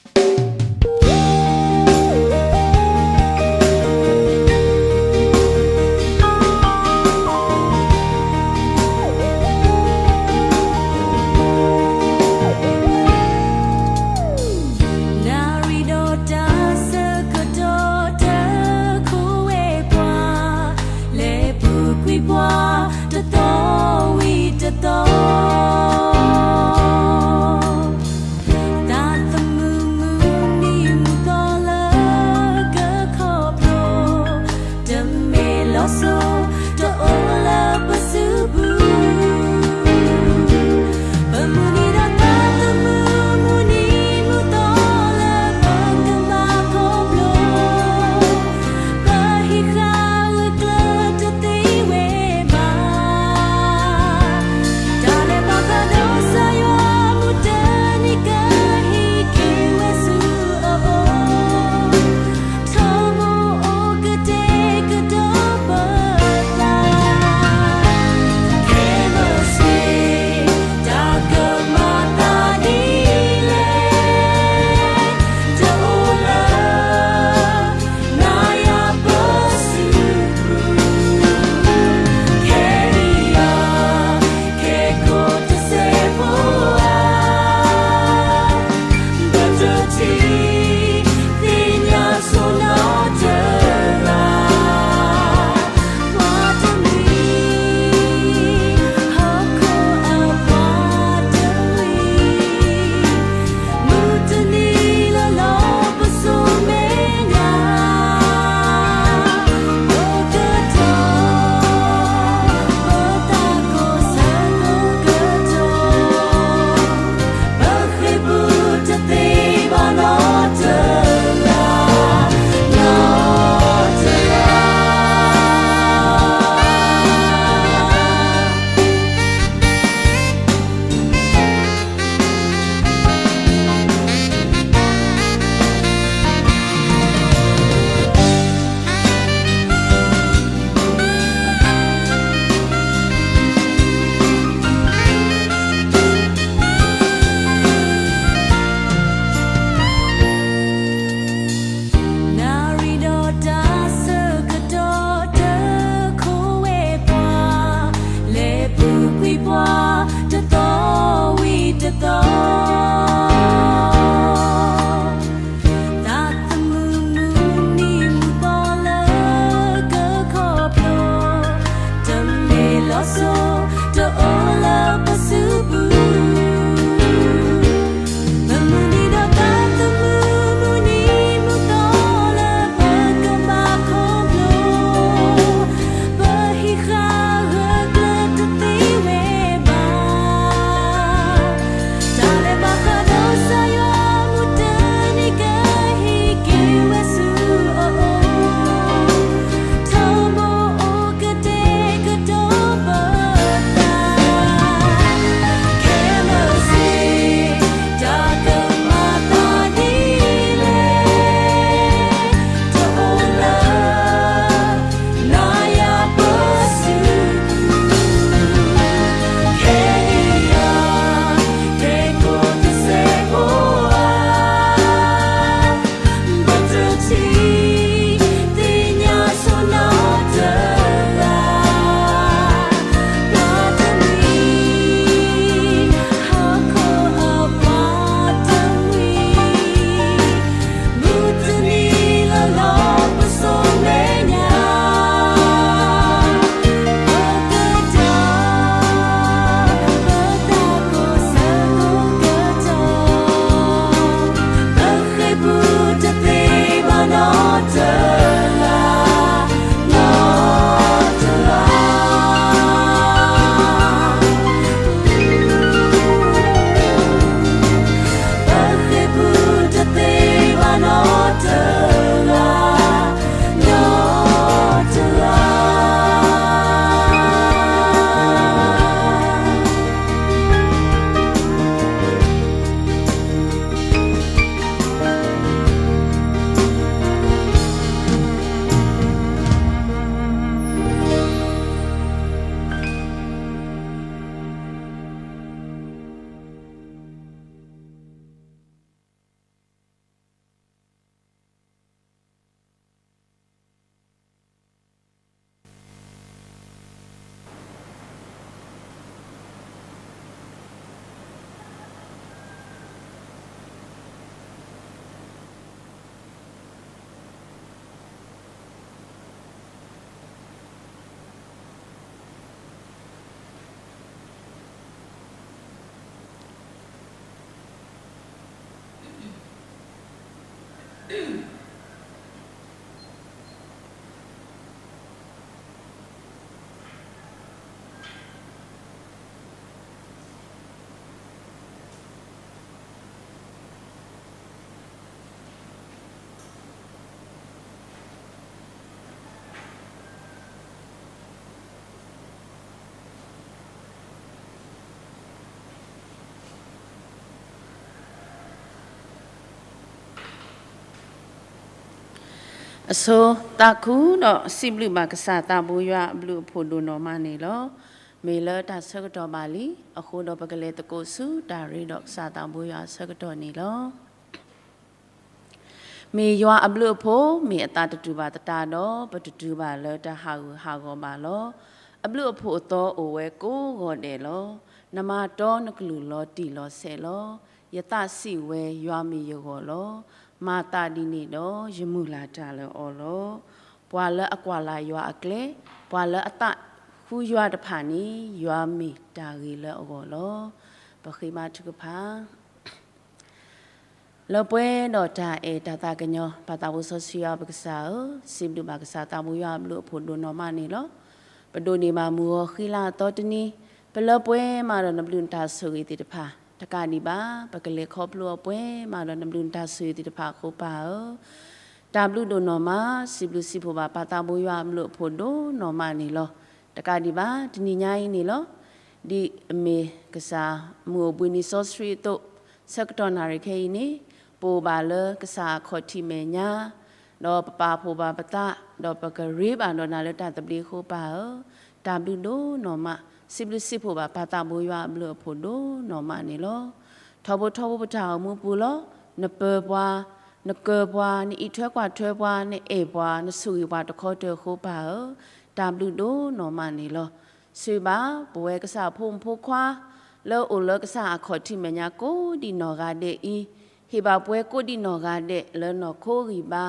နၣ်ရံၣ်ဒီးတၢ်ဆၢကတီၢ် တခိၣ်ဝဲပှၤ လဲၤပူၤကွံာ်ပှၤ တသီဝံၤတသီ တၢ်သမူမုၢ်နံၤမုၢ်သီလၢကခီဖျိ တမ့ၢ်လီၤစိၤ တအိၣ်လၢပစုပူၤ ပမုၢ်နံၤဒီးတၢ်သမူမုၢ်နံၤမုၢ်သီလၢပကဘၣ်ခီဖျိ ပဟံးဃာ်ဂၢၢ်ကျၢၤတသ့ဝဲဘၣ်. တၢ်လဲၤဘၣ်ဃးဒီးကစၢ်ယွၤမူတနံၤကဟ့ၣ်က့ၤဝဲဆူအအိၣ်, ထီဘိအိၣ်ကတဲာ်ကတီၤပ အဆိသးခုဒီးစံးဘျုးဘၣ်ကစၢ်သးဘိယွၤအဘျုးအဖှိၣ်ဒိၣ်နီၢ်မးန့ၣ်လီၤ. မ့ၢ်လၢတၢ်ဆၢကတီၢ်ဘၣ်လံ, အဃိဒီးပကလဲၤသကိးဆူတၢ်ရ့ဒီးကစၢ်သးဘိယွၤအဆၢကတီၢ်န့ၣ်လီၤ. မ့ၢ်ယွၤအဘျုးအဖှိၣ်, မ့ၢ်အသးတတူၢ်ဘၣ်သတးဒီး, ပတတုၤဘၣ်လၢတၢ်ဟးဂူာ်ဟးဂီၤဘၣ်လီၤ. အဘျုးအဖှိၣ်အသီအိၣ်ဝဲကိးဂီၤဒဲးလီၤ. နမၤတီနကလုၢ်လီၤတံၢ်လီၤဆဲးလီၤ. ယသးစံးဝဲယွၤမ့ၢ်ယဂီၢ်လီၤ. မၤသးဒ်န့ၣ်ဒီး ယမုၢ်လၢ်တၢ်လၢအီၤလီၤ. ပှၤလၢအကွၢ်လၢ်ယွၤအကျဲ, ပှၤလၢအသးဃုယွၤတဖၣ်န့ၣ် ယွၤမ့ၢ်တၢ်ဂ့ၤလၢအဂီၢ်လီၤ. ပဃ့ဘါထုကဖၣ်. လၢပှဲၤဒီးတၢ်အဲၣ်တၢ်သးကညီၤ ပၢ်သးဘိစီဆှံယွၤပကစၢ်ဧၢ, စံးဘျုးဘၣ်ကစၢ်သးဘိယွၤအဘျုးအဖှိၣ်ဒိၣ်နီၢ်မးန့ၣ်လီၤ. ပဒိးန့ၢ်ဘၣ်မုၢ်ဂီၤဃံလၤအသီတနံၤ, ပလၢပှဲၤမးဒီးနဘျုးနတၢ်ဆိၣ်ဂ့ၤသ့ၣ်တဖၣ်, တကးဒံးဘၣ် ပကလဲၤခီဖျိအီၤပှဲၤမးဒီးနဘျုးနတၢ်ဆိၣ်ဂ့ၤသ့ၣ်တဖၣ်အဃိပၢ်ဧၢ, တၢ်ဘျုးဒိၣ်နီၢ်မး စံးဘျုးစံးဖှိၣ်ဘၣ်ပၢ်သးဘိယွၤအဘျုးအဖှိၣ်ဒိၣ်နီၢ်မးန့ၣ်လီၤ. တကးဒံးဘၣ် တနံၤညါအံၤန့ၣ်လီၤ. ဒ်အမ့ၢ်ကစၢ်မုၢ်အိၣ်ဘှံးနံၤစီဆှံအသိး, ဆၢကတီၢ်နၣ်ရံၣ်ခဲအံၤန့ၣ်, ပအိၣ်ဘၣ်လၢကစၢ်အခီၣ်ထံးမဲာ်ညါ, ဒီးပပာ်ဖှိၣ်ဘၣ်ပသး, ဒီးပကရ့ဘၣ်ဒီးနၤလၢတၢ်သဘျ့အဃိပၢ်ဧၢ, တၢ်ဘျုးဒိၣ်နီၢ်မး, စံးဘျုးစံးဖှိၣ်ဘၣ်ပၢ်သးဘိယွၤအဘျုးအဖှိၣ်ဒိၣ်နီၢ်မးန့ၣ်လီၤ. ထီဘိထီဘိပတၢ်အိၣ်မူပူၤလီၤ. နပၢၤပှၤ, နကၢၤပှၤ, နအံးထွဲကွၢ်ထွဲပှၤ, နအဲၣ်ပှၤ, နဆိၣ်ဂ့ၤပှၤတခီတၢၢ်အဃိပၢ်ဧၢ, တၢ်ဘျုးဒိၣ်နီၢ်မးန့ၣ်လီၤ. ဆိၣ်ဂ့ၤဘၣ် ပဝဲကစၢ်အဖိမုၣ်ဖိခွါ လၢအိၣ်လၢကစၢ်အခီၣ်ထံးမဲာ်ညါကိးဒံးနီၢ်ဂၤဒဲးအံၤ, ဟ့ၣ်ဘၣ်ပှၤကိးဒံးနီၢ်ဂၤဒဲးလၢနီၢ်ခိဂံၢ်ဘါ,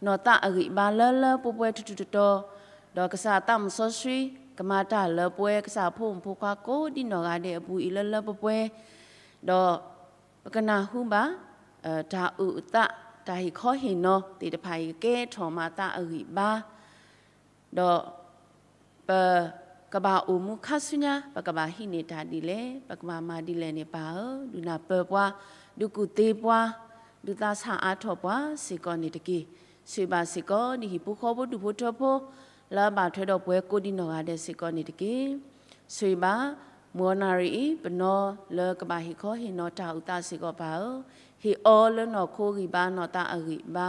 နီၢ်သးအဂံၢ်ဘါလၢလၢပှဲၤပှဲၤထူထူတီတီ, ဒီးကစၢ်သးမုၣ်စီဆှံ ကမၤတၢ်လၢပဝဲကစၢ်အဖိမုၣ်ဖိခွါကိးဒံးနီၢ်ဂၤဒဲးအပူၤအံၤလၢလၢပှဲၤပှဲၤ, ဒီးပကနၢ်ဟူဘၣ် တၢ်အုၣ်အသး တၢ်ဟ့ၣ်ခီဟ့ၣ်နီၤသ့ၣ်တဖၣ်အံၤ ကကဲထီၣ်မၤသးအဂံၢ်ဘါ, ဒီး ပကဘၣ်အိၣ်မူခါဆူညါ ပကဘၣ်ဟံးန့ၢ်တၢ်ဒ်လဲၣ်, ပကဘၣ်မၤဒ်လဲၣ်န့ၣ်ပၢ်ဧၢ, ဒုးနၢ်ပၢၢ်ပှၤ, ဒုးကူၣ်သ့ပှၤ, ဒုးသးဆၣ်အါထီၣ်ပှၤစ့ၢ်ကီးန့ၣ်တက့ၢ်. ဆိၣ်ဂ့ၤဘၣ်စ့ၢ်ကီး ဒ်ဟံၣ်ဖိဃီဖိဒူၣ်ဖိထၢဖိ လၢအဘၣ်ထွဲဒီးပှၤကိးဒံးနီၢ်ဂၤဒဲးစ့ၢ်ကီးန့ၣ်တက့ၢ်. ဆိၣ်ဂ့ၤဘၣ် မုၢ်အီၤနၣ်ရံၣ်အံၤ ပနီၢ်လၢကဘၣ်ဟ့ၣ်ခီဟ့ၣ်နီၤတၢ်အုၣ်သးစ့ၢ်ကီးပၢ်ဧၢ, ဟ့ၣ်အီၤလၢနီၢ်ခိဂံၢ်ဘါ နီၢ်သးအဂံၢ်ဘါ,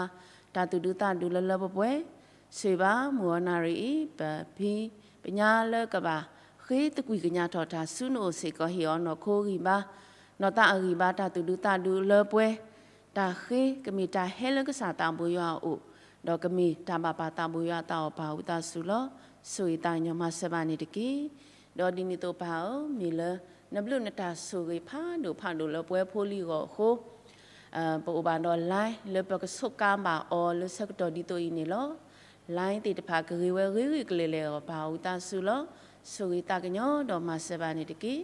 တၢ်သူၣ်ဒူသးဒူလၢလၢပှဲၤပှဲၤ, ဆိၣ်ဂ့ၤဘၣ် မုၢ်အီၤနၣ်ရံၣ်အံၤ ပဖံပညါလၢကဘၣ်ဃ့သကွံာ်ကညးထီၣ်တၢ်ဆူနအိၣ်စ့ၢ်ကီး ဟ့ၣ်အီၤနီၢ်ခိဂံၢ်ဘါ, နီၢ်သးအဂံၢ်ဘါ တၢ်သူၣ်ဒူသးဒူလၢပှဲၤ, တၢ်ဃ့ကမ့ၢ်တၢ်ဟဲလၢကစၢ်သးဘိယွၤအအိၣ်, ဒီးကမ့ၢ်တၢ်ဘၣ်ပၢ်သးဘိယွၤအသးအီၤပၢ်ဝံသးစူၤလီၤ. ဆိၣ်ဂ့ၤသးကညီၤမၤစၢၤဘၣ်န့ၣ်တက့ၢ်. ဒီးဒ်န့ၣ်အသိးပၢ်ဧၢ, မ့ၢ်လၢနဘျုးနတၢ်ဆိၣ်ဂ့ၤဖးဒိၣ်ဖးဒိၣ်လၢပဝဲဖိလံၤအဂီၢ်အဃိ ပအိၣ်ဘၣ်ဒီး line လၢပကဆိးကါဘၣ်အီၤလၢဆၢကတီၢ်ဒ်သိးအံၤန့ၣ်လီၤ. line သ့ၣ်တဖၣ်ကဂ့ၤဝဲဂ့ၤဂ့ၤကလဲာ်လဲာ်အဂီၢ် ပၢ်ဝံသးစူၤလီၤ. ဆိၣ်ဂ့ၤသးကညီၤဒီးမၤစၢၤဘၣ်န့ၣ်တက့ၢ်.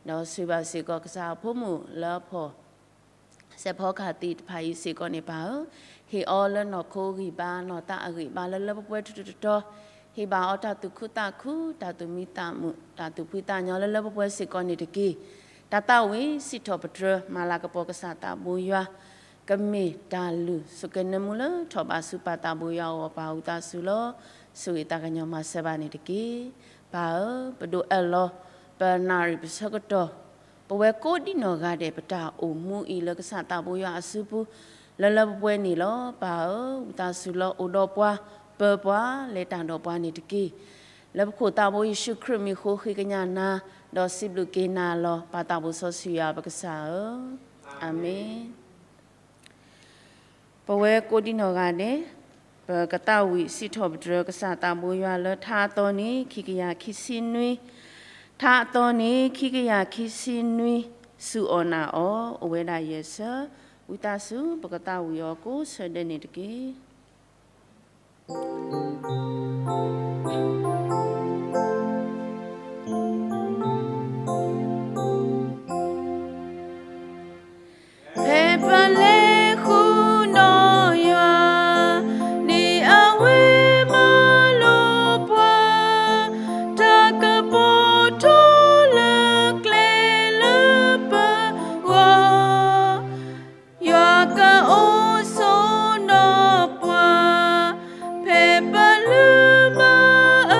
ဒီးဆိၣ်ဂ့ၤဘၣ်စ့ၢ်ကီးကစၢ်အဖိမုၣ်လၢအဖီၣ် စဲးဖီကဟၣ်သ့ၣ်တဖၣ်အံၤစ့ၢ်ကီးန့ၣ်ပၢ်ဧၢ, ဟ့ၣ်အီၤလၢနီၢ်ခိဂံၢ်ဘါ နီၢ်သးအဂံၢ်ဘါလၢလၢပှဲၤပှဲၤထူထူတီတီ, ဟ့ၣ်ဘၣ်အီၤတၢ်သူၣ်ခုသးခု, တၢ်သူၣ်မံသးမုာ်, တၢ်သူၣ်ဖှံသးညီလၢလၢပှဲၤပှဲၤစ့ၢ်ကီးန့ၣ်တက့ၢ်. တၢ်သးဝံၣ်စံးထီၣ်ပတြၢၤ မၤလၤကပီၤကစၢ်သးဘိယွၤ ကမ့ၢ်တၢ်လုၢ်ဆိးကဲနၢမူလၢထီၣ်ဘးဆူပၢ်သးဘိယွၤအဂီၢ် ပၢ်ဝံသးစူၤလီၤ. ဆိၣ်ဂ့ၤသးကညီၤမၤစၢၤဘၣ်န့ၣ်တက့ၢ်. ပၢ်ဧၢ, ပဒိးအၢၣ်လီၤ ပနၣ်ရံၣ်ပဆၢကတီၢ် ပဝဲကိးဒံးနီၢ်ဂၤဒဲးပတၢ်အိၣ်မူအံၤလၢကစၢ်သးဘိယွၤအစုပူၤ လၢလၢပှဲၤပှဲၤန့ၣ်လီၤ. ပၢ်ဧၢ, ဝံသးစူၤလီၤ အိၣ်ဒီးပှၤ, ပၢၤပှၤ, လဲၤတၢ်ဒီးပှၤန့ၣ်တက့ၢ်. လၢပခိၣ်သးဘိယ့ၣ်ၡူးခရံာ်မံၤအဃိ ဃ့ကညးနၤ, ဒီးစံးဘျုးက့ၤနၤလီၤ ပၢ်သးဘိစီဆှံယွၤပကစၢ်ဧၢ, အၤမ့ၣ်. ပဝဲကိးဒံးနီၢ်ဂၤဒဲး, ပကသးဝံၣ်စံးထီၣ်ပတြၢၤကစၢ်သးဘိယွၤလၢထါအသီန့ၣ် ခံကယၤခံဆံနွံ, ထါအသီန့ၣ် ခံကယၤခံဆံနွံ, စူၢ်အီၣ်နာ်အီၤ အိၣ်ဝဲဒၣ်ယဲၢ်ဆၢ, ဝံသးစူၤ ပကသးဝံၣ်အီၤကိးဆၢဒဲးန့ၣ်တက့ၢ်. ဖဲပလဲၤဃုာ်နီၢ်ယွၤ, န့ၢ်အဝဲမၤလိာ်ပှၤ, တၢ်ကပီၤထူလၢကျဲလၢပဂီၢ် ယွၤကအိၣ်ဆိးဒီးပှၤ, ဖဲပလုၢ်မၤ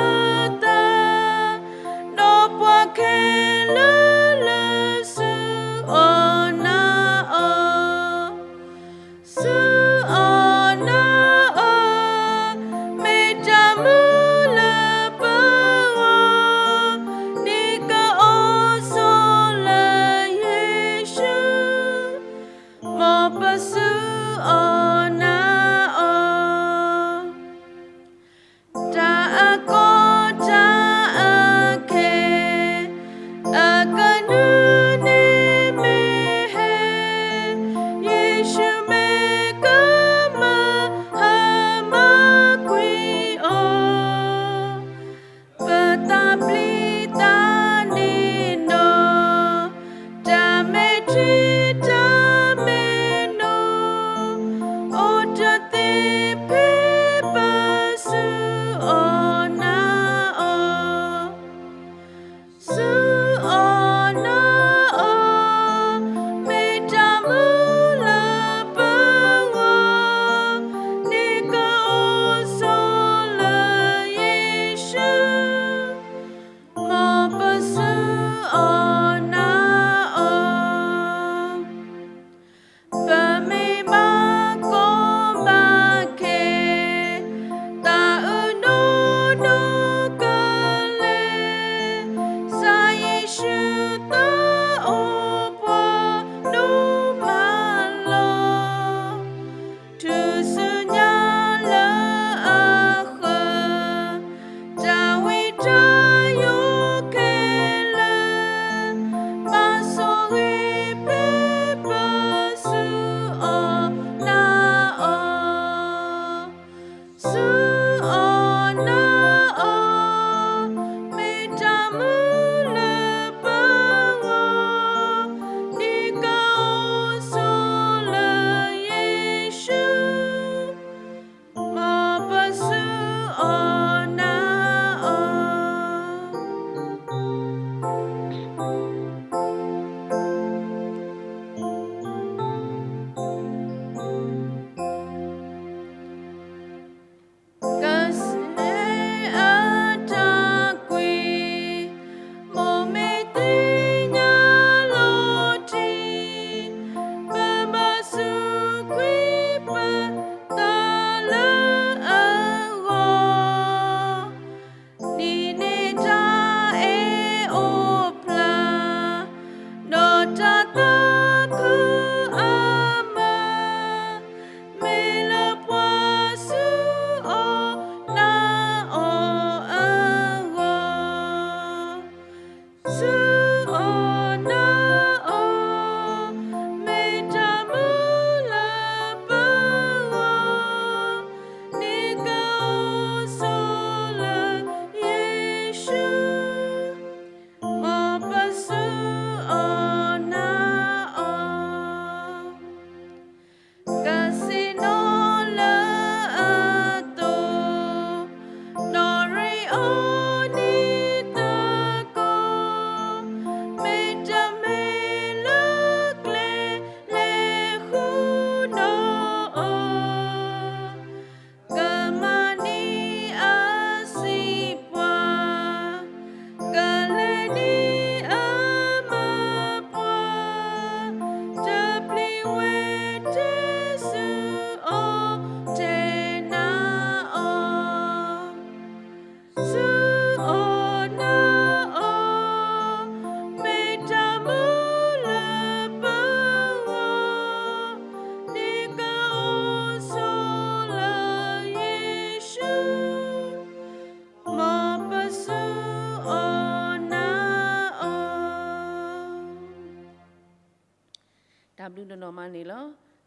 တၢ်ဘျုးဒိၣ်နီၢ်မးန့ၣ်လီၤ.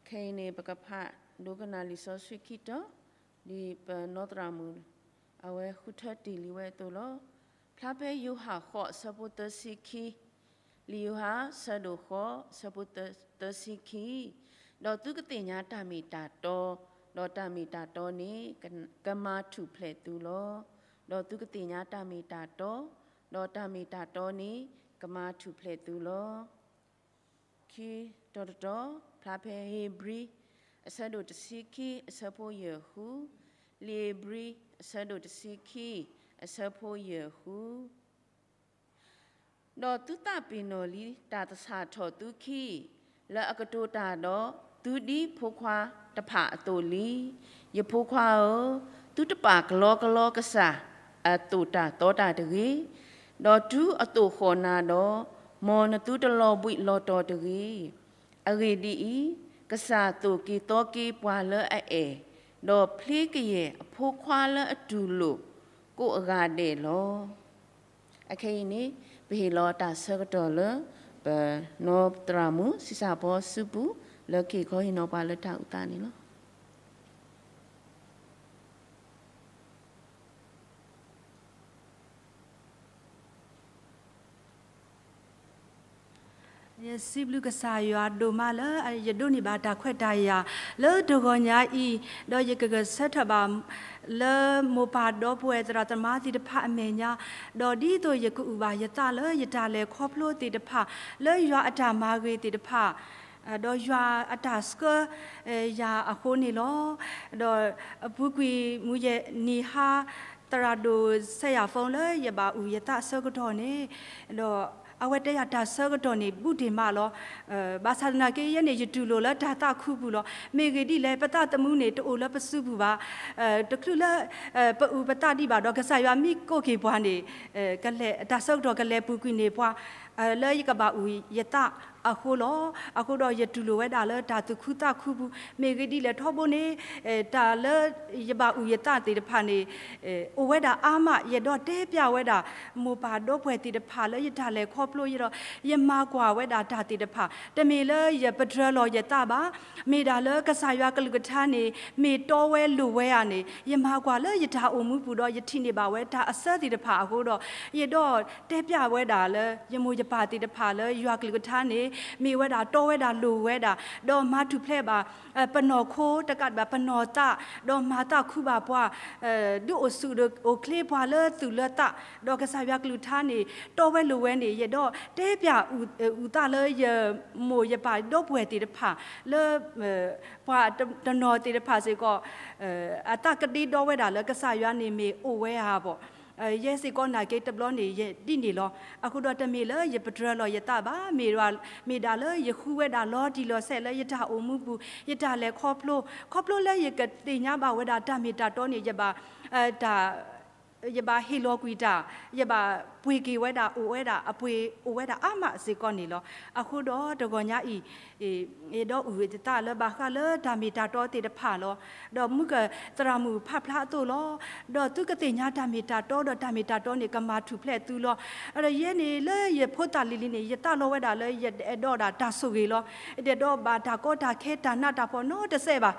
ခဲအံၤန့ၣ် ပကဖးဒိကနၣ်လံာ်စီဆှံခံတီၤ, ဒ်ပနီၢ်သရၣ်မုၣ် အဝဲဃုထၢတ့ၢ်လံဝဲအသိးလီၤ. ဖျါဖဲယိၤဟၣ်ဃိးအဆၢဖိသၢဆံခံ, လံာ်ယိၤဟၣ်ဆၢဒိၣ်ဃိးအဆၢဖိသၢဆံခံ, ဒီးသုကသ့ၣ်ညါတၢ်မ့ၢ်တၢ်တီ, ဒီးတၢ်မ့ၢ်တၢ်တီန့ၣ် ကမၤထူၣ်ဖျဲးသုလီၤ. ဒီးသုကသ့ၣ်ညါတၢ်မ့ၢ်တၢ်တီ, ဒီးတၢ်မ့ၢ်တၢ်တီန့ၣ် ကမၤထူၣ်ဖျဲးသုလီၤ. ခံတီၤတတီၤ, ဖျါဖဲဧ့ၤဘြံၤ အဆၢဒိၣ်တဆံခံ အဆၢဖိယဲၢ်ဃု, လံာ်ဧ့ၤဘြံၤ အဆၢဒိၣ်တဆံခံ အဆၢဖိယဲၢ်ဃု. ဒီးသုသးပ့ၤနီၣ်လံတၢ်သဆၣ်ထီၣ်သုခံ လၢအကတိၤတၢ်ဒီးသုဒ်ဖိခွါတဖၣ်အသိးလံ. ယဖိခွါဧၢ, သုတပာ်ကလီကလီကစၢ်အသိၣ်တၢ်သီတၢ်တဂ့ၤ, ဒီးတုၤအသိၣ်ဃီၣ်နၤဒီး, မ်နသုတလီၤဘှံးလီၤတီၤတဂ့ၤ. အဂ့ၢ်ဒ်အံၤ, ကစၢ်သိၣ်က့ၤသီက့ၤပှၤလၢအအဲၣ်, ဒီးဖျ့ကယဲၢ်အဖိခွါလၢအတူၢ်လိာ်ကိးအဂၤဒဲးလီၤ. အခဲအံၤန့ၣ် ပဟ့ၣ်လီၤတၢ်ဆၢကတီၢ်လၢ ပနီၢ်သရၣ်မုၣ် ဆံးစၢ်ဖီစုပူၤ လၢကဟ့ၣ်ခီဟ့ၣ်နီၤပှၤလၢတၢ်အုၣ်သးန့ၣ်လီၤ. ယစံးဘျုးကစၢ်ယွၤဒိၣ်မးလၢယဒိးန့ၢ်ဘၣ်တၢ်ခွဲးတၢ်ယာ်လၢတဂီၤညါအံၤ, ဒီးယကဂဲၤဆၢထၢၣ်ဘၣ် လၢမိၢ်ပၢ်ဒီပုၢ်ဝဲၢ်သရၣ်သမါသ့ၣ်တဖၣ်အမဲာ်ညါ, ဒီးဒ်သိးယကအုၣ်ဘၣ်ယသးလၢယတၢ်လဲၤခီဖျိသ့ၣ်တဖၣ် လၢယွၤအတၢ်မၤဂ့ၤသ့ၣ်တဖၣ် ဒီးယွၤအတၢ်ဆှၢယၤအဃိန့ၣ်လီၤ. ဒီးအပူၤကွံာ်မုၢ်ယဲၢ်နံၤဟါ သရၣ်ဒိၣ်စဲယၤဖိလၢယဘၣ်အုၣ်ယသးအဆၢကတီၢ်န့ၣ်, ဒီးအဝဲတဲယၤတၢ်ဆၢကတီၢ်န့ၣ် ဘူးတ့ၢ်မးလီၤ. ဘၣ်ဆၣ်သနာ်က့ ယဲန့ၣ် ယတူၢ်လိာ်လၢတၢ်သးခုပူၤလီၤ. မ့ၢ်ဂ့ၢ်ဒ်လဲၣ် ပသးသမူန့ၣ် တအိၣ်လၢပစုပူၤဘၣ်. တချုးလၢ ပအုၣ်ပသးဒံးဘၣ်ဒီး ကစၢ်ယွၤမ့ၢ်ကိးက့ၤပှၤန့ၣ် ကလဲၤ တၢ်ဆၢကတီၢ်ကလဲၤပူၤကွံာ်န့ၢ်ပှၤ လၢယကဘၣ်အုၣ်ယသးအဃိလီၤ. အဃိဒီးယတူၢ်လိာ်ဝဲဒၣ်လၢတၢ်သူၣ်ခုသးခုပူၤ, မ့ၢ်ဂ့ၢ်ဒ်လဲၣ်ထီဘိန့ၣ် တၢ်လၢယဘၣ်အုၣ်ယသးသ့ၣ်တဖၣ်န့ၣ် အိၣ်ဝဲဒၣ်အါမး, ယအဲၣ်ဒိးတဲပျးဝဲဒၣ် မိၢ်ပၢ်ဒီပုၢ်ဝဲၢ်သ့ၣ်တဖၣ်လၢယတၢ်လဲၤခီဖျိယဒီး ယမၤကွၢ်ဝဲဒၣ်တၢ်သ့ၣ်တဖၣ်, တမ့ၢ်လၢယပတြၢၤလီၤယသးဘၣ်, မ့ၢ်ဒၣ်လၢကစၢ်ယွၤကလုၢ်ကထါန့ၣ် မ့ၢ်တီဝဲလိၤဝဲဧါန့ၣ် ယမၤကွၢ်လၢယတၢ်အိၣ်မူပူၤဒီး ယထံၣ်န့ၢ်ဘၣ်ဝဲတၢ်အဆၢသ့ၣ်တဖၣ်အဃိဒီး ယအဲၣ်ဒိးတဲပျးဝဲဒၣ်လၢ ယမိၢ်ယပၢ်သ့ၣ်တဖၣ်လၢယွၤကလုၢ်ကထါန့ၣ် မ့ၢ်ဝဲဒၣ်တီဝဲဒၣ်လိၤဝဲဒၣ်, ဒီးမၤထူၣ်ဖျဲးဘၣ် ပနီၢ်ခိတကးဒံးဘၣ် ပနီၢ်သး, ဒီးမၤသးခုဘၣ်ပှၤ ဒုးအိၣ်ဆူၣ်အိၣ်ချ့ပှၤလၢသူၣ်လၢသး, ဒီးကစၢ်ယွၤကလုၢ်ကထါန့ၣ် တီဝဲလိၤဝဲန့ၣ် ယအဲၣ်ဒိးတဲပျးအုၣ်သးလၢယ မိၢ်ယပၢ်ဒီပုၢ်ဝဲၢ်သ့ၣ်တဖၣ် လၢ ပှၤတနီၤသ့ၣ်တဖၣ်စ့ၢ်ကီး အသးကဒ့ဒီဝဲဒၣ်လၢကစၢ်ယွၤန့ၣ်မ့ၢ်အိၣ်ဝဲဧါဘၣ်. ယဲစ့ၢ်ကီးနာ်က့တဘျီန့ၣ် ယဒ်န့ၣ်လီၤ. အဃိဒီးတမ့ၢ်လၢယပတြၢၤလီၤယသးဘၣ်, မ့ၢ်ဒၣ် မ့ၢ်ဒၣ်လၢယဃုဝဲဒၣ်လီၤတံၢ်လီၤဆဲးလၢယတၢ်အိၣ်မူပူၤ, ယတၢ်လဲၤခီဖျိ, ခီဖျိလၢယကသ့ၣ်ညါဘၣ်ဝဲဒၣ်တၢ်မ့ၢ်တၢ်တီန့ၣ် ယဘၣ် တၢ် ယဘၣ်ဟ့ၣ်လီၤကွံာ်တၢ်, ယဘၣ်ပှ့ၤက့ၤဝဲဒၣ် အိၣ်ဝဲဒၣ် အပှ့ၤအိၣ်ဝဲဒၣ်အါမးစ့ၢ်ကီးန့ၣ်လီၤ. အဃိဒီးတဂီၤညါအံၤ အဲၣ်ဒိးအုၣ်ယသးလၢဘၣ်ဃးလၢတၢ်မ့ၢ်တၢ်တီသ့ၣ်တဖၣ်လီၤ. ဒီးမုၢ်ကသရၣ်မုၣ်ဖးဖျါအသိးလီၤ. ဒီးသုကသ့ၣ်ညါတၢ်မ့ၢ်တၢ်တီ ဒီးတၢ်မ့ၢ်တၢ်တီန့ၣ် ကမၤထူၣ်ဖျဲးသုလီၤ. ဒီးယဲန့ၣ်လၢယဖိသၣ်လံၤလံၤန့ၣ် ယသးလီဝဲဒၣ်လၢယအဲၣ်ဒိးဒၣ်တၢ်ဆိၣ်ဂ့ၤလီၤ. ယအဲၣ်ဒိးဘၣ်တၢ်ကီတၢ်ခဲတၢ်နးတၢ်ဖှီၣ်နီတစဲးဘၣ်.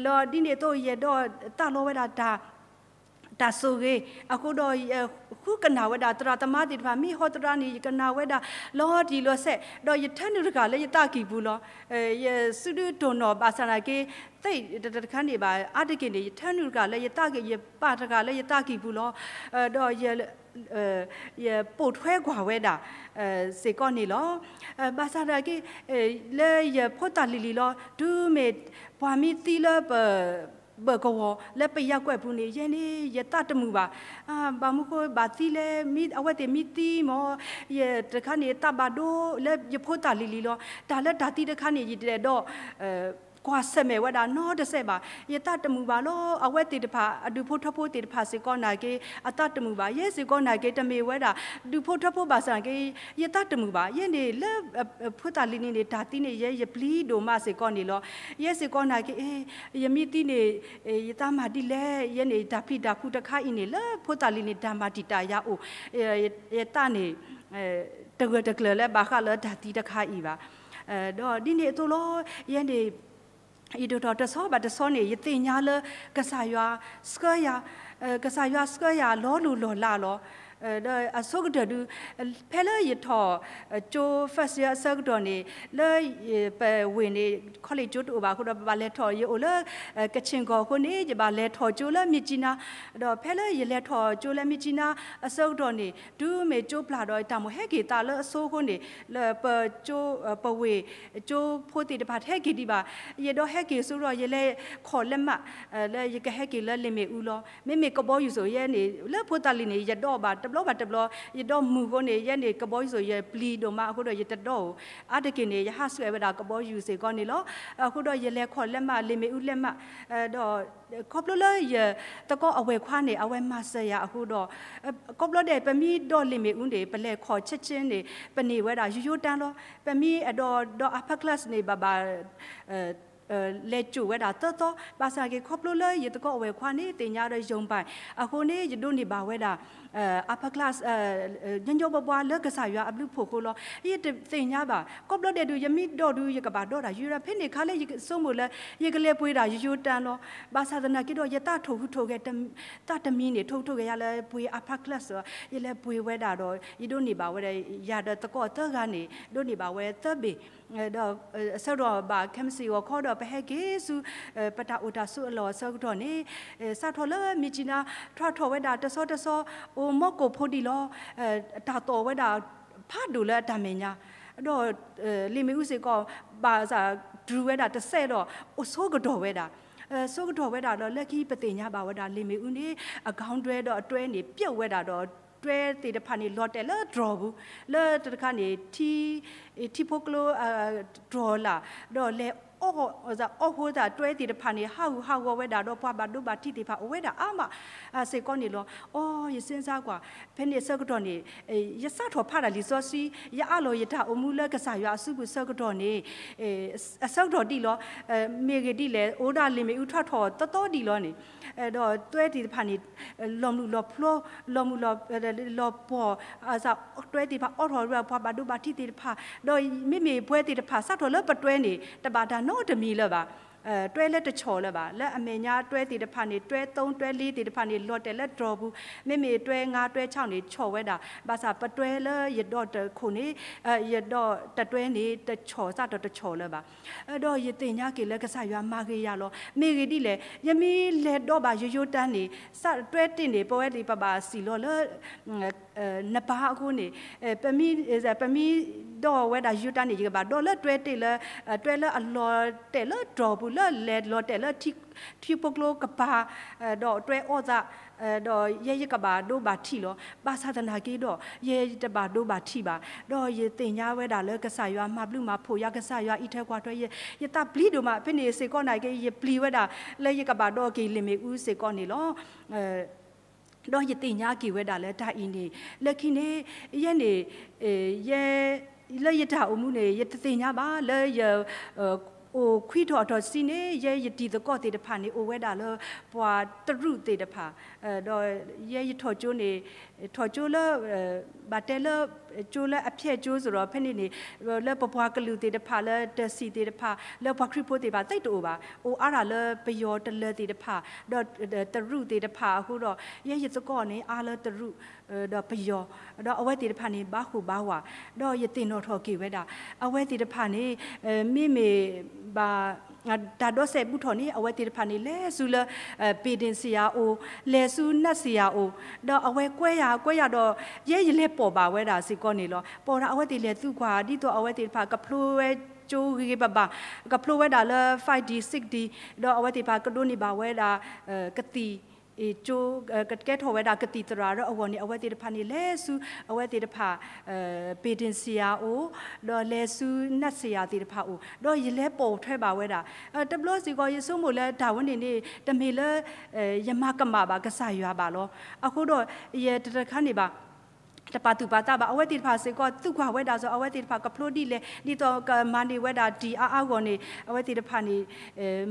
လီၤဒ်န့ၣ်အသိး ယအဲၣ်ဒိးသးလီဝဲဒၣ်တၢ် တၢ်ဆိၣ်ဂ့ၤ, အဃိဒီးယဃုကနၣ်ဝဲဒၣ်သရၣ်သမါသ့ၣ်တဖၣ် မ့ၢ်ဟီသရၣ်န့ၣ် ယကနၣ်ဝဲဒၣ်လီၤတံၢ်လီၤဆဲး, ဒီးယထၢနုာ်တဂၤလၢယသးကံၢ်ပူၤလီၤ. ယစုဒုတိၢ်နီၣ်ဘၣ်ဆၣ်သနာ်က့ သ့ၣ်တခါန့ၣ်ဘၣ် အါတက့ၢ်န့ၣ် ယထၢနုာ်တဂၤလၢယသးကံၢ် ယပာ်တဂၤလၢယသးကံၢ်ပူၤလီၤ. ဒီးယ ယပိာ်ထွဲကွၢ်ဝဲဒၣ် စ့ၢ်ကီးန့ၣ်လီၤ. ဘၣ်ဆၣ်သနာ်က့ လၢယဖိသၣ်လံၤလံၤလီၤ တုၤမ့ၢ်ပှၤမ့ၢ်သံလၢပ ဘၢၣ်ကဝီၤလၢပယၢၤကွဲးပူၤန့ၣ် ယဲန့ၣ် ယသးတမုာ်ဘၣ်. ဘၣ်မနုၤဃိဘၣ်သံလဲၣ် မ့ၢ်အဝဲသ့ၣ်မ့ၢ်သံမ့ၢ် ယတခါန့ၣ် သးဘၣ်ဒိလၢယဖိသၣ်လံၤလံၤလီၤ. တၢ်လၢတၢ်သံတခါန့ၣ် ယတအဲၣ်ဒိး ကွၢ်ဆၢၣ်မဲာ်ဝဲဒၣ်နီတစဲးဘၣ်. ယသးတမုာ်ဘၣ်လီၤ. အဝဲသ့ၣ်တဖၣ် အဒူၣ်ဖိထၢဖိသ့ၣ်တဖၣ်စ့ၢ်ကီးနာ်က့ အသးတမုာ်ဘၣ်. ယဲစ့ၢ်ကီးနာ်က့ တမ့ၢ်ဝဲဒၣ် ဒူၣ်ဖိထၢဖိဘၣ်ဆၣ်နာ်က့ ယသးတမုာ်ဘၣ်. ယဲန့ၣ်လၢ ဖိသၣ်လံၤလံၤန့ၣ် တၢ်သံန့ၣ် ယဲယပျံၤဒိၣ်မးစ့ၢ်ကီးန့ၣ်လီၤ. ယဲစ့ၢ်ကီးနာ်က့ ယမ့ၢ်သံန့ၣ် ယသးမၤဒ်လဲၣ်. ယဲန့ၣ် တၢ်ပျံၤတၢ်ဖုးတခါအံၤန့ၣ် လၢဖိသၣ်လံၤန့ၣ် တၢ်မၤတံာ်တာ်ယၤအိၣ် ယသးန့ၣ် တဂၢၢ်တကျၢၤလၢဘၣ်ဃးလၢတၢ်သံတခါအံၤဘၣ်. ဒီးဒ်န့ၣ်အသိးလီၤ, ယဲန့ၣ် ယဒိၣ်ထီၣ်တဆီဘၣ်တဆီန့ၣ် ယသ့ၣ်ညါလၢကစၢ်ယွၤဆှၢယၤ, ကစၢ်ယွၤဆှၢယၤလီၤလိၢ်လီၤလးလီၤ. ဒီးအဆိကတၢၢ်ဒုး ဖဲလၢယထီၣ်ကၠိ first year အဆၢကတီၢ်န့ၣ် လၢပဝ့ၢ်န့ၣ် college ကၠိတအိၣ်ဘၣ်အဃိဒီး ပဘၣ်လဲၤထီၣ် ယအိၣ်လၢ ကချင်ကီၢ်အဃိန့ၣ် ယဘၣ်လဲၤထီၣ်ကၠိလၢမြစ်ကြီးနား, ဒီးဖဲလၢယလဲၤထီၣ်ကၠိလၢမြစ်ကြီးနားအဆၢကတီၢ်န့ၣ် တုၤမ့ၢ်ကၠိပျၢ်ဒီး တၢ်မိၣ်ဟဲက့ၤသးလၢအဆိအဃိန့ၣ် လၢပကၠိ ပဝ့ၢ်ကၠိဖိသ့ၣ်တဖၣ်တဟဲက့ၤဒံးဘၣ်. ယအဲၣ်ဒိးဟဲက့ၤအဃိဒီး ယလဲၤခီၣ်လက်မှတ် လၢယကဟဲက့ၤလၢလ့ၣ်မ့ၣ်အူလီၤ. မ့မ့ၢ်ကဘီယူၤစိၤယဲန့ၣ် လၢဖိသၣ်လံၤန့ၣ် ယဒိးဘၣ်တဘျီဘၣ်တဘျီ, ယဒိးမုၢ်အဃိန့ၣ် ယဲန့ၣ် ကဘီယူၤစိၤယပျံၤဒိၣ်မးအဃိဒီး ယတဒိးဧိၤ, အါတက့ၢ်န့ၣ် ယဟးဆှဲးဝဲဒၣ်ကဘီယူၤစ့ၢ်ကီးန့ၣ်လီၤ. အဃိဒီးယလဲၤခီၣ်လက်မှတ် လ့ၣ်မ့ၣ်အူလက်မှတ် ဒီး ခီဖျိလၢယသကိးအဝဲၢ်ခွါန့ၣ် အဝဲမၤစၢၤယၤအဃိဒီး ခီဖျိဒဲး ပမ့ၢ်ဒိးလ့ၣ်မ့ၣ်အူန့ၣ် ပလဲၤခီၣ်ချက်ချင်းန့ၣ် ပန့ၢ်ဝဲဒၣ်ယိယိတၢ်လီၤ. ပမ့ၢ်အဲၣ်ဒိးဒိး upper class န့ၣ် ဘၣ်ဘၣ် လဲၤစိာ်ဝဲဒၣ်သၢသီ, ဘၣ်ဆၣ်က့ၤခီဖျိလၢယသကိးအဝဲၢ်ခွါန့ၣ် သ့ၣ်ညါဒီးယိၤဘၣ်အဃိန့ၣ် ယဒိးန့ၢ်ဘၣ်ဝဲဒၣ် upper class ညီညီပှၤပှၤလၢကစၢ်ယွၤအဘျုးအဖှိၣ်အဃိလီၤ. ယတသ့ၣ်ညါဘၣ် ခီဖျိဒဲးဒုး ယမ့ၢ်ဒိးဒုး ယကဘၣ်ဒိးတၢ်ယိယိတၢ် ဖဲန့ၣ်အခါလၢယဆိကမိၣ်လၢ ယကလဲၤပှ့ၤဒၣ်ယိယိတၢ်လီၤ. ဘၣ်ဆၣ်သနာ်က့ဒီး ယတၢ်ထိၣ်ဟူးထိၣ်ဂဲၤ တၢ်တမံၤန့ၣ် ထိၣ်ဟူးထိၣ်ဂဲၤယၤလၢပှ့ၤ upper class လီၤ. ယလဲၤပှ့ၤဝဲဒၣ်ဒီး ယဒိးန့ၢ်ဘၣ်ဝဲဒၣ် ယၤဒီးသကိးသၢဂၤန့ၣ် ဒိးန့ၢ်ဘၣ်ဝဲသၢဘ့ၣ် ဒီးအဆၢကတီၢ်ဘၣ်ခဲမုၢ်ဆ့ၣ်ဂီၤခီဒီး ပဟဲက့ၤဆူ ပတၢ်အိၣ်တၢ်ဆိးအလီၢ်အဆၢကတီၢ်န့ၣ် စးထီၣ်လၢမြစ်ကြီးနား ထွဲထီၣ်ဝဲဒၣ်တဆီတဆီ အိၣ်မီကိၣ်ဖိဒံးလီၤ. တၢ်သီၣ်ဝဲဒၣ်ဖးဒိၣ်လၢအတၢ်မဲာ်ညါ ဒီးလ့ၣ်မ့ၣ်အူစ့ၢ်ကီး ဘၣ်ဆၣ်တြူာ်ဝဲဒၣ်တစဲးဒီး အိၣ်ဆိကတီၢ်ဝဲဒၣ် ဆိကတီၢ်ဝဲဒၣ်ဒီး လၢခံပသ့ၣ်ညါဘၣ်ဝဲဒၣ် လ့ၣ်မ့ၣ်အူန့ၣ် အခေါင်းတွဲဒီးအတွဲန့ၣ် ပျက်ဝဲဒၣ်ဒီး တွဲသ့ၣ်တဖၣ်န့ၣ် လီၤတဲာ်လၢတြီၢ်ပူၤ လၢတခါန့ၣ် ထံ ထံဖိကျိ တြီၢ်လၢ် ဒီးလဲၤအီၣ် အီၣ်ဃိသတး တွဲသ့ၣ်တဖၣ်န့ၣ် ဟးဂူာ်ဟးဂီၤဝဲဒၣ်ဒီး ပှၤဘၣ်ဒိဘၣ်ထံးသ့ၣ်တဖၣ်အိၣ်ဝဲဒၣ်အါမး စ့ၢ်ကီးန့ၣ်လီၤ. အိ ယစ့စါကွၢ် ဖဲန့ၣ်အဆၢကတီၢ်န့ၣ် ယစးထီၣ်ဖးတၢ်လံာ်စီဆှံ ယအးလီၤယတၢ်အိၣ်မူလၢကစၢ်ယွၤအစုပူၤဆၢကတီၢ်န့ၣ် အဆၢကတီၢ်ဒံးလီၤ. မ့ၢ်ဂ့ၢ်ဒ်လဲၣ် အိၣ်ဒၣ်လ့ၣ်မ့ၣ်အူထွဲထီၣ်သီသီဒံးလီၤန့ၣ် ဒီးတွဲသ့ၣ်တဖၣ်န့ၣ် လီၤမုၢ်လီၤဖျိ လီၤမုၢ်လီၤ လီၤပှီၢ် တွဲသ့ၣ်တဖၣ်အိးထီၣ်ဝဲပှၤဘၣ်ဒိဘၣ်ထံးသ့ၣ်တဖၣ် ဒီးမ့မ့ၢ်ပှဲၤသ့ၣ်တဖၣ် စးထီၣ်လၢပတွဲန့ၣ် တဘၣ်တၢ်နီတမံၤလၢၤဘၣ်. တွဲလၢတဆီၣ်လၢၤဘၣ် လၢအမဲာ်ညါတွဲသ့ၣ်တဖၣ်န့ၣ် တွဲသုံး တွဲလေးသ့ၣ်တဖၣ်န့ၣ် လီၤတဲာ်လၢတြီၢ်ပူၤ မ့မ့ၢ်တွဲငါး တွဲခြောက်န့ၣ် ဆီၣ်ဝဲဒၣ် ဘၣ်ဆၣ်ပတွဲလၢယဒိးတခိၣ်န့ၣ် ယဒိးတတွဲန့ၣ် တဆီၣ်စးထီၣ်တဆီၣ်လၢၤဘၣ်. ဒီးယသ့ၣ်ညါက့ၤလၢကစၢ်ယွၤမၤဂ့ၤယၤလီၤ. မ့ၢ်ဂ့ၢ်ဒ်လဲၣ် ယမ့ၢ်လဲၤဒိးဘၣ်ယိယိတၢ်န့ၣ် စးတွဲတ့ၢ်န့ၣ် ပဝဲသ့ၣ်ပဘၣ်စံၣ်လီၤလၢ နပၤအဃိန့ၣ် ပမ့ၢ်ဒိးဝဲဒၣ်ယိယိတၢ်န့ၣ် ယကဘၣ်ဒိးလၢတွဲတ့ၢ်လၢ တွဲလၢအလီၤတဲာ်လၢတြီၢ်ပူၤ လၢလဲၤလီၤတဲာ်လၢ ထံဖိကျိကပၤ ဒီးတွဲအီၣ်သး ဒီးယဲယကဘၣ်ဒိဘၣ်ထံးလီၤ. ဘၣ်ဆၣ်သနာ်က့ဒီး ယဲယတဘၣ်ဒိဘၣ်ထံးဘၣ်. ဒီးယသ့ၣ်ညါဝဲဒၣ်လၢကစၢ်ယွၤမၤဘျုးမၤဖှိၣ်ယၤ ကစၢ်ယွၤအံးထွဲကွၢ်ထွဲယဲ ယသးပျံၤဒိၣ်မး ဖဲန့ၣ်စ့ၢ်ကီးန့ၣ်က့ ယပျံၤဝဲဒၣ် လၢယကဘၣ်ဒိးက့ၤလ့ၣ်မ့ၣ်အူစ့ၢ်ကီးန့ၣ်လီၤ. ဒီးယသ့ၣ်ညါက့ၤဝဲဒၣ်လၢတၢ်အံၤန့ၣ် လၢခံန့ၣ် ယဲန့ၣ် ယဲ လၢယတၢ်အိၣ်မူန့ၣ် ယတသ့ၣ်ညါဘၣ် လၢယ အိၣ်ခွံထီၣ်အထီၣ်တဆံန့ၣ် ယဲယတံၤသကိးသ့ၣ်တဖၣ်န့ၣ် အိၣ်ဝဲဒၣ်လၢပှၤတရူးသ့ၣ်တဖၣ် ဒီးယဲယထီၣ်ကၠိန့ၣ် ထီၣ်ကၠိလၢ ဘၣ်တဲလၢ ကၠိလၢအဖျဲၣ်ကၠိစ့ၢ်ဒီး ဖဲန့ၣ်န့ၣ် လၢပပှၤကလုာ်သ့ၣ်တဖၣ် လၢတၢ်စံၣ်သ့ၣ်တဖၣ် လၢပှၤခရံာ်ဖိသ့ၣ်တဖၣ် သ့တအိၣ်ဘၣ် အိၣ်အါဒၣ်လၢပယီၤတလၢၤသ့ၣ်တဖၣ် ဒီးတရူးသ့ၣ်တဖၣ်အဃိဒီး ယဲယသကိးန့ၣ် အါလၢတရူး ဒီးပယီၤ ဒီးအဝဲသ့ၣ်တဖၣ်န့ၣ် ဘၣ်ဃိၣ်ဘၣ်ဝး ဒီးယသ့ၣ်နီၣ်ထီၣ်က့ၤဝဲဒၣ် အဝဲသ့ၣ်တဖၣ်န့ၣ် မ့မ့ၢ်ဘၣ် တၢ်ဒီးစဲးဘူးထီၣ်န့ၣ် အဝဲသ့ၣ်တဖၣ်န့ၣ် လဲၤဆူလၢ ပ့ၤဒ့ၣ်စံယၤအိၣ် လဲၤဆူနၢ်စံယၤအိၣ် ဒီးအဝဲကွဲယၤ ကွဲယၤဒီး ယဲယလဲၤပိာ်ဘၣ်ဝဲဒၣ်စ့ၢ်ကီးန့ၣ်လီၤ. ပိာ်ဒၣ်အဝဲသ့ၣ်လဲၤသံကွၢ် ဒ်သိးအဝဲသ့ၣ်တဖၣ်ကဖျိဝဲကၠိဂ့ၤဂ့ၤဘၣ်ဘၣ် ကဖျိဝဲဒၣ်လၢ five D six D ဒီးအဝဲသ့ၣ်တဖၣ်ကဒိးန့ၢ်ဘၣ်ဝဲဒၣ် ကသံၣ် ကၠိ ကကဲထီၣ်ဝဲဒၣ်ကသံၣ်သရၣ်ဒီးအဂီၢ်န့ၣ် အဝဲသ့ၣ်တဖၣ်န့ၣ် လဲၤဆူအဝဲသ့ၣ်တဖၣ် ပ့ၤဒ့ၣ်စံယၤအိၣ် ဒီးလဲၤဆူနၢ်စံယၤသ့ၣ်တဖၣ်အိၣ် ဒီးယလဲၤပိာ်ထွဲဘၣ်ဝဲဒၣ် တဘျီစ့ၢ်ကီး ယဆိကမိၣ်လၢတၢ်ဝဲန့ၣ်န့ၣ် တမ့ၢ်လၢ ယမၤကမၣ်ဘၣ်ကစၢ်ယွၤဘၣ်လီၤ. အဃိဒီး ယတတခါန့ၣ်ဘၣ် ယ တပာ်သူၣ်ပာ်သးဘၣ်. အဝဲသ့ၣ်တဖၣ်စ့ၢ်ကီး သံကွၢ်ဝဲဒၣ်စ့ၢ် အဝဲသ့ၣ်တဖၣ်ကဖျိဒ်လဲၣ်, ဒ်သိးကမၤန့ၢ်ဝဲဒၣ်တံၢ်အါအါဂီၢ်န့ၣ် အဝဲသ့ၣ်တဖၣ်န့ၣ်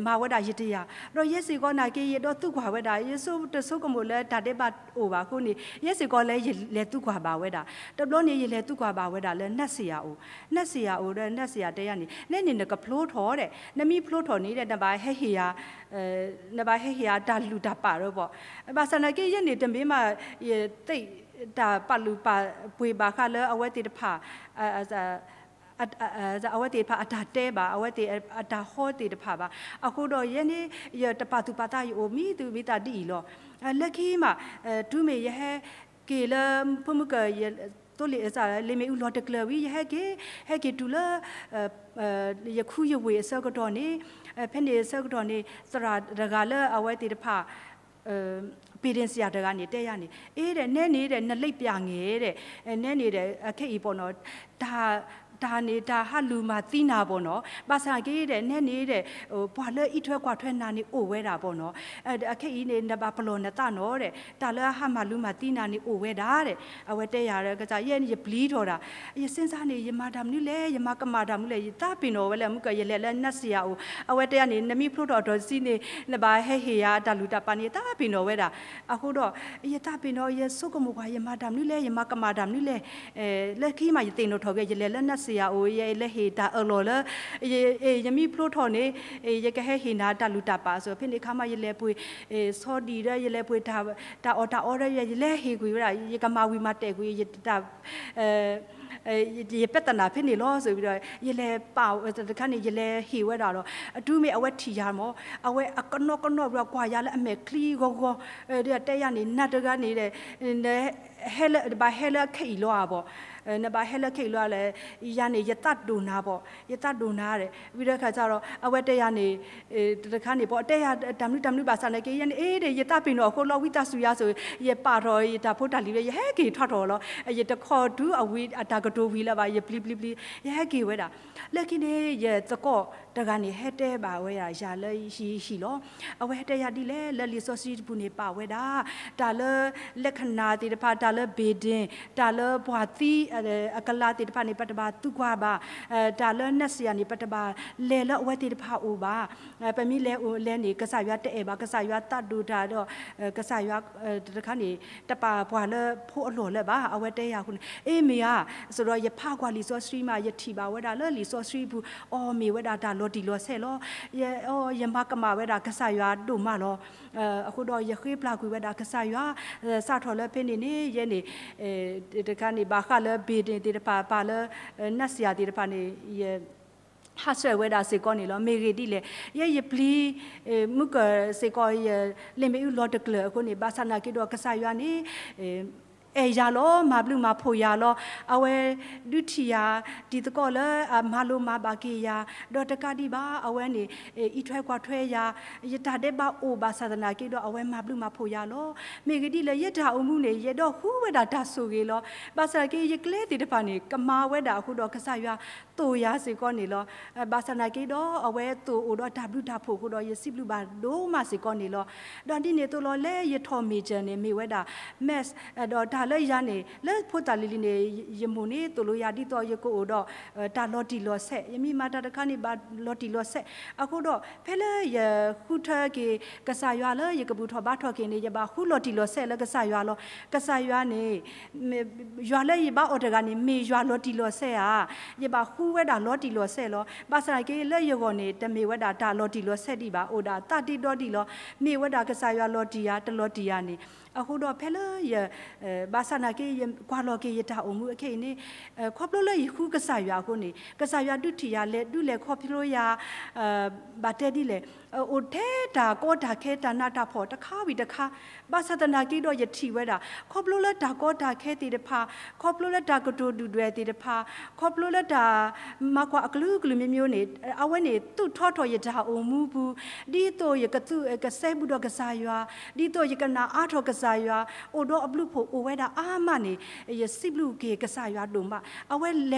မၤဝဲဒၣ်ယတယာ်, ဒီးယဲစ့ၢ်ကီးနာ်က့ ယအဲၣ်ဒိးသံကွၢ်ဝဲဒၣ်, ယဆိတဆိကမိၣ်လၢတၢ်ဒဲးဘးအိၣ်ဘၣ်အဃိန့ၣ် ယဲစ့ၢ်ကီးလၢယလဲၤသံကွၢ်ဘၣ်ဝဲဒၣ်. တဘျီန့ၣ် ယလဲၤသံကွၢ်ဘၣ်ဝဲဒၣ်လၢ နၢ်စံယၤအိၣ်, နၢ်စံယၤအိၣ်ဒီး နၢ်စံယၤတဲယၤန့ၣ် နဲန့ၣ်နကဖျိထီၣ်ဒီး နမ့ၢ်ဖျိထီၣ်န့ၣ်ဒီး နဘၣ်ဟဲဟ့ၣ်ယၤ နဘၣ်ဟဲဟ့ၣ်ယၤတၢ်လုၢ်တၢ်ပာ်ဒီးဘၣ်. ဘၣ်ဆၣ်နာ်က့ ယဲန့ၣ်တမ့ၢ်မး ယသ့ၣ် တၢ်ပာ်လုၢ်ပာ်ပှ့ၤဘၣ်ဃးလၢအဝဲသ့ၣ်တဖၣ် အဝဲသ့ၣ်တဖၣ်အတၢ်တဲဘၣ်, အဝဲသ့ၣ်အတၢ်ဟီသ့ၣ်တဖၣ်ဘၣ်. အဃိဒီးယဲန့ၣ် ယတပာ်သူၣ်ပာ်သး ယအိၣ်မံသူၣ်မံသးဒ်အံၤလီၤ. လၢခံမး တုၤမ့ၢ်ယဟဲက့ၤလၢ ဖိမုၣ်ကၢၢ် သိလ့ၣ် လ့ၣ်မ့ၣ်အူလီၤတကျၢၤဝံၤ ယဟဲက့ၤ ဟဲက့ၤတုၤလၢ ယခူယဝ့ၢ်အဆၢကတီၢ်န့ၣ် ဖဲန့ၣ်အဆၢကတီၢ်န့ၣ် သရၣ်တဂၤလၢအဝဲသ့ၣ်တဖၣ် ပ့ၤဒ့ၣ်စယၤတဂၤန့ၣ် တဲယၤန့ၣ် အ့ဒီး နဲန့ၣ်ဒီး နလိပ်ပြာငယ်ဒီး နဲန့ၣ်ဒီး အခဲအံၤပေါ့နော် တၢ်န့ၣ် တၢ်ဟးလူၤမၤသံနၤပေါ့နော်. ဘၣ်ဆၣ်က့ဒီး နဲန့ၣ်ဒီး ပှၤလၢအံးထွဲကွၢ်ထွဲနၤန့ၣ် အိၣ်ဝဲဒၣ်ပေါ့နော်. အခဲအံၤန့ၣ် နဘၣ်ပလီၢ်နသးနီၤဒီး တၢ်လၢအဟးမၤလူၤမၤသံနၤန့ၣ် အိၣ်ဝဲဒၣ်ဒီး အဝဲတဲယၤဒီး ကစၢ်ယဲန့ၣ် ယပျံၤထီၣ်ဒၣ် ယစ့ၢ်စၢ်န့ၣ် ယမၤတၢ်မနုၤလဲၣ်, ယမၤကမၣ်တၢ်မနုၤလဲၣ်, ယသးပ့ၤနီၣ်ဝဲလၢမုၢ်ကၢၢ် ယလဲၤလၢနၢ်စံယၤအိၣ်. အဝဲတဲယၤန့ၣ် နမ့ၢ်ဖျိထီၣ်အတီၤတဆံန့ၣ် နဘၣ်ဟဲဟ့ၣ်ယၤတၢ်လုၢ်တၢ်ပာ်န့ၣ် ယသးပ့ၤနီၣ်ဝဲဒၣ်. အဃိဒီး ယသးပ့ၤနီၣ် ယဆိကမိၣ်ကွၢ် ယမၤတၢ်မနုၤလဲၣ်, ယမၤကမၣ်တၢ်မနုၤလဲၣ်. လၢခံမး ယသ့ၣ်နီၣ်ထီၣ်က့ၤ ယလဲၤလၢနၢ်စံယၤအိၣ် ယလဲၤဟ့ၣ်တၢ်အၢၣ်လီၤလၢ ယမ့ၢ်ဖျိထီၣ်န့ၣ် ယကဟဲဟ့ၣ်နၤတၢ်လုၢ်တၢ်ပာ်အသိး ဖဲန့ၣ်အခါမး ယလဲၤပှ့ၤ ဆီဒံၣ်ဒီး ယလဲၤပှ့ၤ တၢ်အီၣ်တၢ်အီဒီး ယလဲၤဟ့ၣ်ကွံာ်ဝဲဒၣ် ယကမၤဝံၤမၤတဲာ်ကွံာ် ယတၢ် ယပဲာ်သနာ်ဖဲန့ၣ်လီၤ စံးဝံၤဒီး ယလဲၤပာ်တခါန့ၣ် ယလဲၤဟ့ၣ်ဝဲဒၣ်ဒီး အတုၤမ့ၢ်အဝဲထံၣ်ယၤမး အဝဲအကနီကနီၣ်ဘျီ ကွၢ်ယၤလၢအမဲာ်ချံဂီၤဂီၤ ဒီးတဲယၤန့ၣ် နၤတဂၤန့ၣ်ဒီး ဟဲလၢ နဘၣ်ဟဲလၢအခဲအံၤလီၤဧါဘၣ်, နဘၣ်ဟဲလၢခဲအံၤလီၤဧါလဲၣ်, ယၤန့ၣ် ယသးဒိၣ်နၤဘၣ်, ယသးဒိၣ်နၤဒီး ဝံၤဒီးခါစ့ၢ်ဒီး အဝဲတဲယၤန့ၣ် တခါန့ၣ် ပှၤတဲယၤတၢ်မနုၤတၢ်မနုၤ ဘၣ်ဆၣ်နာ်က့ ယဲန့ၣ် အ့ဒီး ယသးပ့ၤနီၣ်အဃိလီၤ ဝံသးစူၤယၤစ့ၢ် ယပာ်ထီၣ်ယတၢ်ဖိတၢ်လံၤဝဲ ယဟဲက့ၤထီၣ်ထီၣ်လီၤ. ယတခီတုၤအဝံၤအတၢ်ကတိၤဝံၤလၢၤဘၣ် ယပျံၤပျံၤပျံၤ ယဟဲက့ၤဝဲဒၣ်. လၢခံန့ၣ် ယသကိးတဂၤန့ၣ် ဟဲတဲဘၣ်ဝဲဒၣ်ယၤလၢယဟံၣ်လီၤ. အဝဲဟဲတဲယၤဒ်လဲၣ် လၢလံာ်စီဆှံတပူၤန့ၣ် ပာ်ဝဲဒၣ် တၢ်လၢ လက္ခဏာသ့ၣ်တဖၣ် တၢ်လၢ ဘ့ၣ်ဒ့ၣ် တၢ်လၢပှၤသံ အကလၤသ့ၣ်တဖၣ်န့ၣ် ပတဘၣ်သံကွၢ်ဘၣ်, တၢ်လၢနၢ်စံယၤန့ၣ် ပတဘၣ်လဲၤလၢအဝဲသ့ၣ်တဖၣ်အိၣ်ဘၣ်. ပမ့ၢ်လဲၤအိၣ်လဲၤန့ၣ် ကစၢ်ယွၤတအဲၣ်ဘၣ်, ကစၢ်ယွၤသးဒိၣ်တၢ်ဒီး ကစၢ်ယွၤ တခါန့ၣ် တပာ်ပှၤလၢဖိအလီၢ်လၢၤဘၣ်. အဝဲတဲယၤအဃိန့ၣ် အ့မ့ၢ်ဧါ, စ့ၢ်ဒီးယဖးကွၢ်လံာ်စီဆှံမး ယထံၣ်ဘၣ်ဝဲဒၣ်လၢလံာ်စီဆှံပူၤ အီၤမ့ၢ်ဝဲဒၣ်တၢ်လီၤတံၢ်လီၤဆဲးလီၤ. ယမၤကမၣ်ဝဲဒၣ်ကစၢ်ယွၤဒိၣ်မးလီၤ. အဃိဒီးယဃ့ပျၢ်ကွံာ်ဝဲဒၣ်ကစၢ်ယွၤ, စးထီၣ်လၢဖဲန့ၣ်န့ၣ် ယဲန့ၣ် တခါန့ၣ် ဘၣ်ဃးလၢ ဘ့ၣ်ဒ့ၣ်သ့ၣ်တဖၣ် ပာ်လၢ နၢ်စံယၤသ့ၣ်တဖၣ်န့ၣ် ယ ဟးဆှဲးဝဲဒၣ်စ့ၢ်ကီးန့ၣ်လီၤ. မ့ၢ်ဂ့ၢ်ဒ်လဲၣ်, ယဲယပျံၤ မုၢ်ကၢၢ်စ့ၢ်ကီး ယလ့ၣ်မ့ၣ်အူလီၤတကျၢၤအဃိန့ၣ် ဘၣ်ဆၣ်နာ်က့ဒီး ကစၢ်ယွၤန့ၣ် အဲၣ်ယၤလီၤ, မၤဘျုးမၤဖှိၣ်ယၤလီၤ. အဝဲဒုးထံၣ်ယၤ တံၤသကိးလၢအမၤလိမၤဘၣ်က့ၤယၤ, ဒီးတကးဒံးဘၣ် အဝဲန့ၣ် အံးထွဲကွၢ်ထွဲယၤ, ယတၢ်ဒဲးဘးအိၣ်ဘၣ်ဆၣ်သနာ်က့ဒီး အဝဲမၤဘျုးမၤဖှိၣ်ယၤလီၤ. မ့ၢ်ဂ့ၢ်ဒ်လဲၣ် ယတၢ်အိၣ်မူန့ၣ် ယအဲၣ်ဒိးဃုဝဲဒၣ်တၢ်ဆိၣ်ဂ့ၤလီၤ. ဘၣ်ဆၣ်နာ်က့ ယကျဲသ့ၣ်တဖၣ်န့ၣ် ကမၤဝဲဒၣ်အဃိဒီး ကစၢ်ယွၤသိၣ်ယၤစ့ၢ်ကီးန့ၣ်လီၤ. ဘၣ်ဆၣ်နာ်က့ဒီး အဝဲသိၣ်အိၣ်ဒီးတၢ်ဘျုးတၢ်ဖှိၣ်အဃိဒီး ယစံးဘျုးဘၣ်ဒိၣ်မးစ့ၢ်ကီးန့ၣ်လီၤ. ဒီးဒ်န့ၣ်အသိးလီၤ လၢယထီၣ် major န့ၣ် မ့ၢ်ဝဲဒၣ် maths, ဒီးတၢ်လၢယၤန့ၣ် လၢဖိသၣ်လံၤလံၤန့ၣ် ယမိၢ်န့ၣ် သိၣ်လိယၤဒ်သိးယကအိၣ်ဒီး တၢ်လီၤတံၢ်လီၤဆဲး, ယမ့ၢ်မၤတၢ်တခါန့ၣ် ဘၣ်လီၤတံၢ်လီၤဆဲး. အဃိဒီး ဖဲလၢယဃုထၢက့ၤကစၢ်ယွၤလၢယကဘူၣ်ထီၣ်ဘါထီၣ်က့ၤန့ၣ် ယဘၣ်ဃုလီၤတံၢ်လီၤဆဲးလၢကစၢ်ယွၤလီၤ. ကစၢ်ယွၤန့ၣ် ယွၤလၢယဘါအီၤတဂၤန့ၣ် မ့ၢ်ယွၤလီၤတံၢ်လီၤဆဲးဧါ. ယဘၣ်ဃုဝဲဒၣ်လီၤတံၢ်လီၤဆဲးလီၤ. ဘၣ်ဆၣ်နာ်က့ လၢယဂီၢ်န့ၣ် တမ့ၢ်ဝဲဒၣ်တၢ်လီၤတံၢ်လီၤဆဲးဒံးဘၣ်, အိၣ်ဒၣ်သးတ့ဒီဒံးလီၤ. မ့ၢ်ဝဲဒၣ်ကစၢ်ယွၤလီၤတံၢ်ယၤ တလီၤတံၢ်ယၤန့ၣ်. အဃိဒီးဖဲလၢယ ဘၣ်ဆၣ်နာ်က့ ယကွၢ်လီၤက့ၤယတၢ်အိၣ်မူအခဲအံၤန့ၣ် ခီဖျိလၢယဃုကစၢ်ယွၤအဃိန့ၣ် ကစၢ်ယွၤဒုးထံၣ်ယၤ လဲၤဒုးလဲၤခီဖျိယၤ ဘၣ်တဲဒ်လဲၣ်, အိၣ်ထဲတၢ်ကီတၢ်ခဲတၢ်နးတၢ်ဖှီၣ်တခါဝံၤတခါ, ဘၣ်ဆၣ်သနာ်က့ဒီးယထံၣ်ဝဲဒၣ် ခီဖျိလၢတၢ်ကီတၢ်ခဲသ့ၣ်တဖၣ်, ခီဖျိလၢတၢ်ကတိၤဒုၣ်ဒွဲၣ်သ့ၣ်တဖၣ်, ခီဖျိလၢတၢ်မၤကွၢ်အကလုာ်ကလုာ်မံၤမံၤန့ၣ် အဝဲန့ၣ်သူၣ်ထီထီၣ်ယတၢ်အိၣ်မူပူၤ, ဒ်သိးယကသူၣ်ကစဲဘူးဒီးကစၢ်ယွၤ, ဒ်သိးယကနၣ်အါထီၣ်ကစၢ်ယွၤ, အိၣ်ဒီးအဘျုးအဖှိၣ်အိၣ်ဝဲဒၣ်အါမးန့ၣ် ယစံးဘျုးက့ၤကစၢ်ယွၤဒိၣ်မး. အဝဲ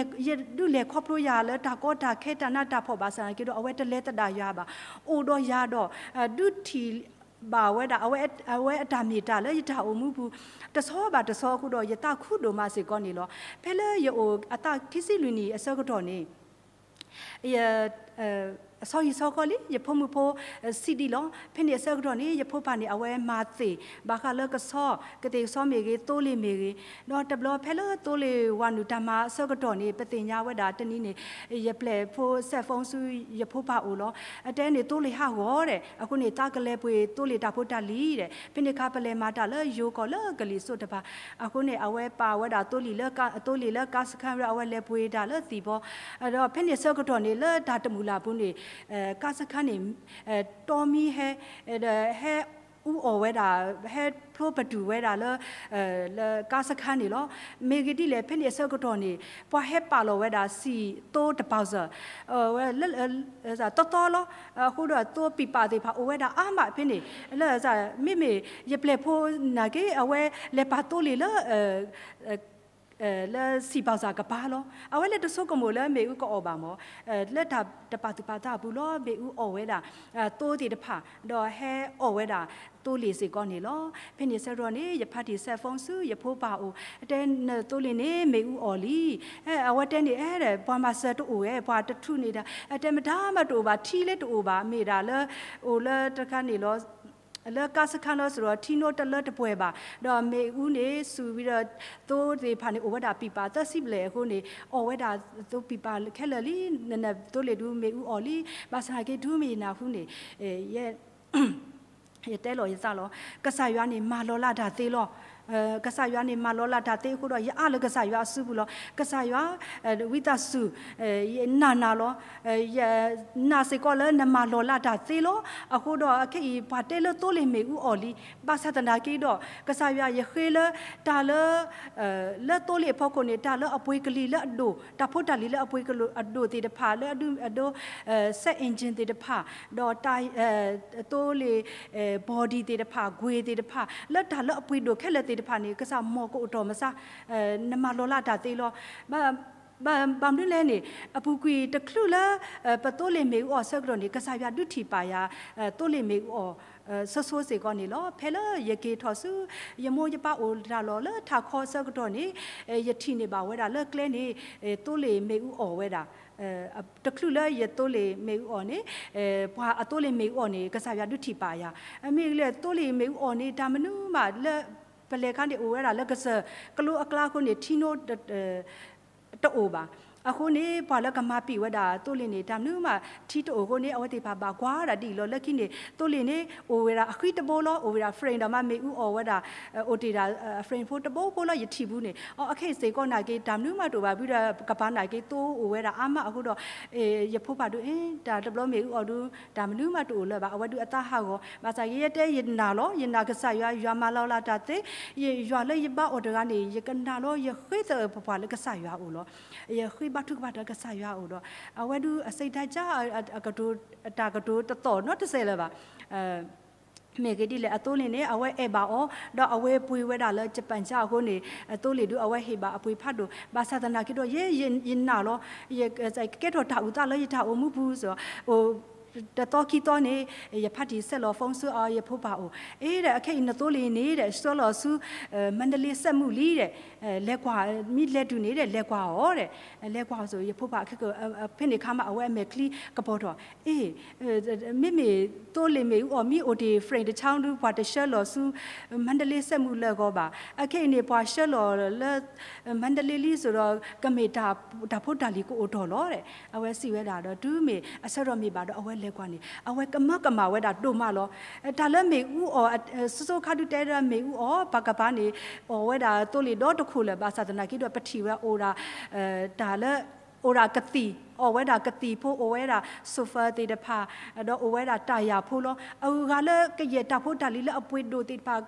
ယဒုးလဲၤခီဖျိယၤလၢတၢ်ကီတၢ်ခဲတၢ်နးတၢ်ဖှီၣ်ဘၣ်ဆၣ်သနာ်က့ဒီး အဝဲတလဲၤသဒၣ်ယၤဘၣ်. အိၣ်ဒီးယၤဒီး ဒုးထံၣ် ဘၣ်ဝဲဒၣ် အဝဲအတၢ်မ့ၢ်တၢ်လၢယတၢ်အိၣ်မူပူၤ တဆီဘၣ်တဆီအဃိဒီး ယသးခုဒိၣ်မးစ့ၢ်ကီးန့ၣ်လီၤ. ဖဲလၢယအိၣ်အသးခံဆံလွံၢ်နံၣ်အဆၢကတီၢ်န့ၣ် ယ အဆီဟံၣ်ဆီဃီလံ ယဖိမုၣ်ဖိ ဆံးဒံးလီၤ. ဖဲန့ၣ်အဆၢကတီၢ်န့ၣ် ယဖိပၢ်န့ၣ် အဝဲမၤသ့ၣ် ဘၣ်ဃးလၢကဆီ ကသ့ၣ်ကဆီမ့ၢ်ဂ့ၤ သိလ့ၣ်မ့ၢ်ဂ့ၤ, ဒီးတဘျီဖဲလၢသိလ့ၣ်ဝၤနုာ်တၢ်မၤအဆၢကတီၢ်န့ၣ် ပသ့ၣ်ညါဝဲဒၣ်တနံၤန့ၣ် ယပျဲၢ်ဖိ cell phone ဆူယဖိပၢ်အိၣ်လီၤ. အတဲန့ၣ် သိလ့ၣ်ဟးဂီၤဒဲး အဃိန့ၣ် သးကလဲၤပှ့ၤသိလ့ၣ်တၢ်ဖိတၢ်လံၤဒဲး ဖဲန့ၣ်အခါ ပလဲၤမၤတၢ်လၢယိၤကီၢ်လၢကလံၤစိးတဖၣ် အဃိန့ၣ် အဝဲပာ်ဝဲဒၣ်သိလ့ၣ်လၢ သိလ့ၣ်လၢကါစခန်း အဝဲလဲၤပှ့ၤတၢ်လၢသံၣ်ဘီ, ဒီးဖဲန့ၣ်အဆၢကတီၢ်န့ၣ် လၢတၢ်တမုာ်လၢ်အပူၤန့ၣ် ကါစခန်းန့ၣ် တီမံဟဲ ဒီးဟဲအူအီၣ်ဝဲဒၣ် ဟဲဖျိပတုာ်ဝဲဒၣ်လၢ လၢကါစခန်း န့ၣ်လီၤ. မ့ၢ်ဂ့ၢ်ဒ်လဲၣ် ဖဲန့ၣ်အဆၢကတီၢ်န့ၣ် ပှၤဟဲပာ်လီၤဝဲဒၣ်စံၣ်သိတပာ်စၢၤ ဝဲလၢ တသီလီၤ. အဃိဒီးသိပံာ်ပာ်သ့ၣ်တဖၣ် အိၣ်ဝဲဒၣ်အါမးဖဲန့ၣ် လၢ မ့မ့ၢ်ယပျဲၢ်ဖိနာ်က့ အဝဲလဲၤပာ်သိလ့ၣ်လၢ လၢစံၣ်ပာ်စၢၤကပၤလီၤ. အဝဲလၢတဆိကမိၣ်လၢမ့ၣ်အူကအီၣ်ဘၣ်မး လၢတၢ်တပာ်သူၣ်ပာ်သးအပူၤလီၤ မ့ၣ်အူအီၣ်ဝဲဒၣ် သိသ့ၣ်တဖၣ် ဒီးဟဲအီၣ်ဝဲဒၣ်သိလ့ၣ်စ့ၢ်ကီးန့ၣ်လီၤ. ဖဲန့ၣ်အဆၢကတီၢ်န့ၣ် ယဖးတံၢ် cell phone ဆူယဖိပၢ်အိၣ် အတဲနသိလ့ၣ်န့ၣ် မ့ၣ်အူအီၣ်လံ. အဝဲတဲန့ၣ် အဲ ပှၤမၤစၢၤတအိၣ်ဝဲ ပှၤတထူးန့ၣ်ဒီး အတဲမတၤမးတအိၣ်ဘၣ် ထံလၢတအိၣ်ဘၣ် မ့ၢ်ဒၣ်လၢ အိၣ်လၢတခါန့ၣ်လီၤ လၢကါစခန်းလီၤ ဆိုတော့ ထံနိတလၢတပှဲၤဘၣ်. ဒီးမ့ၣ်အူန့ၣ် စူၤဝံၤဒီး သိသ့ၣ်တဖၣ်န့ၣ် အိၣ်ဝဲဒၣ်ပံာ်ပာ်သၢဆံဘျဲၣ်အဃိန့ၣ် အီၣ်ဝဲဒၣ်သိပံာ်ပာ်ခဲလၢာ်လံ. နသိလ့ၣ်ဒုးမ့ၣ်အူအီၣ်လံ. ဘၣ်ဆၣ်က့ၤတုၤမ့ၢ်ယနၢ်ဟူန့ၣ် ယ ယတဲလီၤယသးလီၤ. ကစၢ်ယွၤန့ၣ် မၤလီၤလးတၢ်သ့လီၤ. ကစၢ်ယွၤန့ၣ်မၤလီၤလးတၢ်သ့အဃိဒီး ယအၢၣ်လီၤကစၢ်ယွၤအစုပူၤလီၤ. ကစၢ်ယွၤ ဝံသးစူၤ ယနာ်နၤလီၤ. ယနာ်စ့ၢ်ကီးလၢနမၤလီၤလးတၢ်သ့လီၤ. အဃိဒီးခဲအံၤ ပှၤတဲလၢသိလ့ၣ်မ့ၣ်အူအီၣ်လံ. ဘၣ်ဆၣ်သနာ်က့ဒီး ကစၢ်ယွၤယဃ့လၢ တၢ်လၢ လၢသိလ့ၣ်အဖီခိၣ်န့ၣ် တၢ်လၢအပှ့ၤကလံၤလၢအဒိၣ် တၢ်ဖိတၢ်လံၤလၢအပှ့ၤကလိာ်အဒိၣ်သ့ၣ်တဖၣ် လၢအဒိ အဒိ set engine သ့ၣ်တဖၣ် ဒီးတၢ် သိလ့ၣ် body သ့ၣ်တဖၣ် ကွေ့သ့ၣ်တဖၣ် လၢတၢ်လၢအပှ့ၤဒိၣ်ခဲလၢာ်သ့ၣ်တဖၣ်န့ၣ် ကစၢ်မိၢ်ကအိၣ်ထီၣ်မဆါ နမၤလီၤလးတၢ်သ့လီၤ. ဘၣ်မနုၤလဲၣ်န့ၣ် အပူၤကွံာ်တချုးလၢ ပသိလ့ၣ်မ့ၣ်အူအီၣ်ဆၢကတီၢ်န့ၣ် ကစၢ်ယွၤဒုးထံၣ်ပာ်ယၤ သိလ့ၣ်မ့ၣ်အူအီၣ် ဆိဆိစ့ၢ်ကီးန့ၣ်လီၤ. ဖဲလၢယက့ၤထီၣ်ဆူ ယမိၢ်ယပၢ်အိၣ်တၢ်လီၢ်လၢထးခီဆၢကတီၢ်န့ၣ် ယထံၣ်န့ၢ်ဘၣ်ဝဲဒၣ်လၢကျဲန့ၣ် သိလ့ၣ်မ့ၣ်အူအီၣ်ဝဲဒၣ် တချုးလၢယသိလ့ၣ်မ့ၣ်အူအီၣ်န့ၣ် ပှၤအသိလ့ၣ်မ့ၣ်အူအီၣ်န့ၣ် ကစၢ်ယွၤဒုးထံၣ်ပာ်ယၤ မ့ၢ်လၢသိလ့ၣ်မ့ၣ်အူအီၣ်န့ၣ် တၢ်မနုၤမးလၢ ပလဲၤခါန့ၣ်အိၣ်ဝဲဒၣ်လၢကစၢၢ် ကလိအကျါအဃိန့ၣ် ထံနိ တအိၣ်ဘၣ်. အဃိန့ၣ် ပှၤလၢကမၤပံာ်ဝဲဒၣ်သိလ့ၣ်န့ၣ် တၢ်မနုၤမး ထံတအိၣ်အဃိန့ၣ် အဝဲသ့ၣ်တဖၣ်ဘၣ်ကွၢ်ဒၣ်ဒ်အံၤလီၤ. လၢခံန့ၣ် သိလ့ၣ်န့ၣ် အိၣ်ဝဲဒၣ်အဃံတဘိလီၤ. အိၣ်ဝဲဒၣ် frame ဒီးမ့ၢ်မ့ၣ်အူအီၣ်ဝဲဒၣ် အိၣ်တ့ၢ်ဒၣ် frame ဖိတဘိဖိလီၤ ယထံၣ်ဘူးန့ၣ်. အခဲအံၤစ့ၢ်ကီးနာ်က့ တၢ်မနုၤမးတအိၣ်ဘၣ် ဘုဒီးကပၤနာ်က့ သိအိၣ်ဝဲဒၣ်အါမးအဃိဒီး ယဖိပၢ်ဒုး အ့ တၢ်တဘျီမ့ၣ်အူအီၣ်ဒုး တၢ်မနုၤမးတအိၣ်လၢၤဘၣ် အဝဲဒုးအသးဟးဂီၤ. ဘၣ်ဆၣ်ယဲယတဲယနာ်လီၤ. ယနာ်ကစၢ်ယွၤ ယွၤမၤလီၤလးတၢ်သ့ ယ ယွၤလၢယဘါအီၤတဂၤန့ၣ် ယကနာ်လီၤ. ယဃ့သပှၢ်ပှၢ်လၢကစၢ်ယွၤအအိၣ်လီၤ. ယဃ့ဘါထုကဖၣ်တၢ်ကစၢ်ယွၤအအိၣ်ဒီး အဝဲဒုးအစိတ်ဓာတ်ကျ အကတိၤ တၢ်ကတိၤတသီၣ်နီတစဲးလၢၤဘၣ်. မ့ၢ်ဂ့ၢ်ဒ်လဲၣ် အသိလ့ၣ်န့ၣ် အဝဲအဲၣ်ဘၣ်အီၤ ဒီးအဝဲပှ့ၤဝဲဒၣ်လၢ Japan အဃိန့ၣ် အသိလ့ၣ်ဒုးအဝဲဟ့ၣ်ဘၣ်အပှ့ၤဖးဒိၣ်. ဘၣ်ဆၣ်သနာ်က့ဒီး ယဲယနာ်လီၤ. ယကဲထီၣ်တၢ်အုၣ်သးလၢယတၢ်အိၣ်မူပူၤစ့ၢ်ကီး တသီခံသီန့ၣ် ယဖါတံၢ်ဆဲးလီၤ phone ဆူအီၤ ယဖိပၢ်အိၣ် အ့ဒီး အခဲအံၤနသိလ့ၣ်န့ၣ်ဒီး ဆှၢလီၤဆူ မန္တလေးစက်မှု လံဒီး လဲၤကွၢ် မ့ၢ်လဲၤတုၤန့ၣ်ဒီး လဲၤကွၢ်အီၤဒီး လဲၤကွၢ်အီၤစ့ၢ် ယဖိပၢ်ခဲက ဖဲန့ၣ်ခါမး အဝဲအမဲာ်ချံကပီၤထီၣ် အ့ မ့မ့ၢ်သိလ့ၣ်မ့ၣ်အူအီၣ်မ့ၢ်အိၣ်တ့ၢ် frame တဆါဒုး ပှၤတဆှၢလီၤဆူ မန္တလေးစက်မှု လၢအဂီၢ်ဘၣ်. အခဲအံၤန့ၣ် ပှၤဆှၢလီၤလၢ မန္တလေး လံစ့ၢ်ကီး ကမ့ၢ်တၢ်ဖိတၢ်လံၤကအိၣ်ထီၣ်လီၤဒီး အဝဲစံးဝဲဒၣ်ဒီး တုၤမ့ၢ်အဆၢထီၣ်မ့ၢ်ဘၣ်ဒီး အဝဲလဲၤကွၢ်န့ၣ် အဝဲကမၢကမၣ်ဝဲဒၣ်ဒိၣ်မးလီၤ. တၢ်လၢမ့ၣ်အူအီၣ် စိၤစိၤခါဒုးတဲဒီးမ့ၣ်အူအီၣ် ပှၤကပၤန့ၣ် အီၣ်ဝဲဒၣ်သိလ့ၣ်ဒီတခိၣ်လၢၤ ဘၣ်ဆၣ်သနာ်က့ဒီး ပထံၣ်ဝဲအိၣ်ဒၣ် တၢ်လၢ အိၣ်ဒၣ်ကသံၣ် အီၣ်ဝဲဒၣ်ကသံၣ်ဖိ အိၣ်ဝဲဒၣ် sofa သ့ၣ်တဖၣ် ဒီးအိၣ်ဝဲဒၣ်တၢ်ယၢ်ဖိလီၤ. အဂုၤအဂၤလၢကယဲၢ်တၢ်ဖိတၢ်လံၤလၢအပှ့ၤဒိၣ်သ့ၣ်တဖၣ်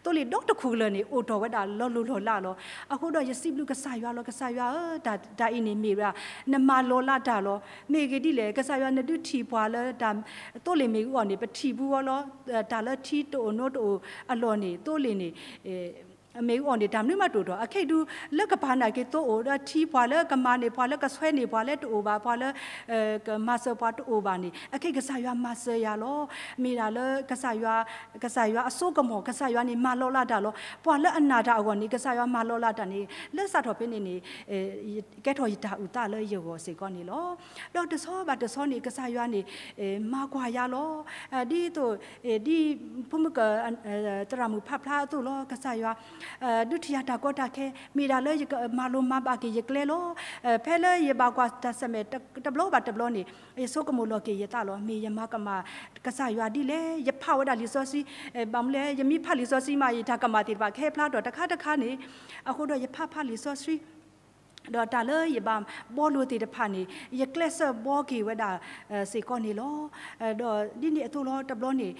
သိလ့ၣ်ဒီတခိၣ်လၢၤန့ၣ် အိၣ်ထီၣ်ဝဲဒၣ်လီၤလိၢ်လီၤလးလီၤ. အဃိဒီးယစံးဘျုးကစၢ်ယွၤလီၤ. ကစၢ်ယွၤဧၢ, တၢ်အံၤန့ၣ်မ့ၢ်ဝဲဒၣ် နမၤလီၤလးတၢ်လီၤ. မ့ၢ်ဂ့ၢ်ဒ်လဲၣ် ကစၢ်ယွၤနဒုးထံၣ်ပှၤလၢတၢ် သိလ့ၣ်မ့ၣ်အူအီၣ်န့ၣ် ပထံၣ်ဘူးအီၤလီၤ. တၢ်လၢထံတအိၣ်နိတအိၣ်အလီၢ်န့ၣ် သိလ့ၣ်န့ၣ် မ့ၣ်အူအီၣ်န့ၣ် တၢ်မနုၤမးတအိၣ်ထီၣ်, အခဲအံၤဒုး လၢကပၤနာ်က့သိအိၣ်ဒီးထံ ပှၤလၢကမၤန့ၣ် ပှၤလၢကဆွဲန့ၣ် ပှၤလၢတအိၣ်ဘၣ်, ပှၤလၢ ကမၤစၢၤပှၤတအိၣ်ဘၣ်န့ၣ် အခဲအံၤကစၢ်ယွၤမၤစၢၤယၤလီၤ. မ့ၢ်ဒၣ်လၢကစၢ်ယွၤ, ကစၢ်ယွၤအစိကမီၤ, ကစၢ်ယွၤန့ၣ် မၤလီၤလးတၢ်လီၤ. ပှၤလၢအနာ်တၢ်အဂီၢ်န့ၣ် ကစၢ်ယွၤမၤလီၤလးတၢ်န့ၣ် လၢစးထီၣ်ဖဲန့ၣ်န့ၣ် ကဲထီၣ်ယတၢ်အုၣ်သးလၢယဂီၢ်စ့ၢ်ကီးန့ၣ်လီၤ. ဒီးတဆီဘၣ်တဆီန့ၣ် ကစၢ်ယွၤန့ၣ် မၤကွၢ်ယၤလီၤ. ဒ်သိး ဒ်ဖိမုၣ်က သရၣ်မုၣ်ဖးဖျါအသိးလီၤ. ကစၢ်ယွၤ ဒုးထံၣ်ယၤတၢ်ကီတၢ်ခဲ မ့ၢ်ဒၣ်လၢယကမၤလိၤမၤဘၣ်က့ၤယကျဲလီၤ. ဖဲလၢယဘၣ်ကွၢ်တၢ်ဆၢၣ်မဲာ်တဘျီဘၣ်တဘျီန့ၣ် ယဆိကမိၣ်လီၤက့ၤယသးလီၤ. မ့ၢ်ယမၤကမၣ် ကစၢ်ယွၤဒ်လဲၣ်, ယဖးဝဲဒၣ်လံာ်စီဆှံ, ဘၣ်မနုၤလဲၣ် ယမ့ၢ်ဖးလံာ်စီဆှံမး ယတၢ်ကမၣ်သ့ၣ်တဖၣ် ကဟဲဖျါထီၣ်တခါတခါန့ၣ်, အဃိဒီးယဖးဖးလံာ်စီဆှံ ဒီးတၢ်လၢယဘၣ်ဘှီလိာ်သ့ၣ်တဖၣ်န့ၣ် ယကျဲးစၢးဘှီက့ၤဝဲဒၣ် စ့ၢ်ကီးန့ၣ်လီၤ. ဒီးဒ်န့ၣ်အသိးလီၤ တဘျီန့ၣ်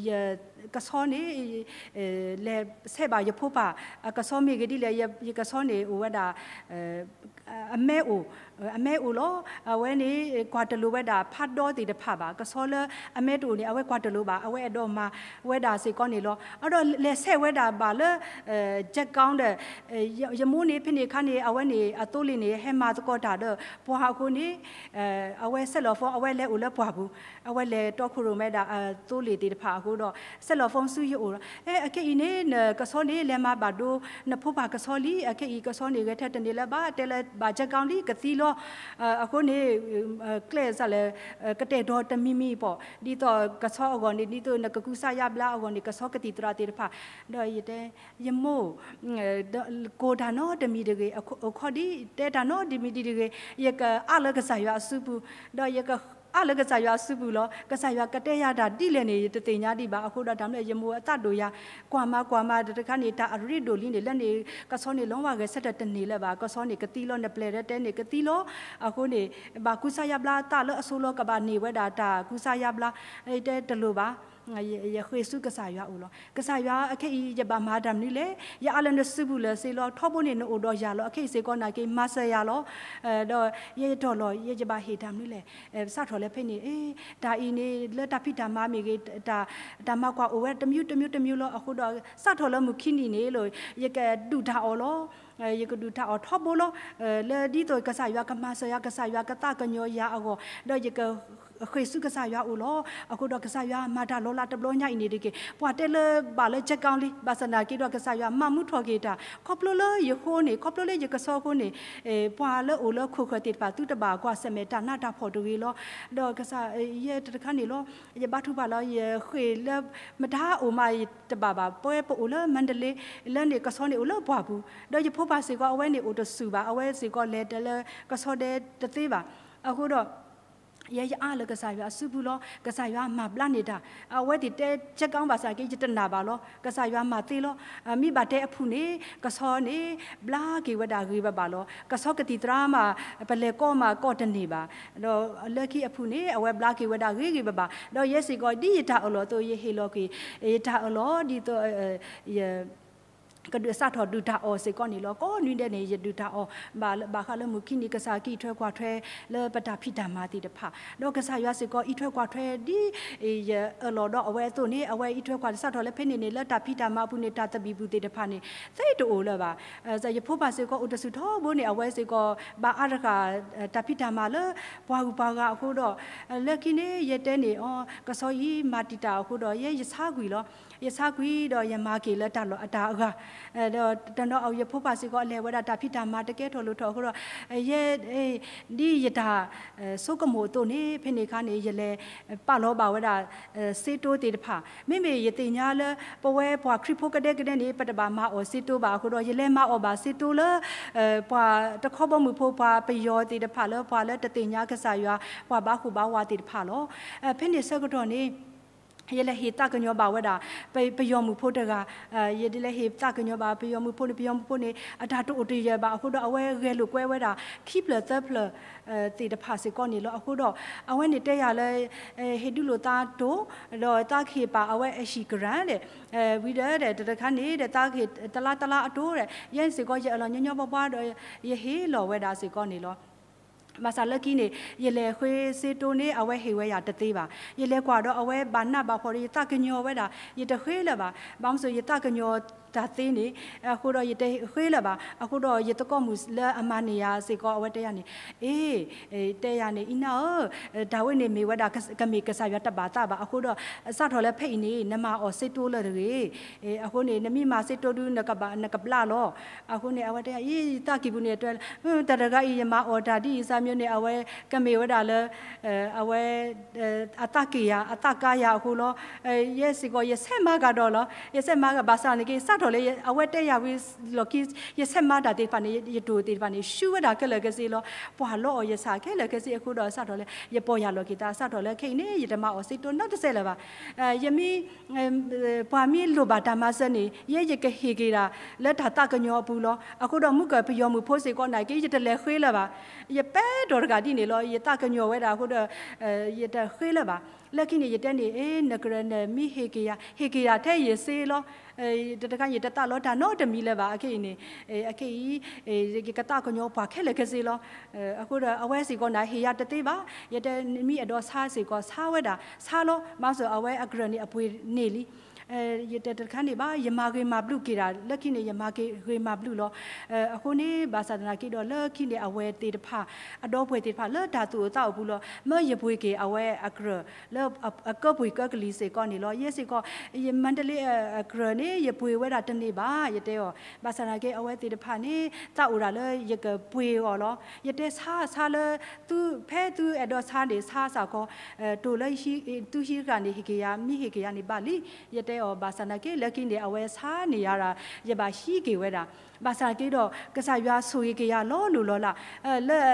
ယကဆီန့ၣ် လဲၤဆဲးဘၣ်ယဖိပၢ်အကဆီမ့ၢ်ဂ့ၤဒ်လဲၣ်, ယကဆီန့ၣ်အိၣ်ဝဲဒၣ် အမဲအိၣ်, အမဲအိၣ်လီၤ. အဝဲန့ၣ် ကွၢ်တလိၤဝဲဒၣ်ဖးဒီသ့ၣ်တဖၣ်ဘၣ်. ကဆီလၢအမဲတအိၣ်န့ၣ် အဝဲကွၢ်တလိၤဘၣ်, အဝဲအဲၣ်ဒိးမၤဝဲဒၣ်စ့ၢ်ကီးန့ၣ်လီၤ. အဒီးလဲၤဆဲးဝဲဒၣ်ဘၣ်လၢ ကၠဲးကီဒီး ယမိၢ်န့ၣ် ဖဲန့ၣ်အခါန့ၣ် အဝဲန့ၣ် အသိလ့ၣ်န့ၣ် ဟဲမၤသကိးတၢ်ဒီးပှၤအဃိန့ၣ် အဝဲဆဲးလီၤ phone အဝဲလဲၤအိၣ်လၢပှၢ်ပူၤ, အဝဲလဲၤတီခိၣ်ရိၣ်မဲဒၣ်အသိလ့ၣ်သ့ၣ်တဖၣ်အဃိဒီး ဆဲးလီၤ phone ဆူယအိၣ်လီၤ. အခဲအံၤန့ၣ် နကဆီန့ၣ် လဲၤမၤဘၣ်ဒိ နဖိပၢ်ကဆီလံ, အခဲအံၤကဆီန့ၣ် ဂဲၤထဲတန့ၢ်လၢၤဘၣ်, တဲလၢဘၣ်ကၠဲးကီလံ ကသံလီၤ. အဃိန့ၣ် ကျဲးစၢးလဲၤ ကတဲာ်ဒီးတမံၤမံၤပီၣ်, ဒ်သိးကဆီအဂီၢ်န့ၣ် ဒ်သိးနကကူစါယါဘျါအဂီၢ်န့ၣ် ကဆီကသံၣ်သရၣ်သ့ၣ်တဖၣ်, ဒီးယတဲ ယမိၢ် ကိၢ်တၢ်နီတမံၤတဂ့ၤ, အိၣ်ခိးဒ် တဲတၢ်နီတမံၤဒ်တဂ့ၤ, ယကအးလၢကစၢ်ယွၤအစုပူၤ, ဒီးယကအးလၢကစၢ်ယွၤအစုပူၤလီၤ. ကစၢ်ယွၤကတဲယၤတၢ်ဒ်လဲၣ်န့ၣ် ယတသ့ၣ်ညါဒံးဘၣ်. အဃိဒီးတၢ်မ့ၢ်လၢယမိၢ်အသးဒိၣ်ယၤ, ကွၢ်မၤကွၢ်မၤတခါန့ၣ် တၢ်အရ့ဒိၣ်လံန့ၣ် လၢန့ၣ် ကဆီန့ၣ် လီၤဝဲဂဲၤဆၢထၢၣ်တန့ၢ်လၢၤဘၣ်. ကဆီန့ၣ် ကသံလီၤ နပျဲၢ်ဒီးတဲန့ၣ် ကသံလီၤ. အဃိန့ၣ် ဘၣ်ကူစါယါဘျါသးလၢအဆိလီၤ ကဘၣ်န့ၢ်ဝဲဒၣ်တၢ်ကူစါယါဘျါ, တဲတလိၤဘၣ် ယဃ့ၢ်ဆူကစၢ်ယွၤအိၣ်လီၤ. ကစၢ်ယွၤ အခဲအံၤ ယဘၣ်မၤတၢ်မနုၤလဲၣ်, ယအးလၢနစုပူၤလၢာ်စ့လီၤ, ထီဘိန့ၣ် နအိၣ်ဒီးယၤလီၤ, အခဲအံၤစ့ၢ်ကီးနာ်က့ မၤစၢၤယၤလီၤ. ဒီးယဲယတီၢ်လီၤ ယဲယဘၣ်ဟ့ၣ်တၢ်မနုၤလဲၣ်, စးထီၣ်လၢဖဲန့ၣ် တၢ်အံၤန့ၣ် လၢတၢ်ဖံးတၢ်မၤမ့ၢ်ဂ့ၤ, တၢ်မၤကွၢ်အိၣ်ဝဲတမံၤတမံၤတမံၤလီၤ. အဃိဒီး စးထီၣ်လၢမုၢ်ခံနံၤန့ၣ်လီၤ ယကဒုၣ်တၢ်အီၣ်လီၤ. ယကဒုၣ်တၢ်အီၣ်ထီဘိလီၤ. လၢဒ်သိးကစၢ်ယွၤကမၤစၢၤယၤ, ကစၢ်ယွၤကသးကညီၤယၤအဂီၢ်, ဒီးယက ဃ့ၢ်ဆူကစၢ်ယွၤအိၣ်လီၤ. အဃိဒီးကစၢ်ယွၤမၤတၢ်လီၤလးတဘျီညါအံၤန့ၣ်တက့ၢ်. ပှၤတဲလၢဘၣ်လၢကၠဲးကီလံ, ဘၣ်ဆၣ်နာ်က့ဒီးကစၢ်ယွၤမၤမူထီၣ်က့ၤတၢ်, ခီဖျိလၢယဃိန့ၣ်, ခီဖျိလၢယကဆီအဃိန့ၣ်, ပှၤလၢအိၣ်လၢခိၣ်ဃၢၤသ့ၣ်တဖၣ် သုတဘၣ်ကွၢ်ဆၢၣ်မဲာ်တၢ်နးတၢ်ဖှီၣ်တဂ့ၤလီၤ. ဒီးကစၢ်ယဲတခါန့ၣ်လီၤ, ယဘါထုကဖၣ်လီၤ, ယဃ့ၢ်လၢမတၤအိၣ်မးတဘၣ်ဘၣ်, ပဝဲပအိၣ်လၢ Mandalay လၢန့ၣ် ကဆီန့ၣ်အိၣ်လၢပှၢ်ပူၤ, ဒီးယဖိပၢ်စ့ၢ်ကီး အဝဲန့ၣ်အိၣ်တဆူၣ်ဘၣ်, အဝဲစ့ၢ်ကီးလဲၤတလၢကဆီဒဲတသ့ဘၣ်. အဃိဒီး ယဲယအးလၢကစၢ်ယွၤအစုပူၤလီၤ. ကစၢ်ယွၤမၤဘျါန့ၢ်တၢ်, အဝဲသ့ၣ်တဲကၠဲးကီဘၣ်ဆၣ်က့ ယတနာ်ဘၣ်လီၤ. ကစၢ်ယွၤမၤသ့လီၤ. မ့ၢ်ဘၣ်တဲအဖုၣ်န့ၣ် ကဆီန့ၣ် ဘျါက့ၤဝဲဒၣ်ဂ့ၤဘၣ်ဘၣ်လီၤ. ကဆီကသံၣ်သရၣ်မး ပလဲၤကီမးကီတန့ၢ်ဘၣ်. ဒီးလၢခံအဖုၣ်န့ၣ် အဝဲဘျါက့ၤဝဲဒၣ်ဂ့ၤဂ့ၤဘၣ်ဘၣ်. ဒီးယဲစ့ၢ်ကီး ဒ်ယတၢ်အၢၣ်လီၤအသိး ယဟ့ၣ်လီၤက့ၤ ယတၢ်အၢၣ်လီၤ ဒ်သိး ယ ကဒုးစးထီၣ်ဒုၣ်တၢ်အီၣ်စ့ၢ်ကီးန့ၣ်လီၤ. ကိးနွံဒဲးန့ၣ် ယဒုၣ်တၢ်အီၣ် ဘၣ်ဘၣ်ဃးလၢမုၢ်ခံနံၤ ကစၢ်ကအံးထွဲကွၢ်ထွဲလၢပတၢ်ဖံးတၢ်မၤသ့ၣ်တဖၣ်, ဒီးကစၢ်ယွၤစ့ၢ်ကီးအံးထွဲကွၢ်ထွဲဒ် ယအၢၣ်လီၤဒီးအဝဲအသိးန့ၣ် အဝဲအံးထွဲကွၢ်ထွဲစးထီၣ်လၢဖဲန့ၣ်န့ၣ် လၢတၢ်ဖံးတၢ်မၤအပူၤန့ၣ် တၢ်သဘံၣ်ဘုၣ်သ့ၣ်တဖၣ်န့ၣ် သ့တအိၣ်လၢၤဘၣ်. ယဖိပၢ်စ့ၢ်ကီးအိၣ်တဆူၣ်ထီဘိန့ၣ် အဝဲစ့ၢ်ကီး ဘၣ်အါတဃၣ် တၢ်ဖံးတၢ်မၤလၢပှၤဂုၤပှၤဂၤအဃိဒီး လၢခံန့ၣ် ယတဲန့ၣ်အီၤ ကဆီအံၤမၤတံာ်တာ်အဃိဒီး ယဲယဆါကွံာ်လီၤ. ယဆါကွံာ်ဒီးယမၤက့ၤလၢတၢ်လီၢ်အတၢ်အဂၤ, ဒီးတနီၤအံၤ ယဖိပၢ်စ့ၢ်ကီး အလဲၤဝဲဒၣ်တၢ်ဖံးတၢ်မၤတကဲထီၣ်လိၣ်ထီၣ်အဃိဒီး ယဲ ဒ်ယတၢ်ဆိကမိၣ်အသိးန့ၣ် ဖဲန့ၣ်အခါန့ၣ် ယလဲၤပာ်လီၤဘၣ်ဝဲဒၣ် စ့တိသ့ၣ်တဖၣ်, မ့မ့ၢ်ယသ့ၣ်ညါလၢ ပဝဲပှၤခရံာ်ဖိကဒဲကဒဲန့ၣ် ပတဘၣ်မၤအီၣ်စ့တိဘၣ်အဃိဒီး ယလဲၤမၤအီၣ်ဘၣ်စ့တိလၢ ပှၤတခီဘီမုၢ်ဖိ ပှၤပယီၤသ့ၣ်တဖၣ်လၢ ပှၤလၢတသ့ၣ်ညါကစၢ်ယွၤ ပှၤဘၣ်ဃူဘၣ်ဝါသ့ၣ်တဖၣ်လီၤ. ဖဲန့ၣ်ဆၢကတီၢ်န့ၣ် ယလဲၤဟ့ၣ်သးကညီၤဘၣ်ဝဲဒၣ် ပယီၤမုၣ်ဖိတဂၤ, ယဒ်လဲၤဟ့ၣ်သးကညီၤဘၣ်ပယီၤမုၣ်ဖိန့ၣ် ပယီၤမုၣ်ဖိန့ၣ် အတၢ်တအိၣ်တယၢၢ်ဘၣ်အဃိဒီး အဝဲဂဲၤလိာ်ကွဲဝဲဒၣ် ခံဖျၢၣ်သၢဖျၢၣ် သ့ၣ်တဖၣ်စ့ၢ်ကီးန့ၣ်လီၤ. အဃိဒီး အဝဲန့ၣ်တဲယၤလၢ ဟ့ၣ်ဒုးလိာ်သးတိၢ် ဒီးသးကဟ့ၣ်ပာ်အဝဲအဟံၣ်ကရၢၢ်ဒီး ဝံၤဒီး တတခါန့ၣ်ဒီး သးကဟ့ၣ်တလါတလါအတိၢ်ဒီး ယဲန့ၣ်စ့ၢ်ကီး ယအၢၣ်လီၤညီညီဘှါဘှါဒီး ယဟ့ၣ်လီၤဝဲဒၣ်စ့ၢ်ကီးန့ၣ်လီၤ. ဘၣ်ဆၣ်လၢခံန့ၣ် ယလဲၤဃ့စ့တိန့ၣ် အဝဲဟ့ၣ်ဝဲယၤတသ့ဘၣ်. ယလဲၤကွၢ်ဒီးအဝဲဘၣ်နးဘၣ်ဖှီၣ်ဒီး ယသးကညီၤဝဲဒၣ် ယတဃ့လၢၤဘၣ်. ဘၣ်မနုၤယသးကညီၤ တၢ်သ့န့ၣ်, အဃိဒီးယတဃ့လၢၤဘၣ်. အဃိဒီးယသကိးမုၣ်လၢအမၤန့ၢ်ယၤစ့ၢ်ကီး အဝဲတဲယၤန့ၣ်, အ့, တဲယၤန့ၣ် အံၤနၢ်ဧၢ, တၢ်ဝဲန့ၣ်မ့ၢ်ဝဲဒၣ် ကမ့ၢ်ကစၢ်ယွၤတဘၣ်သးဘၣ်. အဃိဒီး စးထီၣ်လၢဖဲအံၤန့ၣ် နမၤအီၤစ့တိလၢတဂ့ၤ. အဃိန့ၣ် နမ့ၢ်မၤစ့တိဒု နကဘျးလီၤ. အဃိန့ၣ် အဝဲတဲယၤ အံၤ ယသးကံၢ်ပူၤန့ၣ် တၢ်တဂၤအံၤ ယမၤအီၤတၢ်ဒ်အံၤစၢ်မ့ၢ်န့ၣ် အဝဲကမ့ၢ်ဝဲဒၣ်လၢ အဝဲ အသးက့ၢ်ယၤ အသးကါယၤအဃိလီၤ. ယဲစ့ၢ်ကီး ယဆဲးမၤကဒီးလီၤ. ယဆဲးမၤက ဘၣ်ဆၣ်န့ၣ်က့ စးထီၣ်လၢအဝဲတဲယၤဝံၤလီၢ်ခံ ယဆဲးမၤတၢ်သ့ၣ်တဖၣ်န့ၣ် ယတိၢ်သ့ၣ်တဖၣ်န့ၣ် ဆူဝဲဒၣ်ခဲလၢာ်ခဲဆ့လီၤ. ပှၢ်လီအီၤယဆၣ်ခဲလၢာ်ခဲဆ့အဃိဒီး စးထီၣ်လၢ ယပီၢ်ယၢ်လီၤက့ၤသး စးထီၣ်လၢခဲအံၤန့ၣ် ယတမၤအီၤစ့တိနီတစဲးလၢၤဘၣ်. ယမ့ၢ် ပှၤမ့ၢ်လိၣ်ဘၣ်တၢ်မၤစၢၤန့ၣ် ယဲယကဟ့ၣ်က့ၤဒၣ်လၢတၢ်သးကညီၤအပူၤလီၤ. အဃိဒီးမုၢ်ကၢၢ်ပယီၤမုၣ်ဖိစ့ၢ်ကီးနာ်က့ ယတလဲၤဃ့လၢၤဘၣ်. ယပဲတီၤတဂၤဒ်န့ၣ်လီၤ. ယသးကညီၤဝဲဒၣ်အဃိဒီး ယတဃ့လၢၤဘၣ်. လၢခံန့ၣ် ယတဲန့ၣ် အ့ နကရၢနမ့ၢ်ဟ့ၣ်က့ၤယၤ ဟ့ၣ်က့ၤယၤထဲယစ့လီၤ. တခါန့ၣ် ယတသးလီတၢ်နီတမံၤလၢၤဘၣ်. အခဲအံၤန့ၣ် အခဲအံၤ ယကသးကညီၤပှၤခဲလၢာ်ခဲဆ့လီၤ. အဃိဒီးအဝဲစ့ၢ်ကီးနာ် ဟ့ၣ်ယၤတသ့ဘၣ်. ယတဲနမ့ၢ်အဲၣ်ဒိးဆါစ့ၢ်ကီး ဆါဝဲဒၣ် ဆါလီၤ. ဘၣ်ဆၣ်အဝဲအကရၢၢ်န့ၣ် အပှ့ၤန့ၢ်လံ. ယတဲတခါန့ၣ်ဘၣ် ယမၤဂ့ၤမၤဘျုးက့ၤဒၣ် လၢခံန့ၣ် ယမၤဂ့ၤမၤဘျုးလီၤ. အဃိန့ၣ် ဘၣ်ဆၣ်သနာ်က့ဒီးလၢခံန့ၣ် အဝဲသ့ၣ်တဖၣ် အဒီပုၢ်ဝဲၢ်သ့ၣ်တဖၣ်လၢတၢ်သူၣ်အိၣ်သးအိၣ်ပူၤလီၤ. မၢယပှ့ၤက့ၤအဝဲအကရၢၢ် လၢအကၢပှ့ၤကၢကလံၤစ့ၢ်ကီးန့ၣ်လီၤ. ယဲစ့ၢ်ကီး ယမၤတလ့အကရၢၢ်န့ၣ် ယပှ့ၤဝဲဒၣ်တန့ၢ်ဘၣ် ယတဲအီၤ. ဘၣ်ဆၣ်သနာ်က့ အဝဲသ့ၣ်တဖၣ်န့ၣ် သးအိၣ်ဒၣ်လၢယကပှ့ၤအီၤလီၤ. ယတဲဆါဆါလၢ သု ဖဲသုအဲၣ်ဒိးဆါန့ၣ် ဆါစ့ၢ်ကီး တိၤလၢ သုဟံးတဂၤန့ၣ် ဟ့ၣ်က့ၤယၤ မ့ၢ်ဟ့ၣ်က့ၤယၤန့ၣ်ဘၣ်လံ ယတဲအီၤ. ဘၣ်ဆၣ်သနာ်က့ လၢခံန့ၣ် အဝဲဆါန့ၢ်ယၤဒၣ် ယဘၣ်ဟံးက့ၤဝဲဒၣ်. ဘၣ်ဆၣ်သနာ်က့ဒီး ကစၢ်ယွၤဆိၣ်ဂ့ၤက့ၤယၤလီၤလိၤလီၤလး လၢ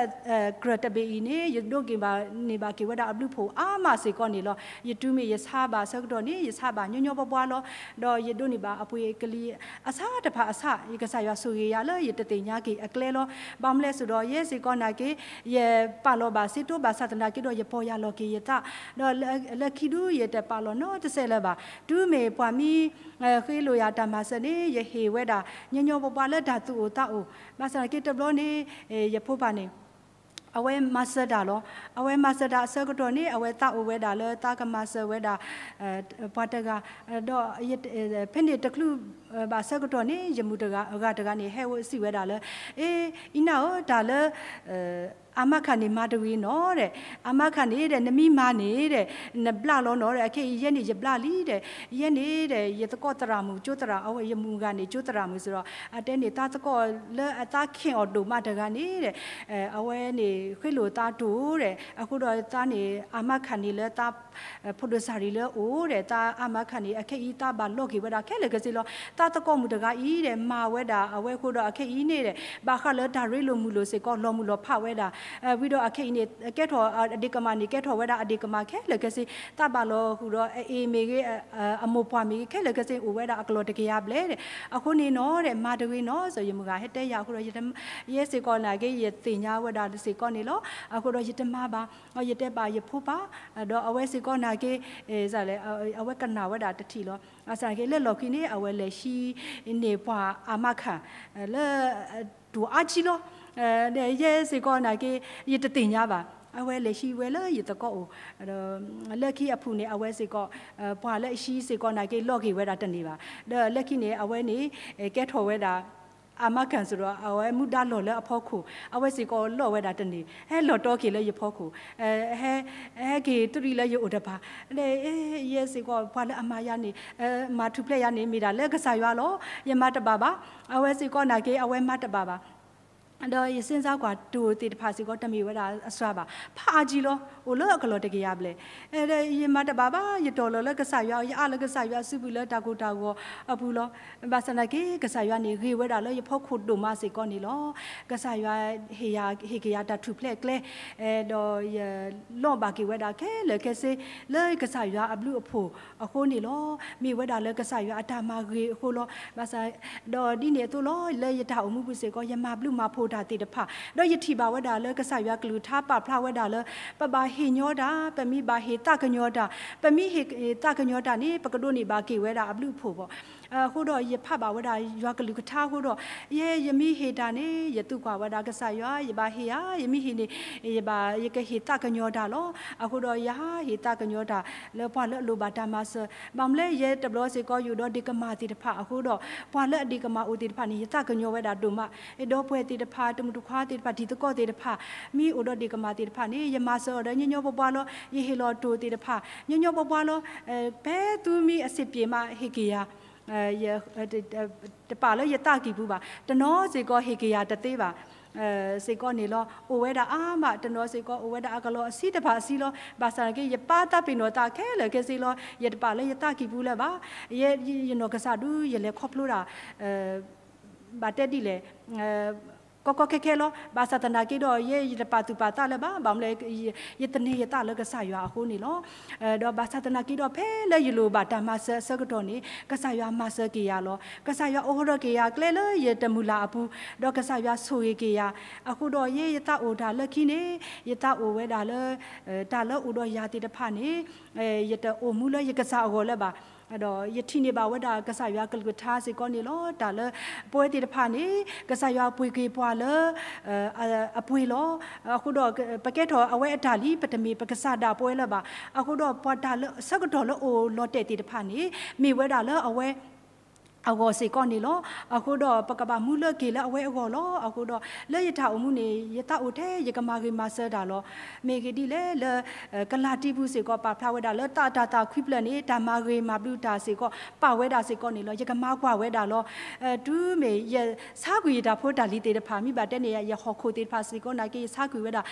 ကြၢးတဘ့ၣ်အံၤန့ၣ် ယဒိးက့ၤဘၣ်န့ၢ်ဘၣ်က့ၤဝဲဒၣ်အဘျုးအဖှိၣ်အါမးစ့ၢ်ကီးန့ၣ်လီၤ. ယတုၤမ့ၢ်ယဆါဘၣ်ဆၢကတီၢ်န့ၣ် ယဆါဘၣ်ညီညီပှၤပှၤလီၤ. ဒီးယဒိးန့ၢ်ဘၣ်အပှ့ၤကလံၤအဆါတဖၣ်အဆၣ် ယကစၢ်ယွၤဆိၣ်ဂ့ၤယၤလၢယတသ့ၣ်ညါက့ၤအကျဲလီၤ. ဘၣ်မနုၤလဲၣ်စ့ၢ်ဒီး ယဲစ့ၢ်ကီးနာ်က့ ယပာ်လီၤဘၣ်စ့တိဘၣ်ဆၣ်သနာ်က့ဒီး ယပီၢ်ယၢ်လီၤက့ၤယသး ဒီးလၢခံဒု ယတပာ်လီၤနီတစဲးလၢၤဘၣ်. တုၤမ့ၢ်ပှၤမ့ၢ် ဃ့လိာ်ယၤတၢ်မၤစၢၤန့ၣ် ယဟ့ၣ်ဝဲဒၣ် ညီညီပှၤပှၤလၢတၢ်သူၣ်အိၣ်သးအိၣ်. ဘၣ်ဆၣ်သနာ်က့တဘျီန့ၣ် ယဖိပၢ်န့ၣ် အဝဲမၤစၢၤတၢ်လီၤ. အဝဲမၤစၢၤတၢ်အဆၢကတီၢ်န့ၣ် အဝဲသးအိၣ်ဝဲဒၣ်လၢသးကမၤစၢၤဝဲဒၣ် ပှၤတဂၤ ဒီး ဖဲန့ၣ်တချုးဘၣ်ဆၢကတီၢ်န့ၣ် ယမုၣ်တဂၤ အဂၤတဂၤန့ၣ် ဟဲစံးဝဲဒၣ်လၢ အ့ အံၤနၢ်ဧၢ တၢ်လၢ အါမးခးန့ၣ်မၤတဂ့ၤနီၤဒီး အါမးခးန့ၣ်ဒီး နမ့ၢ်မၤန့ၣ်ဒီး နဘျါလီၤနီၤဒီး အခဲအံၤယဲန့ၣ်ယဘျါလံဒီး ယဲန့ၣ်ဒီး ယသကိးသရၣ်မုၣ် ကၠိသရၣ် အဝဲယမုၣ်ဂၤန့ၣ် ကၠိသရၣ်မုၣ်စ့ၢ်ဒီး အတဲန့ၣ် သးသကိးလၢအသးခ့ၣ်အီၤဒိၣ်မးတဂၤန့ၣ်ဒီး အဝဲန့ၣ် ဃ့လိာ်သးတိၤဒီး အဃိဒီးသးန့ၣ် အါမးခးန့ၣ်လၢသး ဖိဒိၣ်စၢ်ရံလၢအအိၣ်ဒီး သးအါမးခးန့ၣ် အခဲအံၤသးဘၣ်လီၤက့ၤဝဲဒၣ်ခဲလၢာ်ခဲဆ့လီၤ. သးသကိးမုၣ်တဂၤအံၤဒီး မၤဝဲဒၣ်အဝဲအဃိဒီး အခဲအံၤန့ၣ်ဒီး ဘၣ်ဃးလၢတၢ်ရ့လိာ်မုာ်လိာ်စ့ၢ်ကီး လီၤမုၢ်လီၤဖးဝဲဒၣ် ဝံၤဒီးအခဲအံၤန့ၣ် ကဲထီၣ်အဒ့ၣ်ကမၢ်န့ၣ် ကဲထီၣ်ဝဲဒၣ်အဒ့ၣ်ကမၢ်ခဲလၢာ်ခဲဆ့ သးဘၣ်လီၤဃုာ်ဒီးအအ့ၣ်မ့ၢ်ဂ့ၤ အမိၢ်ပှၢ်မ့ၢ်ဂ့ၤ ခဲလၢာ်ခဲဆ့အိၣ်ဝဲဒၣ်အကလီၢ်တကယၤဘျဲၣ်ဒီး အဃိန့ၣ်နီၤဒီး မၤတဂ့ၤနီၤ စ့ၢ်ယမုၢ်ဂၤဟဲတဲယၤအဃိဒီး ယဲစ့ၢ်ကီးနာ်က့ ယသ့ၣ်ညါဝဲဒၣ်စ့ၢ်ကီးန့ၣ်လီၤ. အဃိဒီးယတမၤဘၣ် ယတဲဘၣ်ယဖိပၢ် ဒီးအဝဲစ့ၢ်ကီးနာ်က့ အဝဲကနၣ်ဝဲဒၣ်တထံၣ်လီၤ. ဘၣ်ဆၣ်သနာ်က့လၢလီၢ်ခံန့ၣ် အဝဲလဲၤဟံးန့ၢ်ပှၤအါမးခး လၢ တိၤအါကံလီၤ. ဒီးယဲစ့ၢ်ကီးနာ်က့ ယတသ့ၣ်ညါဘၣ်. အဝဲလဲၤဟံးဝဲလၢယသကိးအိၣ် လၢခံအပူၤန့ၣ် အဝဲစ့ၢ်ကီး ပှၤလၢအဟံးစ့ၢ်ကီးနာ်က့ လီၤက့ၤဝဲဒၣ်တန့ၢ်ဘၣ်. ဒီးလၢခံန့ၣ် အဝဲန့ၣ် ကဲထီၣ်ဝဲဒၣ် အါမးခးစ့ၢ်ဒီး အဝဲမူဒါလီၢ်လၢအဖီခိၣ် အဝဲစ့ၢ်ကီးလီၢ်ဝဲဒၣ်တန့ၢ် ဟဲလီၤတီက့ၤလၢယဖီခိၣ် ဟဲက့ၤတရံးလၢယအိၣ်တပၤ ဒီးယဲစ့ၢ်ကီး ပှၤလၢအမၤယၤန့ၣ် မၤထူၣ်ဖျဲးယၤန့ၣ် မ့ၢ်ဒၣ်လၢကစၢ်ယွၤလီၤ. ယမၤတဘၣ်ဘၣ်. အဝဲစ့ၢ်ကီးနာ်က့ အဝဲမၤတဘၣ်ဘၣ်. ဒီးယစ့ၢ်ကီးကွၢ်တိၤသ့ၣ်တဖၣ်စ့ၢ်ကီး တမ့ၢ်ဝဲဒၣ်အစှၤဘၣ်. ဖးအါကံလီၤ. အိၣ်လၢအကလီၢ်တကယၤဘျဲၣ်. ဒီးယမၤတဘၣ်ဘၣ်. ယတီၢ်လီၤလၢကစၢ်ယွၤ ယအးလၢကစၢ်ယွၤစုပူၤလၢတၢ်ကိၢ်တၢ်ဂီၤအပူၤလီၤ. ဘၣ်ဆၣ်သနာ်က့ ကစၢ်ယွၤန့ၣ် ဂ့ၤဝဲဒၣ်လၢယဖီခိၣ်ဒိၣ်မးစ့ၢ်ကီးန့ၣ်လီၤ. ကစၢ်ယွၤဟ့ၣ်ယၤ ဟ့ၣ်က့ၤယၤတၢ်ထူၣ်ဖျဲးအကျဲ ဒီးယလီၢ်ဘၣ်က့ၤဝဲဒၣ်ခဲလၢာ်ခဲဆ့ လၢကစၢ်ယွၤအဘျုးအဖှိၣ်အဃိန့ၣ်လီၤ. မ့ၢ်ဝဲဒၣ်လၢကစၢ်ယွၤအတၢ်မၤဂ့ၤအဃိလီၤ. ဘၣ်ဆၣ် ဒီးဒ်န့ၣ်အသိးလီၤ လၢယတၢ်အိၣ်မူပူၤစ့ၢ်ကီး ယမၤဘျုးမၤဖှိၣ်တၢ်သ့ၣ်တဖၣ် ဒီးယထံၣ်ဘၣ်ဝဲဒၣ်လၢကစၢ်ယွၤကလုၢ်ကထါပာ်ဖျါဝဲဒၣ်လၢ ပဘၣ်ဟ့ၣ်ညီတၢ် ပမ့ၢ်ဘၣ်ဟ့ၣ်သးကညီၤတၢ် ပမ့ၢ်ဟ့ၣ်သးကညီၤတၢ်န့ၣ် ပကဒိးန့ၢ်ဘၣ်က့ၤဝဲဒၣ်အဘျုးအဖှိၣ်ဘၣ်. အဃိဒီးယဖးဘၣ်ဝဲဒၣ်ယွၤကလုၢ်ကထါအဃိဒီး, ယဲယမ့ၢ်ဟ့ၣ်တၢ်န့ၣ် ယသံကွၢ်ဝဲဒၣ်ကစၢ်ယွၤ, ယဘၣ်ဟ့ၣ်ဧါ, ယမ့ၢ်ဟ့ၣ်န့ၣ် ယဘၣ် ယကဟ့ၣ်သးကညီၤတၢ်လီၤ. အဃိဒီးယဟးဟ့ၣ်သးကညီၤတၢ်လၢပှၤလၢအလိၣ်ဘၣ်တၢ်မၤစၢၤ, ဘၣ်မနုၤလဲၣ် ယဲတဘျီစ့ၢ်ကီးယအိၣ်ဒီးဒ့ၣ်ကမၢ်သ့ၣ်တဖၣ်အဃိဒီး, ပှၤလၢအဒ့ၣ်ကမၢ်အိၣ်သ့ၣ်တဖၣ်န့ၣ် ယသးကညီၤဝဲဒၣ်ဒိၣ်မး, အဲၣ်ဒိးပှဲၤသ့ၣ်တဖၣ်, တမုၣ်တခွါသ့ၣ်တဖၣ်, တံၤသကိးသ့ၣ်တဖၣ်, မ့ၢ်အိၣ်ဒီးဒ့ၣ်ကမၢ်သ့ၣ်တဖၣ်န့ၣ် ယမၤစၢၤအီၤဒီးညီညီပှၤပှၤလီၤ. ယဟ့ၣ်လီၤတိၢ်သ့ၣ်တဖၣ် ညီညီပှၤပှၤလီၤ. ဖဲသုမ့ၢ်အဆင်ပြေမးဟ့ၣ်က့ၤယၤ, တပာ်လၢယသးကံၢ်ပူၤဘၣ်, တနီၤစ့ၢ်ကီးဟ့ၣ်က့ၤယၤတသ့ဘၣ် စ့ၢ်ကီးန့ၣ်လီၤ. အိၣ်ဝဲဒၣ်အါမး, တနီၤစ့ၢ်ကီးအိၣ်ဝဲဒၣ်အကလီၤအဆံတဖၣ်အဆံလီၤ. ဘၣ်ဆၣ်သနာ်က့ ယပာ်သးပ့ၤနီၣ်သးခဲလၢာ်ခဲဆ့လီၤ. ယတပာ်လၢယသးကံၢ်ပူၤလၢၤဘၣ်. ယဲယနီၢ်ကစၢ်ဒုး ယလဲၤခီဖျိတၢ် ဘၣ်တဲဒ်လဲၣ်, ကီကီခဲခဲလီၤ. ဘၣ်ဆၣ်သနာ်က့ဒီး ယဲယတပာ်သူၣ်ပာ်သးလၢၤဘၣ်, ဘၣ်မနုၤလဲၣ်, ယသန့ၤယသးလၢကစၢ်ယွၤအဃိန့ၣ်လီၤ. ဒီးဘၣ်ဆၣ်သနာ်က့ဒီး ဖဲလၢယလိၣ်ဘၣ်တၢ်မၤစၢၤအဆၢကတီၢ်န့ၣ် ကစၢ်ယွၤမၤစၢၤက့ၤယၤလီၤ. ကစၢ်ယွၤအိးထီၣ်က့ၤယၤကျဲလၢယတမုၢ်လၢ်အပူၤ, ဒီးကစၢ်ယွၤဆိၣ်ဂ့ၤက့ၤယၤ. အဃိဒီးယဲယသးအိၣ်တၢ်လၢခံန့ၣ်, ယသးအိၣ်ဝဲဒၣ်လၢ တၢ်လၢအိၣ်ဒီးယၤသ့ၣ်တဖၣ်န့ၣ် ယတအိၣ်မူလၢယကစၢ်အဂီၢ်လၢၤဘၣ်. ဒီးယထံၣ်န့ၢ်ဘၣ်ဝဲဒၣ်ကစၢ်ယွၤကလုၢ်ကထါစ့ၢ်ကီးန့ၣ်လီၤ. တၢ်လၢပဝဲသ့ၣ်တဖၣ်န့ၣ် ကစၢ်ယွၤပှ့ၤက့ၤပှၤလၢ အပှ့ၤလီၤ. အဃိဒီးပကဲထီၣ်အဝဲအတၢ်လံ, ပတမ့ၢ်ပကစၢ်ဒၣ်ပဝဲလၢၤဘၣ်. အဃိဒီးပှၤတၢ်လၢဆၢကတီၢ်လၢအိၣ်လီၤတဲာ်သ့ၣ်တဖၣ်န့ၣ် မ့ၢ်ဝဲဒၣ်လၢအဝဲ အဂီၢ်စ့ၢ်ကီးန့ၣ်လီၤ. အဃိဒီးပကဘၣ်မူလၢက့ၤလၢအဝဲအဂီၢ်လီၤ. အဃိဒီးလၢယတၢ်အိၣ်မူန့ၣ် ယသးအိၣ်ထဲယကမၤဂ့ၤမၤစၢၤတၢ်လီၤ. မ့ၢ်ဂ့ၢ်ဒ်လဲၣ်လၢ ကလၤတံပူၤစ့ၢ်ကီးပာ်ဖျါဝဲဒၣ်လၢ သးတၢ်သးခွံဖျၢၣ်န့ၣ် တၢ်မၤဂ့ၤမၤဘျုးတၢ်စ့ၢ်ကီး ပာ်ဝဲဒၣ်စ့ၢ်ကီးန့ၣ်လီၤ. ယကမၤကွၢ်ဝဲဒၣ်လီၤ. တုၤမ့ၢ်ယဆါကွံာ်ယတၢ်ဖိတၢ်လံၤသ့ၣ်တဖၣ် မ့ၢ်ဘၣ်တဲန့ၣ် ယဟီၣ်ခိၣ်သ့ၣ်တဖၣ်စ့ၢ်ကီးနာ်က့ ယဆါကွံာ်ဝဲဒၣ်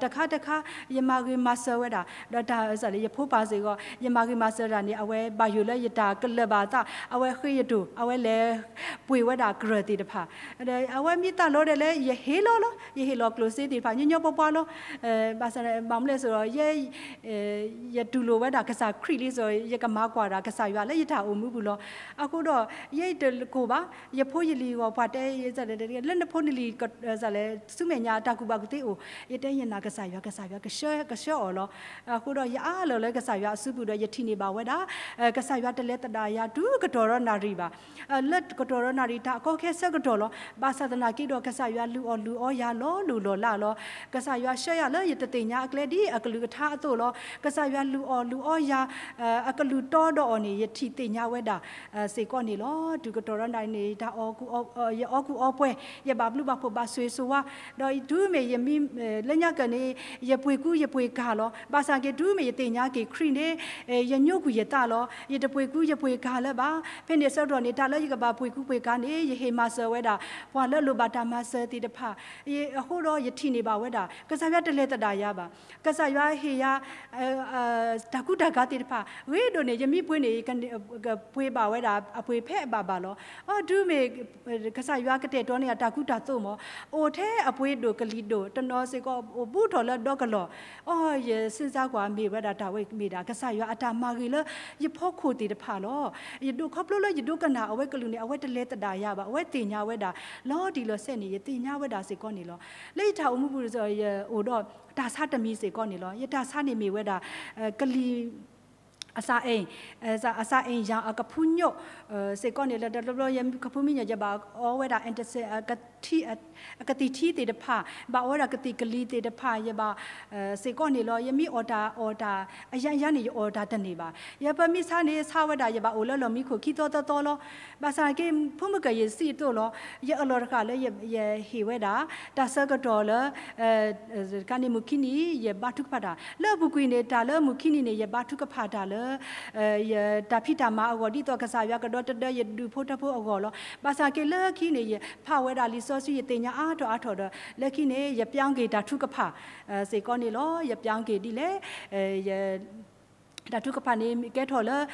တခါတခါ ယမၤဂ့ၤမၤစၢၤဝဲဒၣ် ဒီးတၢ်စၢ်လၢယဖိပၢ်စ့ၢ်ကီး ယမၤဂ့ၤမၤစၢၤတၢ်န့ၣ် အဝဲဘၣ်ယိၣ်လၢယတၢ်ကလၢၤဘၣ်သး အဝဲဃ့ယတိၢ် အဝဲလဲၤပှ့ၤဝဲဒၣ်ကြၢၢ်သ့ၣ်တဖၣ် ဒီးအဝဲမ့ၢ်သးလီၤဒဲးလၢ ယဟ့ၣ်လီၤလီၤ ယဟ့ၣ်လီၤကျိၣ်စ့သ့ၣ်တဖၣ် ညီညီပှၤပှၤလီၤ. ဘၣ်ဆၣ် ဘၣ်မနုၤလဲၣ်ဆိုတော့ ယဲ ယတူၢ်လိာ်ဝဲဒၣ်ကစၢ်ခရံာ်လံဆိုတော့ ယကမၤကွၢ်ဒၣ်ကစၢ်ယွၤလၢယတၢ်အိၣ်မူပူၤလီၤ. အဃိဒီး ယဲယတကိၢ်ဘၣ် ယဖိယလံၤအဂီၢ် ပှၤတဲ လၢနဖိနလံၤ ဆူမဲာ်ညါတၢ်ကူၣ်ဘၣ်ကူၣ်သ့အိၣ် ယတဲယနာ်ကစၢ်ယွၤ ကစၢ်ယွၤကဆှၢ ကဆှၢအီၤလီၤ. အဃိဒီးယအၢၣ်လီၤလၢကစၢ်ယွၤအစုပူၤဒီး ယထံၣ်န့ၢ်ဘၣ်ဝဲဒၣ် ကစၢ်ယွၤတလဲၤသဒၣ်ယၤတုၤကတီၢ်ဒီးနၣ်ရံၣ်ဘၣ် လၢကတီၢ်ဒီးနၣ်ရံၣ်တၢ်အကီခဲဆၢကတီၢ်လီၤ. ဘၣ်ဆၣ်သနာ်က့ဒီး ကစၢ်ယွၤလုၢ်အီၣ်လုၢ်အီယၤလီၤလိၢ်လီၤလးလီၤ. ကစၢ်ယွၤဆှၢယၤလၢယတသ့ၣ်ညါအကျဲဒ်အကလုၢ်ကထါအသိးလီၤ. ကစၢ်ယွၤလုၢ်အီၣ်လုၢ်အီယၤ အကလုၢ်တီဒီးအီၤန့ၣ် ယထံၣ်သ့ၣ်ညါဝဲဒၣ် စ့ၢ်ကီးန့ၣ်လီၤ. တုၤကတီၢ်ဒီးနၣ်ရံၣ်န့ၣ် တၢ်အီၣ်ကူအီ ယအီၣ်ကူအီပှဲၤ ယဘၣ်ဘျုးဘၣ်ဖှိၣ်ဘၣ်ဆိၣ်ဂ့ၤ ဆိၣ်ဝါ ဒီးတုၤမ့ၢ်ယမံ လၢညါကၢၢ်န့ၣ် ယပှ့ၤကူယပှ့ၤကၤလီၤ. ဘၣ်ဆၣ်က့ၤတုၤမ့ၢ်ယသ့ၣ်ညါက့ၤခရံာ်န့ၣ် ယညိကွံာ်ယသးလီၤ. ယတပှ့ၤကူယပှ့ၤကၤလၢၤဘၣ်. ဖဲန့ၣ်အဆၢကတီၢ်န့ၣ် တၢ်လၢယကဘၣ်ပှ့ၤကူပှ့ၤကၤန့ၣ် ယဟ့ၣ်မၤစၢၤဝဲဒၣ် ပှၤလၢအလိၣ်ဘၣ်တၢ်မၤစၢၤသ့ၣ်တဖၣ် အဃိဒီးယထံၣ်န့ၢ်ဘၣ်ဝဲဒၣ် ကစၢ်ယွၤတလဲၤသဒၣ်ယၤဘၣ်. ကစၢ်ယွၤဟ့ၣ်ယၤ တၢ်ကူတၢ်ကၤသ့ၣ်တဖၣ် ဂ့ၤဒိၣ်န့ၣ် ယမ့ၢ်ပှ့ၤန့ၣ် ပှ့ၤဘၣ်ဝဲဒၣ် အပှ့ၤဖဲအဘၣ်ဘၣ်လီၤ. အတုၤမ့ၢ် ကစၢ်ယွၤကတဲာ်ကတီၤန့ၢ်ယၤတၢ်ကူတၢ်သိးမး အိၣ်ထဲအပှ့ၤဒိၣ်ကလံၤဒိၣ် တနီၤစ့ၢ်ကီးအိၣ်ဘူးထီၣ်လၢဒီကလီၢ် အိ ယစ့ၢ်စါကွၢ်မ့ၢ်ဝဲဒၣ်တၢ်ဝဲမ့ၢ်ဒၣ် ကစၢ်ယွၤအတၢ်မၤဂ့ၤလၢယဖီခိၣ်သ့ၣ်တဖၣ်လီၤ. ယဒိးခီဖျိလၢယဒိကနၣ်အဝဲကလုၢ်န့ၣ် အဝဲတလဲၤသဒၣ်ယၤဘၣ် အဝဲသ့ၣ်ညါဝဲဒၣ် လီၤတံၢ်လီၤဆဲးန့ၣ် ယသ့ၣ်ညါဝဲဒၣ်စ့ၢ်ကီးန့ၣ်လီၤ. လၢယတၢ်အိၣ်မူပူၤဒီး ယအိၣ်ဒီးတၢ်ဆါတမံၤစ့ၢ်ကီးန့ၣ်လီၤ. ယတၢ်ဆါန့ၣ်မ့ၢ်ဝဲဒၣ် ကလံၤ အစးအဲၣ် အစးအဲၣ်ယၤအကဖူညိၣ် စ့ၢ်ကီးန့ၣ်လၢတဘျီဘျီ ယကဖူမံညိၣ် ယဘၣ်အီဝဲဒၣ် အကသံၣ်ထံသ့ၣ်တဖၣ် ဘၣ်အီဝဲဒၣ်ကသံၣ်ကလံၤသ့ၣ်တဖၣ် ယဘၣ် စ့ၢ်ကီးန့ၣ်လီၤ. ယမ့ၢ်အီၣ်တၢ်အီၣ်တၢ် အယါယါန့ၣ် ယအီၣ်တၢ်တန့ၢ်ဘၣ်. ယပမ့ၢ်ဆါန့ၣ် ဆါဝဲဒၣ် ယဘၣ်အိၣ်လၢလီၢ်မံခိၣ်ခံသီသၢသီလီၤ. ဘၣ်ဆၣ်က့ ဖိမုၣ်ကၢၢ်ယစံးအသိးလီၤ. ယအလီၢ်တဃာ်လၢယဟ့ၣ်ဝဲဒၣ် တၢ်ဆၢကတီၢ်လၢ တခါန့ၣ်မုၢ်ခံနံၤ ယဘါထုကဖၣ်တၢ် လၢအပူၤကွံာ်န့ၣ် တၢ်လၢမုၢ်ခံနံၤန့ၣ် ယဘါထုကဖၣ်တၢ်လၢ ယတၢ်ဖံးတၢ်မၤအဂီၢ် ဒ်သိးကစၢ်ယွၤကဒီသဒၢယဒူၣ်ဖိထၢဖိအဂီၢ်လီၤ. ဘၣ်ဆၣ်က့လၢခံန့ၣ် ယဖးဝဲဒၣ်လံာ်စီဆှံ ယသ့ၣ်ညါအါထီၣ်အါထီၣ်ဒီး လၢခံန့ၣ် ယပၠါက့ၤတၢ်ထုကဖၣ် စ့ၢ်ကီးန့ၣ်လီၤ. ယပၠါက့ၤဒ်လဲၣ် ယ တၢ်ထုကဖၣ်န့ၣ် ကဲထီၣ်လၢ ဒ်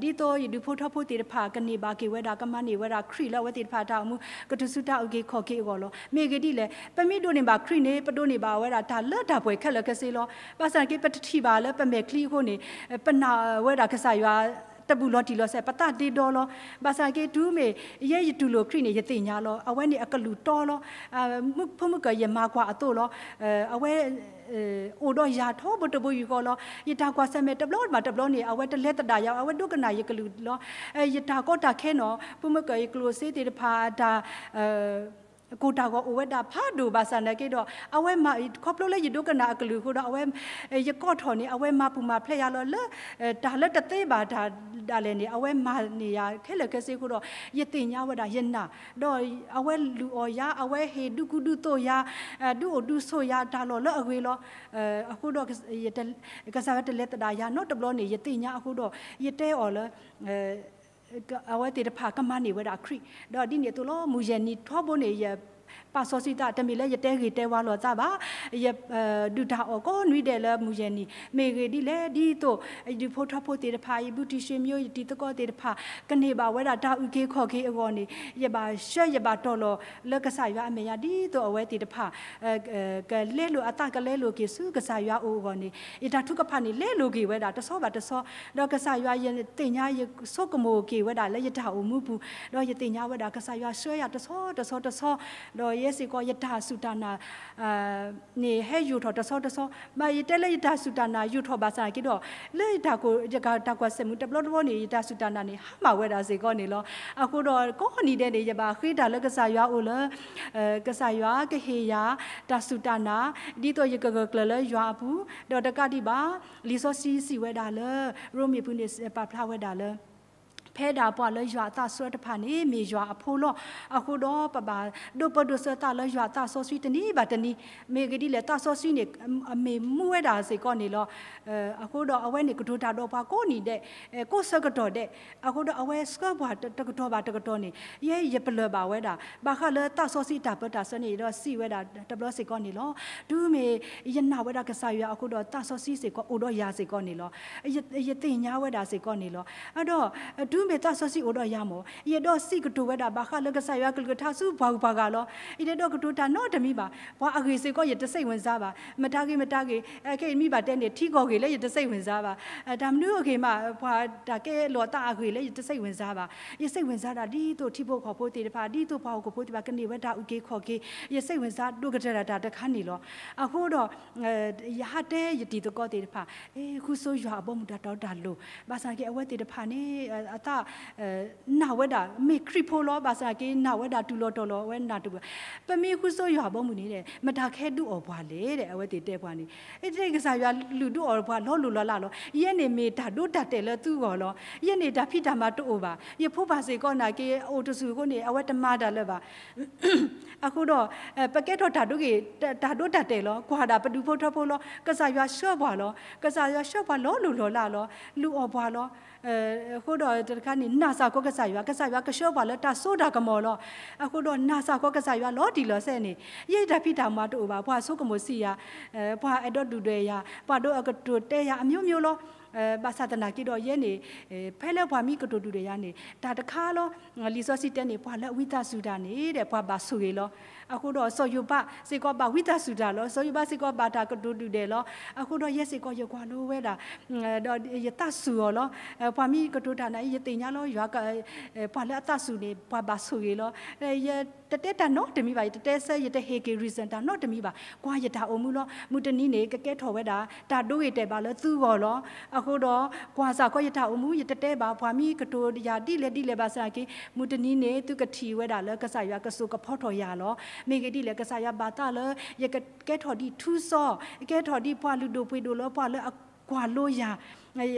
သိးယဒူၣ်ဖိထၢဖိသ့ၣ်တဖၣ် ကန့ၢ်ဘၣ်က့ၤဝဲဒၣ် ကမၤန့ၢ်ဝဲဒၣ်ခရံာ်လၢအဝဲသ့ၣ်တဖၣ်အတၢ်အိၣ်မူ ကတုၤဆူတၢ်အုၣ်က့ၤခီၣ်က့ၤအဂီၢ်လီၤ. မ့ၢ်ဂ့ၢ်ဒ်လဲၣ် ပမ့ၢ်ဒိးန့ၢ်ဘၣ်ခရံာ်န့ၣ် ပဒိးန့ၢ်ဘၣ်ဝဲဒၣ်တၢ်လၢတၢ်ပှဲၤခဲလၢာ်ခဲဆ့လီၤ. ဘၣ်ဆၣ်က့ ပတထံၣ်ဘၣ်လၢပမဲာ်ချံအဃိန့ၣ် ပနာ်ဝဲဒၣ်ကစၢ်ယွၤ တဘူးလီၤတံၢ်လီၤဆဲး ပသးဒ့ဒီလီၤ. ဘၣ်ဆၣ်က့ တုၤမ့ၢ်ယဲယတူၢ်လိာ်ခရံာ်န့ၣ် ယသ့ၣ်ညါလီၤ. အဝဲန့ၣ်အကလုၢ်တီလီၤ. မုၣ်ဖိမုၣ်ကၢၤ ယမၤကွၢ်အသိးလီၤ. အဝဲ အိၣ်ဒီးယၤထီဘိတဘိယူၢ်ဃီလီၤ. ယတၢ်ကွၢ်ဆၢၣ်မဲာ်တဘျီဘၣ်တဘျီန့ၣ် အဝဲတလဲၤသဒၣ်ယၤ, အဝဲဒိကနၣ်ယကလုၢ်လီၤ. ယတၢ်ကီတၢ်ခဲနီၤ ဖိမုၣ်ကၢၤ ယကျိၣ်စ့သ့ၣ်တဖၣ် အတၢ် ကိၢ်တၢ်ဂီၤအိၣ်ဝဲဒၣ်ဖးဒိၣ်ဘၣ်ဆၣ်နာ်က့ဒီး အဝဲမၤ ခီဖျိလၢယဒိကနၣ်အကလုၢ်အဃိဒီး အဝဲ ယကိးထီၣ်န့ၣ် အဝဲမၤပူၤမၤဖျဲးယၤလီၤလၢ တၢ်လၢတသ့ဘၣ်တၢ်ဒၣ်လဲာ်န့ၣ် အဝဲမၤန့ၢ်ယၤခဲလၢာ်ခဲဆ့အဃိဒီး ယသ့ၣ်ညါဝဲဒၣ်ယနာ်, ဒီးအဝဲလုၢ်အီၣ်ယၤ, အဝဲဟ့ၣ်ဒုးကူဒုးသိးယၤ, ဒုးအိၣ်ဒုးဆိးယၤတၢ်လီၢ်လၢအဂ့ၤလီၤ. အဃိဒီး ကစၢ်ယွၤတလဲၤသဒၣ်ယၤနီတဘျီန့ၣ် ယသ့ၣ်ညါအဃိဒီး ယတဲအီၤလၢ အဝဲသ့ၣ်တဖၣ်ကမၤန့ၢ်ဝဲဒၣ်ခရံာ်, ဒီးဒ်န့ၣ်အသိးလီၤ. မုၢ်ယဲၢ်နံၤထီဘိန့ၣ် ယပာ်စီဆှံသး တမ့ၢ်လၢယတဲဂ့ၢ်တဲဝါလိာ်သးဘၣ်, ယ ဒုၣ်တၢ်အီၣ်ကိးနွံဒဲးလၢမုၢ်ယဲၢ်နံၤ, မ့ၢ်ဂ့ၢ်ဒ်လဲၣ်ဒ်သိး ယဒူၣ်ဖိထၢဖိသ့ၣ်တဖၣ် ယဘူၣ်ထံၣ်ဆံးမံၤ ယတံၤသကိးသ့ၣ်တဖၣ် ကန့ၢ်ဘၣ်ဝဲဒၣ်တၢ်အုၣ်က့ၤခီၣ်က့ၤအဂီၢ်န့ၣ် ယဘၣ်ဆှၢယဘၣ်တီၢ်လီၤလၢကစၢ်ယွၤအမဲာ်ညါ ဒ်သိးအဝဲသ့ၣ်တဖၣ် ကလဲလိာ် အသးကလဲလိာ်က့ၤဆူကစၢ်ယွၤအအိၣ်အဂီၢ်န့ၣ် ယတၢ်ထုကဖၣ်န့ၣ် လဲလိာ်က့ၤဝဲဒၣ်တဆီဘၣ်တဆီ, ဒီးကစၢ်ယွၤယသ့ၣ်ညါ ယဆိကမိၣ်က့ၤဝဲဒၣ်လၢယတၢ်အိၣ်မူပူၤ, ဒီးယသ့ၣ်ညါဝဲဒၣ်ကစၢ်ယွၤဆှၢယၤတဆီတဆီတဆီ, ဒီးယဲစ့ၢ်ကီးယတၢ်စူၢ်တၢ်နာ် န့ၣ်ဟဲယူာ်ထီၣ်တဆီတဆီ, ဘၣ်ယတဲလၢယတၢ်စူၢ်တၢ်နာ်ယူာ်ထီၣ်ဘၣ်ဆၣ်က့ဒီး လၢယတၢ်ကိၢ် ယတၢ်ကွၢ်ဆၢၣ်မဲာ်တဘျီတဘျီန့ၣ် ယတၢ်စူၢ်တၢ်နာ်န့ၣ် ဟါမၢ်ဝဲဒၣ်စ့ၢ်ကီးန့ၣ်လီၤ. အဃိဒီးကိးနံၤဒဲးန့ၣ် ယဘၣ်ဃ့တၢ်လၢကစၢ်ယွၤအအိၣ်လၢ ကစၢ်ယွၤကဟ့ၣ်ယၤ တၢ်စူၢ်တၢ်နာ် ဒ်သိးယကဂၢၢ်ကျၢၤလၢယွၤအပူၤ, ဒီးတကးဒံးဘၣ် လံာ်စီဆှံစံးဝဲဒၣ်လၢ ရိမ့ၤပူၤန့ၣ် ပာ်ဖျါဝဲဒၣ်လၢ ဖဲဒၣ်ပှၤလၢယွၤအသးဆှၢတဖၣ်န့ၣ် မ့ၢ်ယွၤအဖိလီၤ. အဃိဒီးပဘၣ်ဒိးပၢဒိးဆှၢသးလၢယွၤအသးစီဆှံတနံၤဘၣ်တနံၤ, မ့ၢ်ဂ့ၢ်ဒ်လဲၣ် သးစီဆှံန့ၣ် အမ့ၢ်မူဝဲဒၣ်စ့ၢ်ကီးန့ၣ်လီၤ. အဃိဒီးအဝဲန့ၣ်ကတိၤတၢ်ဒီးပှၤကိးနံၤဒဲး ကိးဆၢကတီၢ်ဒဲး, အဃိဒီးအဝဲဆှၢပှၤတကတီၢ်ဘၣ်တကတီၢ်န့ၣ် ယဲယပလၢၢ်ဘၣ်ဝဲဒၣ် ဘၣ်ဃးလၢသးစီဆှံတၢ်ပၢတၢ်ဆှၢန့ၣ် ဒီးစံးဝဲဒၣ်တဘျီစ့ၢ်ကီးန့ၣ်လီၤ. တုၤမ့ၢ်ယနာ်ဝဲဒၣ်ကစၢ်ယွၤအဃိဒီး သးစီဆှံစ့ၢ်ကီးအိၣ်ဒီးယၤစ့ၢ်ကီးန့ၣ်လီၤ. ယသ့ၣ်ညါဝဲဒၣ်စ့ၢ်ကီးန့ၣ်လီၤ. ဒီးတုၤမ့ၢ်သးစီဆှံအိၣ်ဒီးယၤမ့ၢ် ယအဲၣ်ဒိးစံးကတိၤဝဲဒၣ်ဘၣ်ဃးလၢကစၢ်ယွၤကလုၢ်ကထါဆူပှၤဂုၤပှၤဂၤလီၤ. ယတအဲၣ်ဒိးကတိၤတၢ်နီတမံၤဘၣ်. ပှၤအဂ့ၢ်စ့ၢ်ကီး ယတစိတ်ဝင်စားဘၣ်. မတၤဂ့ၤမတၤဂ့ၤ, ခဲအံၤမ့ၢ်ဘၣ်တဲန့ၣ် ထံကီၢ်ဂ့ၢ်လၢယတစိတ်ဝင်စားဘၣ်. တၢ်မနုၤအဂ့ၢ်မး ပှၤတၢ်ကဲလိာ်အသးအဂ့ၢ်လၢယတစိတ်ဝင်စားဘၣ်. ယစိတ်ဝင်စားဒၣ်ဒ်သိးထံဖိကီၢ်ဖိသ့ၣ်တဖၣ် ဒ်သိးပှၤဟီၣ်ခိၣ်ဖိသ့ၣ်တဖၣ် ကန့ၢ်ဝဲတၢ်အုၣ်က့ၤခီၣ်က့ၤ, ယစိတ်ဝင်စားဒိၣ်ကတၢၢ်ဒၣ်တၢ်တခါန့ၣ်လီၤ. အဃိဒီး ယဟးတဲယတံၤသကိးသ့ၣ်တဖၣ် ဃုဆိယွၤအဘီအမုၢ်တၢ်တီတၢ်လိၤ, ဘၣ်ဆၣ်က့အဝဲသ့ၣ်တဖၣ်န့ၣ် အသး နာ်ဝဲဒၣ် မ့ၢ်ခရံာ်ဖိလီၤ. ဘၣ်ဆၣ်က့ နာ်ဝဲဒၣ်တုၤလီၤတီၤလီၤ အဝဲနာ်တပူၤ, ပမ့ၢ်ဃုဆိယွၤအဘီအမုၢ်န့ၣ် မတၤကဟဲဒုးအီၣ်ပှၤလဲၣ် အဝဲသ့ၣ်တဲပှၤန့ၣ်, ကစၢ်ယွၤလုၢ်ဒုးအီၣ်ပှၤလီၤလိၤလီၤလးလီၤ. ယဲန့ၣ်မ့ၢ်တၢ်ဒိတၢ်တဲာ်လၢသုဂီၢ်လီၤ. ယဲန့ၣ်တၢ်ဖံးတၢ်မၤတအိၣ်ဘၣ်. ယဖိပၢ်စ့ၢ်ကီးနာ်က့ အိၣ်တစူၢ်အဃိန့ၣ် အဝဲတမၤတၢ်လၢၤဘၣ်. အဃိဒီး ပကဲထီၣ်တၢ်ဒိဂ့ၤ တၢ်ဒိတၢ်တဲာ်လီၤ. ကွၢ်ဒၣ်ပဒူၣ်ဖိထၢဖိလီၤ. ကစၢ်ယွၤဆှၢပှၤလီၤ. ကစၢ်ယွၤဆှၢပှၤလီၤလိၤလီၤလးလီၤ. လုၢ်အီၣ်ပှၤလီၤ. အဃိဒီးတခါန့ၣ် နာ်စ့ၢ်ကီးကစၢ်ယွၤ, ကစၢ်ယွၤကဆှၢပှၤလၢတၢ်စိတၢ်ကမီၤလီၤ. အဃိဒီးနာ်စ့ၢ်ကီးကစၢ်ယွၤလီၤတံၢ်လီၤဆဲးန့ၣ် ယဲတၢ်ဖံးတၢ်မၤတအိၣ်ဘၣ်. ပှၤဆိကမိၣ်ဆံးယၤ, ပှၤအဲၣ်ဒိးဒုၣ်ဒွဲၣ်ယၤ, ပှၤဒိးအကတိၤတဲယၤ အမျိုးမျိုးလီၤ. ဘၣ်ဆၣ်သနာ်က့ဒီးယဲန့ၣ် ဖဲလၢပှၤမ့ၢ်ကတိၤဒုၣ်ဒွဲၣ်ယၤန့ၣ် တၢ်တခါလီၤ. လံာ်စီဆှံတဲန့ၣ် ပှၤလၢအဝံသးစူၤတၢ်န့ၣ် ပှၤဘၣ်ဆိၣ်ဂ့ၤလီၤ. အဃိဒီးစီၤယိၤဘးစ့ၢ်ကီးဘၣ်ဝံသးစူၤတၢ်လီၤ. စီၤယိၤဘးစ့ၢ်ကီးဘၣ်တၢ်ကတိၤဒုၣ်ဒွဲၣ်လီၤ. အဃိဒီးယဲစ့ၢ်ကီးယကွၢ်လိဝဲဒၣ် ဒီးယသးစူၤအီၤလီၤ. ပှၤမ့ၢ်ကတိၤတၢ်န့ၣ် ယသ့ၣ်ညါလီၤ ယွၤ ပှၤလၢအသးစူၤန့ၣ် ပှၤဘၣ်ဆိၣ်ဂ့ၤလီၤ. ယတတဲတၢ်နီတမံၤဘၣ်, ယတတဲဆၢ ယတဟ့ၣ်က့ၤ reason တၢ်နီတမံၤဘၣ်. ကွၢ်ယတၢ်အိၣ်မူလီၤ. မုၢ်တနံၤန့ၣ် ကကဲထီၣ်ဝဲဒၣ် တၢ်ဒိဂ့ၤတဲာ်ဘၣ်လၢသုဂီၢ်လီၤ. အဃိဒီး ကွၢ်စ့ၢ်ကီးယတၢ်အိၣ်မူ ယတတဲဘၣ် ပှၤမ့ၢ်ကတိၤယၤဒ်လဲၣ်ဒ်လဲၣ်ဘၣ်ဆၣ်က့ မုၢ်တနံၤန့ၣ် သုကထံၣ်ဝဲဒၣ်လၢကစၢ်ယွၤကစိာ်ကဖီထီၣ်ယၤလီၤ. မ့ၢ်ဂ့ၢ်ဒ်လဲၣ် ကစၢ်ယွၤဘၣ်သးလၢ ယကကဲထီၣ်ဒ်ထူစီ, ကဲထီၣ်ဒ်ပှၤလုၢ်ဒိၣ်ပှ့ၤဒိၣ်လၢပှၤလၢအကွၢ်လိယၤ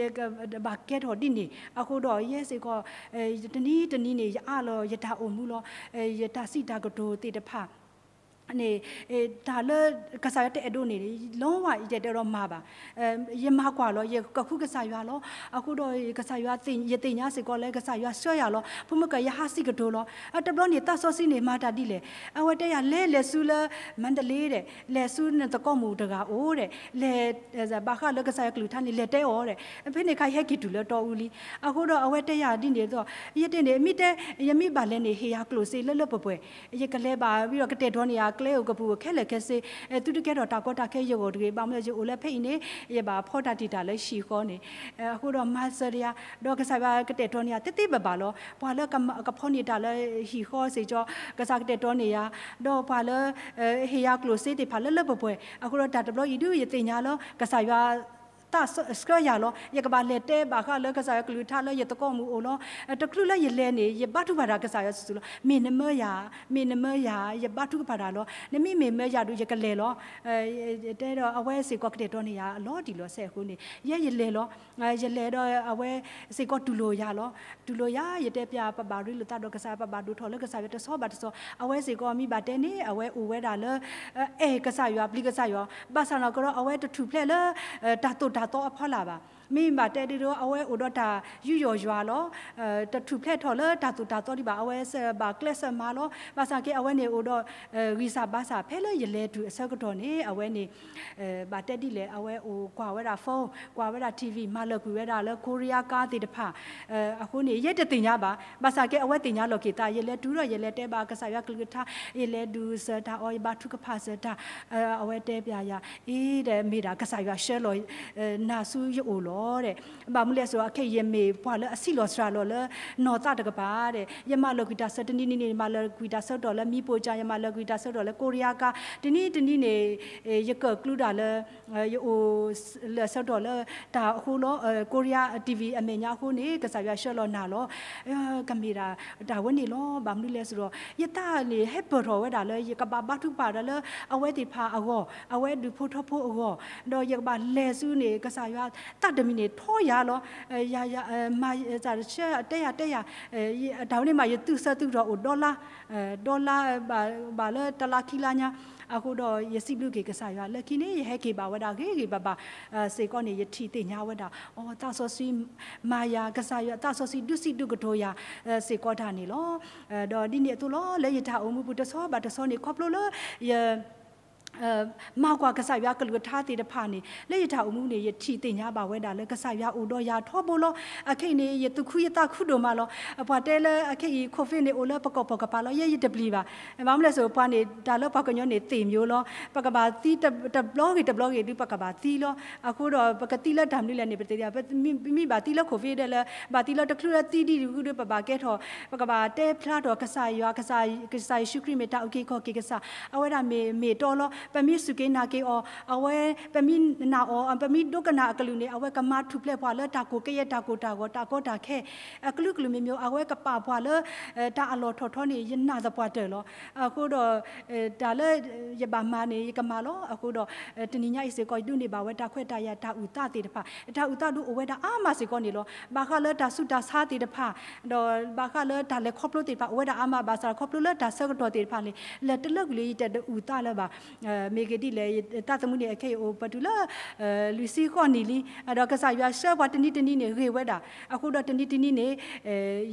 ဘၣ်ကဲထီၣ်ဒ်န့ၣ်. အဃိဒီးယဲစ့ၢ်ကီး တနံၤတနံၤန့ၣ် ယအးလီၤယတၢ်အိၣ်မူလီၤ. ယတၢ်စံးတၢ်ကတိၤသ့ၣ်တဖၣ်န့ၣ် တၢ်လၢကစၢ်ယွၤတအဲၣ်ဒိးန့ၣ် လီၤဝဲ ယတအဲၣ်ဒိးမၤဘၣ်. ယမၤကွၢ်လီၤ ယကဃုကစၢ်ယွၤလီၤ. အဃိဒီးကစၢ်ယွၤ ယသ့ၣ်ညါစ့ၢ်ကီးလၢကစၢ်ယွၤဆှၢယၤလီၤ. ဖိမုၣ်ကၢ် ယဟးစံးကတိၤလီၤ. တဘျီန့ၣ် သးစီဆှံန့ၣ် မၤတၢ်ဒ်လဲၣ်. အဝဲတဲယၤ လဲၤလဲၤဆူလၢ မန္တလေး ဒဲး, လဲၤဆူနသကိးမုၣ်တဂၤအိၣ်ဒဲး, လဲၤ ဘၣ်ဃးလၢကစၢ်ယွၤကလုၢ်ကထါန့ၣ် လဲၤတဲအီၤဒဲး. ဖဲန့ၣ်အခါ ယဟဲက့ၤတုၤလၢတီအူလံ. အဃိဒီးအဝဲတဲယၤဒ်န့ၣ်အသိး, ယတဲန့ၣ် မ့ၢ်တဲ ယမ့ၢ်ဘၣ်လဲၤန့ၣ် ဟ့ၣ်ယၤကျိၣ်စ့လၢလၢပှဲၤပှဲၤ, ယကလဲၤဘၣ်ဝံၤဒီးကတဲာ်ဒိးန့ၢ်ယၤ ကျဲအိၣ်ကပူၤအိၣ်ခဲလၢာ်ခဲဆ့, သုတကဲထီၣ်တၢ်ကီတၢ်ခဲယဂီၢ်တဂ့ၤ, ဘၣ်မနုၤယအိၣ်လၢဖဲအံၤန့ၣ် ယဘၣ်ဖီတၢ်တံာ်တာ်လၢဟံၣ်ဃီန့ၣ်, အဃိဒီးမၤစၢၤတယၤ, ဒီးကစၢ်ယွၤကတဲာ်ကတီၤန့ၢ်ယၤသ့သ့ဘၣ်ဘၣ်လီၤ. ပှၤလၢကဖီန့ၢ်တၢ်လၢဟံၣ်ဃီစ့ၢ်ကီး ကစၢ်ကတဲာ်ကတီၤန့ၢ်ယၤ, ဒီးပှၤလၢ ဟ့ၣ်ယၤကျိၣ်စ့သ့ၣ်တဖၣ်လၢလၢပှဲၤပှဲၤ, အဃိဒီးတၢ်တဘျီအံၤဒုး ယသ့ၣ်ညါလၢ ကစၢ်ယွၤ သးဆှၢယၤလီၤ. ယကဘၣ်လဲၤတဲဘၣ်ဃးလၢကစၢ်ယွၤကလုၢ်ကထါလၢယသကိးမုၢ်အိၣ်လီၤ. တချုးလၢယလဲၤန့ၣ် ယဘါထုကဖၣ်တၢ်ကစၢ်ယွၤစုာ်စုာ်လီၤ. မ့ၢ်နမၢယၤ, မ့ၢ်နမၢယၤ, ယဘါထုကဖၣ်တၢ်လီၤ. နမ့ၢ်မ့ၢ်မၢယၤဒုး ယကလဲၤလီၤ. တဲဒီးအဝဲစ့ၢ်ကီးကတဲာ်ကတီၤန့ၢ်ယၤအလီၤတံၢ်လီၤဆဲးအဃိန့ၣ် ယဲယလဲၤလီၤ. ယလဲၤဒီးအဝဲစ့ၢ်ကီးတူၢ်လိာ်ယၤလီၤ. တူၢ်လိာ်ယၤ ယတဲပျး ပဘၣ်ရ့လိာ်သးဒီးကစၢ်ယွၤ, ပဘၣ်ဒိၣ်ထီၣ်လၢကစၢ်ယွၤတဆီဘၣ်တဆီ, အဝဲစ့ၢ်ကီးမ့ၢ်ဘၣ်တဲန့ၣ် အဝဲအိၣ်ဝဲဒၣ်လၢ အဲၣ်ကစၢ်ယွၤ ပျံၤကစၢ်ယွၤ, ဘၣ်ဆၣ်နီၢ်ကီၢ်ဒီး အဝဲတထူၣ်ဖျဲးလၢ တၢ်သိၣ်တၢ်သီအဖီလာ်ဘၣ်. မ့ၢ်ဘၣ်တဲဒ်ဒီး အဝဲအိၣ်ဒီးတၢ်ယူးယီၣ်ယွၤလီၤ. တထူၣ်ဖျဲးထီၣ်လၢတၢ်သိၣ်တၢ်သီဒံးဘၣ်, အဝဲဘၣ်ကျဲးစၢးမၤလီၤ. ဘၣ်ဆၣ်က့ အဝဲန့ၣ်အိၣ်ဒီး ဂံၢ်စၢ်ဘါစၢ် ဖဲလၢယလဲၤတုၤအဆၢကတီၢ်န့ၣ် အဝဲန့ၣ် ဘၣ်တဲဒ်လဲၣ် အဝဲအိၣ်ကွၢ်ဝဲဒၣ် phone, ကွၢ်ဝဲဒၣ် ထံၣ်ဝံၣ်, မၤလၢာ်ကွံာ်ဝဲဒၣ်လၢ Korea ကါသ့ၣ်တဖၣ် အဃိန့ၣ် ယဲတသ့ၣ်ညါဘၣ်. ဘၣ်ဆၣ်က့ အဝဲသ့ၣ်ညါလီၤက့ၤသး, ယလဲၤတုၤဒီး ယလဲၤတဲဘၣ်ကစၢ်ယွၤကလုၢ်ကထါ, ယလဲၤဒုးစၢၤတၢ်အီၤ, ယဘါထုကဖၣ်စၢၤတၢ်, အဝဲတဲပျးယၤ, အ့ ဒီးမ့ၢ်ဒၣ်ကစၢ်ယွၤဆှၢလီၤ နၤဆူယအိၣ်လီၤဒီး, ဘၣ်မနုၤလဲၣ်စ့ၢ်ကီး အခဲအံၤယမ့ၢ်ပှၤလၢအဆံးလီၤစှၤလီၤလၢ နီၢ်သးတကပၤဒီး ယမၤလၢာ်ကွံာ်တၢ်ဆၢတနံၤနံၤန့ၣ်, ယမၤလၢာ်ကွံာ်တၢ်ဆၢကတီၢ်လၢမံပိၢ်ကၠၢ်, ယမၤလၢာ်ကွံာ်တၢ်ဆၢကတီၢ်လၢ Korea ကါ, တနံၤတနံၤန့ၣ် ယကၢၣ်ကျူဒၣ်လၢ ယအိၣ်လၢာ်ဆၢကတီၢ်လၢတၢ်အဃိလီၤ. Korea TV အမဲာ်ညါအဃိန့ၣ် ကစၢ်ယွၤဆှၢလီၤနၤလီၤ. ကမ့ၢ်ဒၣ်တၢ်ဝဲန့ၣ်လီၤ. ဘၣ်မနုၤလဲၣ်စ့ၢ်ကီး ယသးန့ၣ် ဟဲပၢၢ်ထီၣ်ဝဲဒၣ်လၢ ယကဘၣ်ဘါထုကဖၣ်ဒီးလၢအဝဲသ့ၣ်တဖၣ်အဂီၢ်, အဝဲဒူၣ်ဖိထၢဖိအဂီၢ်, ဒီးယကဘၣ်လဲၤဆူန့ၣ် ကစၢ်ယွၤသးတမံၤန့ၣ် ထီယၤလီၤ. ယၤ ယၤ မၤစၢ်တဆှၢ တဲယၤတဲယၤ, တၢ်ဝဲန့ၣ်မး ယသုးဆၢသုးကတီၢ်အိၣ်ဒီလါ, ဒီလါ ဘၣ်လၢတလါခံလါညါ, အဃိဒီးယစံးဘျုးက့ၤကစၢ်ယွၤ လၢခံန့ၣ် ယဟဲက့ၤဘၣ်ဝဲဒၣ်ဂ့ၤဂ့ၤဘၣ်ဘၣ်စ့ၢ်ကီးန့ၣ် ယထံၣ်သ့ၣ်ညါဝဲဒၣ် အိ သးစီဆှံမၤယၤ, ကစၢ်ယွၤ သးစီဆှံဒုးစံးဒုးကတိၤယၤစ့ၢ်ကီးတၢ်န့ၣ်လီၤ. ဒီးဒ်န့ၣ်အသိးလီၤ လၢယတၢ်အိၣ်မူပူၤတဆီဘၣ်တဆီန့ၣ် ခီဖျိလၢယ မၤကွၢ်ကစၢ်ယွၤကလုၢ်ကထါသ့ၣ်တဖၣ်န့ၣ် လၢယတၢ်အိၣ်မူန့ၣ် ယထံၣ်သ့ၣ်ညါဘၣ်ဝဲဒၣ်လၢကစၢ်ယွၤအိၣ်ဒီးယၤထီဘိလီၤ. အခဲအံၤန့ၣ် ယသူၣ်ခုယသးခုဒိၣ်မးလီၤ. ပှၤတဲလၢအခဲအံၤ COVID န့ၣ် အိၣ်လၢပကီၢ်ပူၤကပၤလီၤ. ယဲယတပျံၤဘၣ်. ဘၣ်မနုၤလဲၣ်စ့ၢ်ကီး ပှၤန့ၣ် တၢ်လၢပှၤကညီန့ၣ် သ့ၣ်မၠိလီၤ. ပကဘၣ်သံတဘျီဂ့ၤတဘျီဂ့ၤဒုး ပကဘၣ်သံလီၤ. အဃိဒီး ပကသံလၢတၢ်မနုၤလဲၣ်န့ၣ် ပတသ့ၣ်ညါ, ပမ့ၢ်ဘၣ်သံလၢ COVID ဒဲးလၢ ဘၣ်သံလၢတချုးလၢသံဒံးတဂုၤဒီး ပဘၣ်ကဲထီၣ် ပကဘၣ်တဲဖျါထီၣ်ကစၢ်ယွၤ, ကစၢ်ယ့ၣ်ၡူးခရံာ်မ့ၢ်တၢ်အုၣ်က့ၤခီၣ်က့ၤကစၢ်, အဝဲဒၣ်မ့ၢ်မ့ၢ်တီလီၤ. ပမ့ၢ်စူၢ်က့ၤနာ်က့ၤအီၤ, အဝဲ ပမ့ၢ်နာ်အီၤ, ပမ့ၢ်ဒိကနၣ်အကလုၢ်န့ၣ် အဝဲကမၤထူၣ်ဖျဲးပှၤလၢတၢ်ကိၢ်ကယဲၢ်တၢ်ကိၢ်တၢ်ဂီၤ တၢ်ကီတၢ်ခဲ အကလုာ်ကလုာ်မ့ၢ်မ့ၢ် အဝဲကပာ်ပှၤလၢ တၢ်အလီၢ်ထီၣ်ထီန့ၣ် ယနာ်သပှၢ်တၢၢ်လီၤ. အဃိဒီး တၢ်လၢယဘၣ်မၤန့ၣ် ယကမၤလီၤ. အဃိဒီး တနံၤညါအံၤစ့ၢ်ကီး ယဒိးန့ၢ်ဘၣ်ဝဲတၢ်ခွဲးတၢ်ယာ်တၢ်အုၣ်သးသ့ၣ်တဖၣ်, တၢ်အုၣ်သးဒုးအိၣ်ဝဲဒၣ်အါမးစ့ၢ်ကီးန့ၣ်လီၤ. ဘၣ်ဃးလၢတၢ်ဆူးတၢ်ဆါသ့ၣ်တဖၣ်, ဒီးဘၣ်ဃးလၢတၢ်လဲၤခီဖျိသ့ၣ်တဖၣ် အိၣ်ဝဲဒၣ်အါမး ဘၣ်ဆၣ်ခီဖျိလၢတၢ်ဆၢကတီၢ်သ့ၣ်တဖၣ်န့ၣ် လဲၤတလၢကွံာ်လၢယတဒုးအုၣ်သးလၢၤဘၣ်. မ့ၢ်ဂ့ၤဒ်လဲၣ် သးသမူန့ၣ် အခဲအံၤအိၣ်ပတုၤလၢ လွံၢ်ဆံဃိးနံၣ်လံ, ဒီးကစၢ်ယွၤဆှၢပှၤတနံၤတနံၤန့ၣ် ဂ့ၤဝဲဒၣ်. အဃိဒီးတနံၤတနံၤန့ၣ်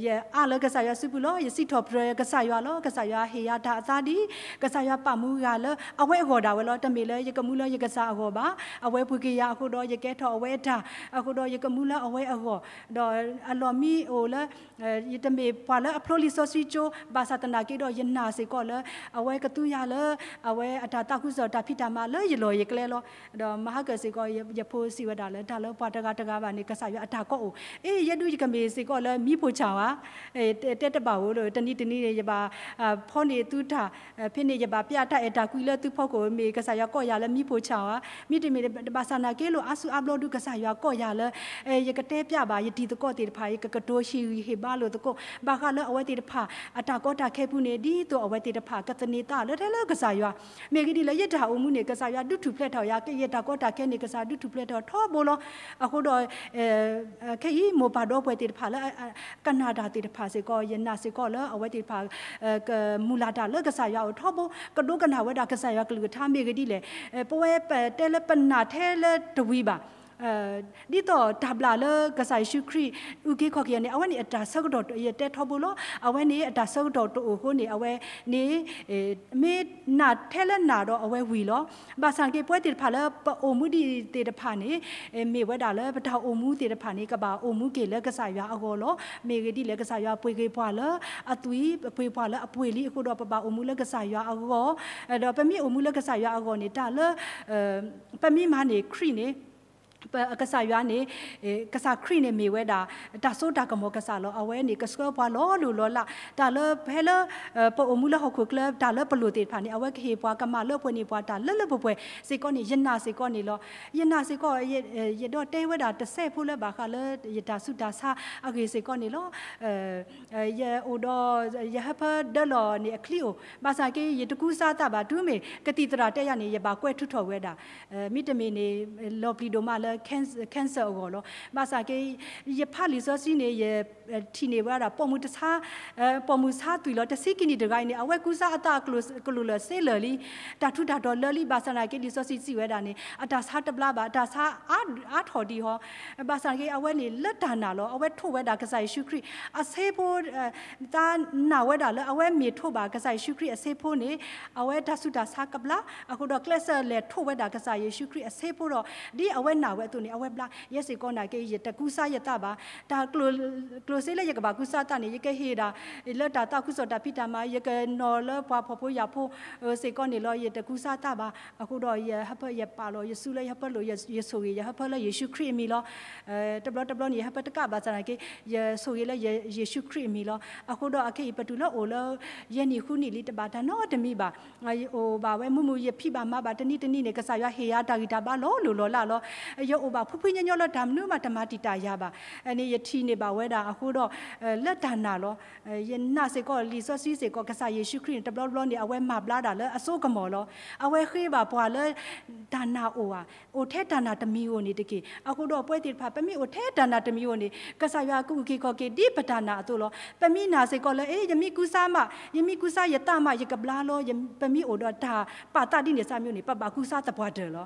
ယအးလၢကစၢ်ယွၤစုပူၤလီၤ. ယစံးထီၣ်ပတြၢၤကစၢ်ယွၤလီၤ. ကစၢ်ယွၤဟ့ၣ်ယၤတၢ်အသးဒ် ကစၢ်ယွၤပာ်မူယၤလၢအဝဲအဂီၢ်ဒၣ်ဝဲလီၤ. တမ့ၢ်လၢယကမူလၢယကစၢ်အဂီၢ်ဘၣ်. အဝဲပှ့ၤက့ၤယၤအဃိဒီး ယကဲထီၣ်အဝဲအတၢ်, အဃိဒီးယကမူလၢအဝဲအဂီၢ်, ဒီးအလီၢ်မံအိၣ်လၢ ယတမ့ၢ်ပှၤလၢအဖျိလံာ်စီဆှံကၠိ ဘၣ်ဆၣ်သနာ်က့ဒီး ယနာ်စ့ၢ်ကီးလၢ အဝဲကသူယၤလၢ အဝဲအတၢ်သးခုကစီၣ်တၢ်ဖံးတၢ်မၤလၢယလီၢ်ယကျဲလီၤ. ဒီးမဟါကၢၣ်စ့ၢ်ကီး ယဖိစံးဝဲဒၣ်လၢ တၢ်လၢပှၤတဂၤတဂၤဘၣ်န့ၣ် ကစၢ်ယွၤအတၢ်ကီအိၣ်, အ့ ယဲဒုးယကမ့ၢ်စ့ၢ်ကီးလၢမံဖိဆၣ်ဧါ, တဲတဘၣ်ဧိၤလၢ တနံၤတနံၤန့ၣ် ယဘၣ်ဖီန့ၢ်သုတၢ်, ဖဲန့ၣ် ယဘၣ်ပျဲတၢ်အဲၣ်တၢ်ကွံလၢသုဖီခိၣ် မ့ၢ်ကစၢ်ယွၤကိးယၤလၢမံဖိဆၣ်ဧါ, မ့တမ့ၢ်ဘၣ်ဆၣ်သနာ်က့ လၢအါစုအါဘျီဒုး ကစၢ်ယွၤကိးယၤလၢ ယကတဲပျးဘၣ်ယတံၤသကိးသ့ၣ်တဖၣ်, ယကကတိၤဟ့ၣ်ဂံၢ်ဟ့ၣ်ဘါလိာ်သကိး ဘၣ်ဃးလၢအဝဲသ့ၣ်တဖၣ် အတၢ်ကီတၢ်ခဲပူၤန့ၣ် ဒ်သိးအဝဲသ့ၣ်တဖၣ် ကသန့ၤသးလၢထဲလၢကစၢ်ယွၤ, မ့ၢ်ဂ့ၤဒ်လဲၣ် ယတၢ်အိၣ်မူန့ၣ် ကစၢ်ယွၤဒုးထူၣ်ဖျဲးထီၣ်ယၤ, ကယဲၢ်တၢ်ကီတၢ်ခဲန့ၣ် ကစၢ်ယွၤဒုးထူၣ်ဖျဲးထီၣ်ထီဘိလီၤ. အဃိဒီး ခဲအံၤ မိၢ်ပၢ်ဒီပုၢ်ဝဲၢ်သ့ၣ်တဖၣ်လၢ ကနၣ်တၢ်သ့ၣ်တဖၣ်စ့ၢ်ကီး ယနာ်စ့ၢ်ကီးလၢအဝဲသ့ၣ်တဖၣ် ကမုၢ်လၢ်တၢ်လၢကစၢ်ယွၤအအိၣ်ထီဘိ, ကဒိကနၣ်ဝဲဒၣ်ကစၢ်ယွၤကလုၢ်ကထါ မ့ၢ်ဂ့ၤဒ်လဲၣ်, ပဝဲပတဲလၢပနာ်ထဲလၢတဝံၤဘၣ် ဒ်သိးတၢ်ဘျၣ်လၢကစၢ်ယ့ၣ်ၡူးခရံာ်အုၣ်က့ၤခီၣ်က့ၤအီၤန့ၣ် အဝဲန့ၣ်အတၢ်ဆၢကတီၢ် ယတဲထီဘိလီၤ. အဝဲန့ၣ်အတၢ်ဆၢကတီၢ်တအိၣ်အဃိန့ၣ် အဝဲန့ၣ် မ့ၢ်နာ်ထဲလၢနာ်ဒီးအဝဲဝံၤလီၤ. ဘၣ်ဆၣ်က့ ပဝဲသ့ၣ်တဖၣ်လၢပအိၣ်မူဒ်အံၤသ့ၣ်တဖၣ်န့ၣ် မ့ၢ်ဝဲဒၣ်လၢပတၢ်အိၣ်မူသ့ၣ်တဖၣ်န့ၣ် ကဘၣ်အိၣ်မူက့ၤလၢကစၢ်ယွၤအဂီၢ်လီၤ. မ့ၢ်ဂ့ၤဒ်လဲၣ် ကစၢ်ယွၤပှ့ၤက့ၤပှၤလၢအသွံၣ်, ပှ့ၤပှၤလၢအပှ့ၤလံအဃိဒီး ပဘၣ်အိၣ်မူလၢကစၢ်ယွၤအဂီၢ်, ဒီးပမ့ၢ်အိၣ်မူလၢကစၢ်ယွၤအဂီၢ်န့ၣ် တၢ်လၢ ပမ့ၢ်မၤန့ၢ်ခရံာ်န့ၣ် ကစၢ်ယွၤန့ၣ် ကစၢ်ခရံာ်န့ၣ်မ့ၢ်ဝဲဒၣ် တၢ်စိတၢ်ကမီၤကစၢ်လီၤ. အဝဲန့ၣ်ကဆှၢပှၤလီၤလိၢ်လီၤလး တၢ်လၢဖဲလၢ ပအိၣ်မူလၢဟီၣ်ခိၣ်ချၢ တၢ်လၢပလိၣ်သ့ၣ်တဖၣ်န့ၣ် အဝဲကဟ့ၣ်ပှၤ ကမၤလၢပှဲၤန့ၢ်ပှၤတၢ်လၢလၢပှဲၤပှဲၤစ့ၢ်ကီးန့ၣ် ယနာ်စ့ၢ်ကီးန့ၣ်လီၤ. ယနာ်စ့ၢ်ကီး ယဒီးတဲဝဲဒၣ်တစဲးဖိလၢဘၣ်ဃးလၢယတၢ်ဆူးတၢ်ဆါအဂ့ၢ်စ့ၢ်ကီးန့ၣ်လီၤ. ယအိၣ်ဒီး ယဟၢဖၢဒၢလီၢ်န့ၣ်အချံအိၣ် ဘၣ်ဆၣ်က့ ယတကူစါသးဘၣ် တုၤမ့ၢ်ကသံၣ်သရၣ်တဲယၤန့ၣ် ယဘၣ်ကွဲထုးထီၣ်ဝဲဒၣ် မ့တမ့ၢ်န့ၣ် လီၤပျံၤဒိၣ်မးလၢ cancer အဂီၢ်လီၤ. ဘၣ်ဆၣ်က့ ယဖးလံာ်စီဆှံန့ၣ် ယထံၣ်န့ၢ်ဝဲဒၣ် ပိာ်မုၣ်တဆါ ပိာ်မုၣ်ဆါသွံၣ်လီၤ တဆံခံနံၣ်တဂၤအံၤန့ၣ် အဝဲကူစါအသးကလိၤလၢာ်စ့လၢာ်လံ တၢ်ထူးတၢ်တီၤလၢာ်လံ ဘၣ်ဆၣ်သနာ်က့ လံာ်စီဆှံစံးဝဲဒၣ်န့ၣ် အတၢ်ဆါတဘျါဘၣ် အတၢ်ဆါအါထီၣ်ဒံးဟီ ဘၣ်ဆၣ်က့ အဝဲန့ၣ်လၢတၢ်နာ်လီၤ. အဝဲထိၣ်ဝဲဒၣ်ကစၢ်ယ့ၣ်ၡူးခရံာ် အဆ့ဖိ သးနာ်ဝဲဒၣ်လၢအဝဲမ့ၢ်ထိၣ်ဘၣ်ကစၢ်ယ့ၣ်ၡူးခရံာ်အဆ့ဖိန့ၣ် အဝဲတၢ်ဆူးတၢ်ဆါကဘျါ အဃိဒီးကျဲးစၢးလဲၤထိၣ်ဝဲဒၣ်ကစၢ်ယ့ၣ်ၡူးခရံာ်အဆ့ဖိဒီး ဒ်အဝဲနာ်ဝဲအသိးန့ၣ် အဝဲဘျါ ယဲစ့ၢ်ကီးနာ်က့ ယတကူစါယသးဘၣ် တၢ် ကျိၣ်စ့လၢယကဘၣ်ကူစါသးန့ၣ် ယကဟ့ၣ်ဒၣ် လၢတၢ်သးခုကစီၣ်တၢ်ဖံးတၢ်မၤ ယကနီၤလၢပှၤဖှီၣ်ဖိယာ်ဖိ စ့ၢ်ကီးန့ၣ်လီၤ. ယတကူစါသးဘၣ် အဃိဒီးယဟၢဖၢယပာ်လီၤ ယစုလၢယဟၢဖၢလိာ် ယဆိၣ်ဂ့ၤ ယဟၢဖၢလၢယ့ၣ်ၡူးခရံာ်အမံၤလီၤ. တဘျီတဘျီန့ၣ် ယဟၢဖၢတကးဘၣ်ဆၣ်သနာ်က့ ယဆိၣ်ဂ့ၤလၢယ့ၣ်ၡူးခရံာ်အမံၤလီၤ. အဃိဒီးအခဲအံၤ ပတုၤလၢအိၣ်လၢ ယဲၢ်နံၣ်ဃုနံၣ်လံ တဘၣ်တၢ်နီတမံၤဘၣ် အိၣ်ဘၣ်ဝဲမုာ်မုာ် ယဖံးဘၣ်မၤဘၣ်တနံၤတနံၤန့ၣ် ကစၢ်ယွၤဟ့ၣ်ယၤတၢ်ဂံၢ်တၢ်ဘါလီၤလိၢ်လီၤလးလီၤ. ယအိၣ်ဘၣ်ဖှံဖှံညီညီလၢတၢ်မနုၤမးတမၤတံာ်တာ်ယၤဘၣ်န့ၣ် ယထံၣ်န့ၢ်ဘၣ်ဝဲဒၣ်အဃိဒီး လၢတၢ်နာ်လီၤ. ယနာ်စ့ၢ်ကီးလံာ်စီဆှံစ့ၢ်ကီး ကစၢ်ယ့ၣ်ၡူးခရံာ်န့ၣ် တဘျီဘျီန့ၣ် အဝဲမၤဘျါတၢ်လၢအစိကမီၤလီၤ. အဝဲဃ့ဘၣ်ပှၤလၢ တၢ်နာ်အိၣ်ဧါ, အိၣ်ထဲတၢ်နာ်တမံၤဧိၤန့ၣ်တက့ၢ်. အဃိဒီးပဝဲသ့ၣ်တဖၣ် ပမ့ၢ်အိၣ်ထဲတၢ်နာ်တမံၤဧိၤန့ၣ် ကစၢ်ယွၤကအုၣ်က့ၤခီၣ်က့ၤဒ်ပတၢ်နာ်အသိးလီၤ. ပမ့ၢ်နာ်စ့ၢ်ကီးလၢ အ့ ယမ့ၢ်ကူစါမး, ယမ့ၢ်ကူစါယသးမး ယကဘျါလီၤ. ပမ့ၢ်အိၣ်ဒီးတၢ်ပာ်သးဒ်န့ၣ်စၢ်မ့ၢ်န့ၣ် ပဘၣ်ကူစါသပှၢ်တၢၢ်လီၤ.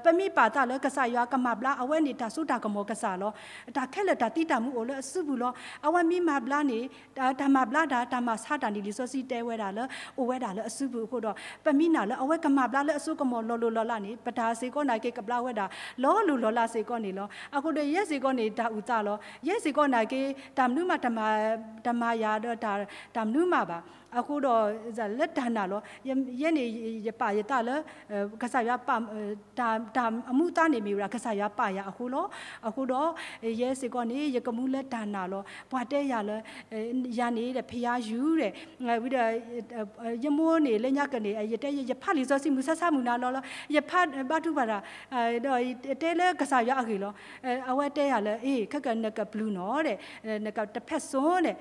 ပမ့ၢ်ပာ်သးလၢကစၢ်ယွၤကမၤဘျါ အဝဲန့ၣ်တၢ်စိတၢ်ကမီၤကစၢ်လီၤ. တၢ်ခဲလၢာ်တၢ်သံတၢ်မူအိၣ်လၢအစုပူၤလီၤ. အဝဲမ့ၢ်မၤဘျါန့ၣ် တၢ်မၤဘျါတၢ် တၢ်မၤဆါတၢ်န့ၣ် လံာ်စီဆှံတဲဝဲဒၣ်လၢ အိၣ်ဝဲဒၣ်လၢအစုပူၤအဃိဒီး ပမ့ၢ်နာ်လၢအဝဲကမၤဘျါလၢအစိကမီၤလီၤလိၢ်လီၤလးန့ၣ် ပတၢ်စ့ၢ်ကီးနာ်က့ ကဘျါဝဲဒၣ်လီၤလိၢ်လီၤလးစ့ၢ်ကီးန့ၣ်လီၤ. အဃိဒီးယဲစ့ၢ်ကီးန့ၣ် တၢ်အုၣ်သးလီၤ. ယဲစ့ၢ်ကီးနာ်က့ တၢ်မနုၤမး တမၤယၤဒီး တၢ်မနုၤမးဘၣ်. အဃိဒီး လၢတၢ်နာ်လီၤ. ယဲန့ၣ် ယပာ်ယသးလၢ ကစၢ်ယွၤပာ် တၢ်အမူအသါန့ၣ်မ့ၢ်ဝဲဒၣ် ကစၢ်ယွၤပာ်ယၤအဃိလီၤ. အဃိဒီး ယဲစ့ၢ်ကီးန့ၣ် ယကမူလၢတၢ်နာ်လီၤ. ပှၤတဲယၤလၢ ယၤန့ၣ်ဒီး ဖယါယူၤဒီး ဝံၤဒီး ယမိၢ်န့ၣ် လၢညါကန့ၣ် ယတဲ ယဖးလံာ်စီဆှံမုၢ်ဆါဆါမုၢ်နၤလီၤလီၤ ယဖးဘါထုကဖၣ်တၢ် ဒီးတဲလၢကစၢ်ယွၤအဂ့ၢ်လီၤ. အဝဲတဲယၤလၢ အ့ ခဲကနကပျုၢ်နီၤဒီး နကတဖဲးစိဒီး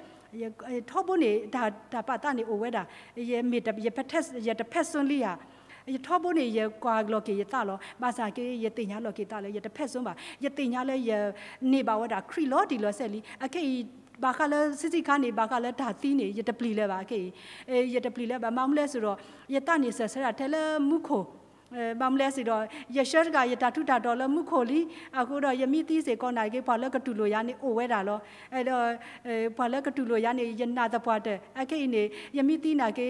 ထီဘိန့ၣ် တၢ်ပာ်သးန့ၣ်အိၣ်ဝဲဒၣ် ယမ့ၢ် ယတဖဲးစိလံဧါ. ယထီဘိန့ၣ် ယကွၢ်လီၤက့ၤယသးလီၤ. ဘၣ်ဆၣ်က့ ယသ့ၣ်ညါလီၤက့ၤသးလၢ ယတဖဲးစိဘၣ်. ယသ့ၣ်ညါလၢယန့ၢ်ဘၣ်ဝဲဒၣ်ခရံာ်လီၤတံၢ်လီၤဆဲးလံ. အခဲအံၤ ဘၣ်ဃးလၢဆံးဆံးခါန့ၣ် ဘၣ်ဃးလၢတၢ်သံန့ၣ် ယတပျံၤလၢၤဘၣ်. အခဲအံၤ ယတပျံၤလၢၤဘၣ်. ဘၣ်မနုၤလဲၣ်စ့ၢ်ဒီး ယသးန့ၣ်စၢၤဆၢဒၣ်ထဲလၢမူခိၣ် ဘၣ်မနုၤလဲၣ်စ့ၢ်ဒီး ယဆှၢတဂၤ ယတၢ်ထူးတၢ်တီၤလၢမူခိၣ်လံ. အဃိဒီး ယမ့ၢ်သံစ့ၢ်ကီးနာ်က့ ပှၤလၢကတူၢ်လိာ်ယၤန့ၣ်အိၣ်ဝဲဒၣ်လီၤ. ဒီး ပှၤလၢကတူၢ်လိာ်ယၤန့ၣ် ယနာ်သပှၢ်တၢၢ်. အခဲအံၤန့ၣ် ယမ့ၢ်သံနာ်က့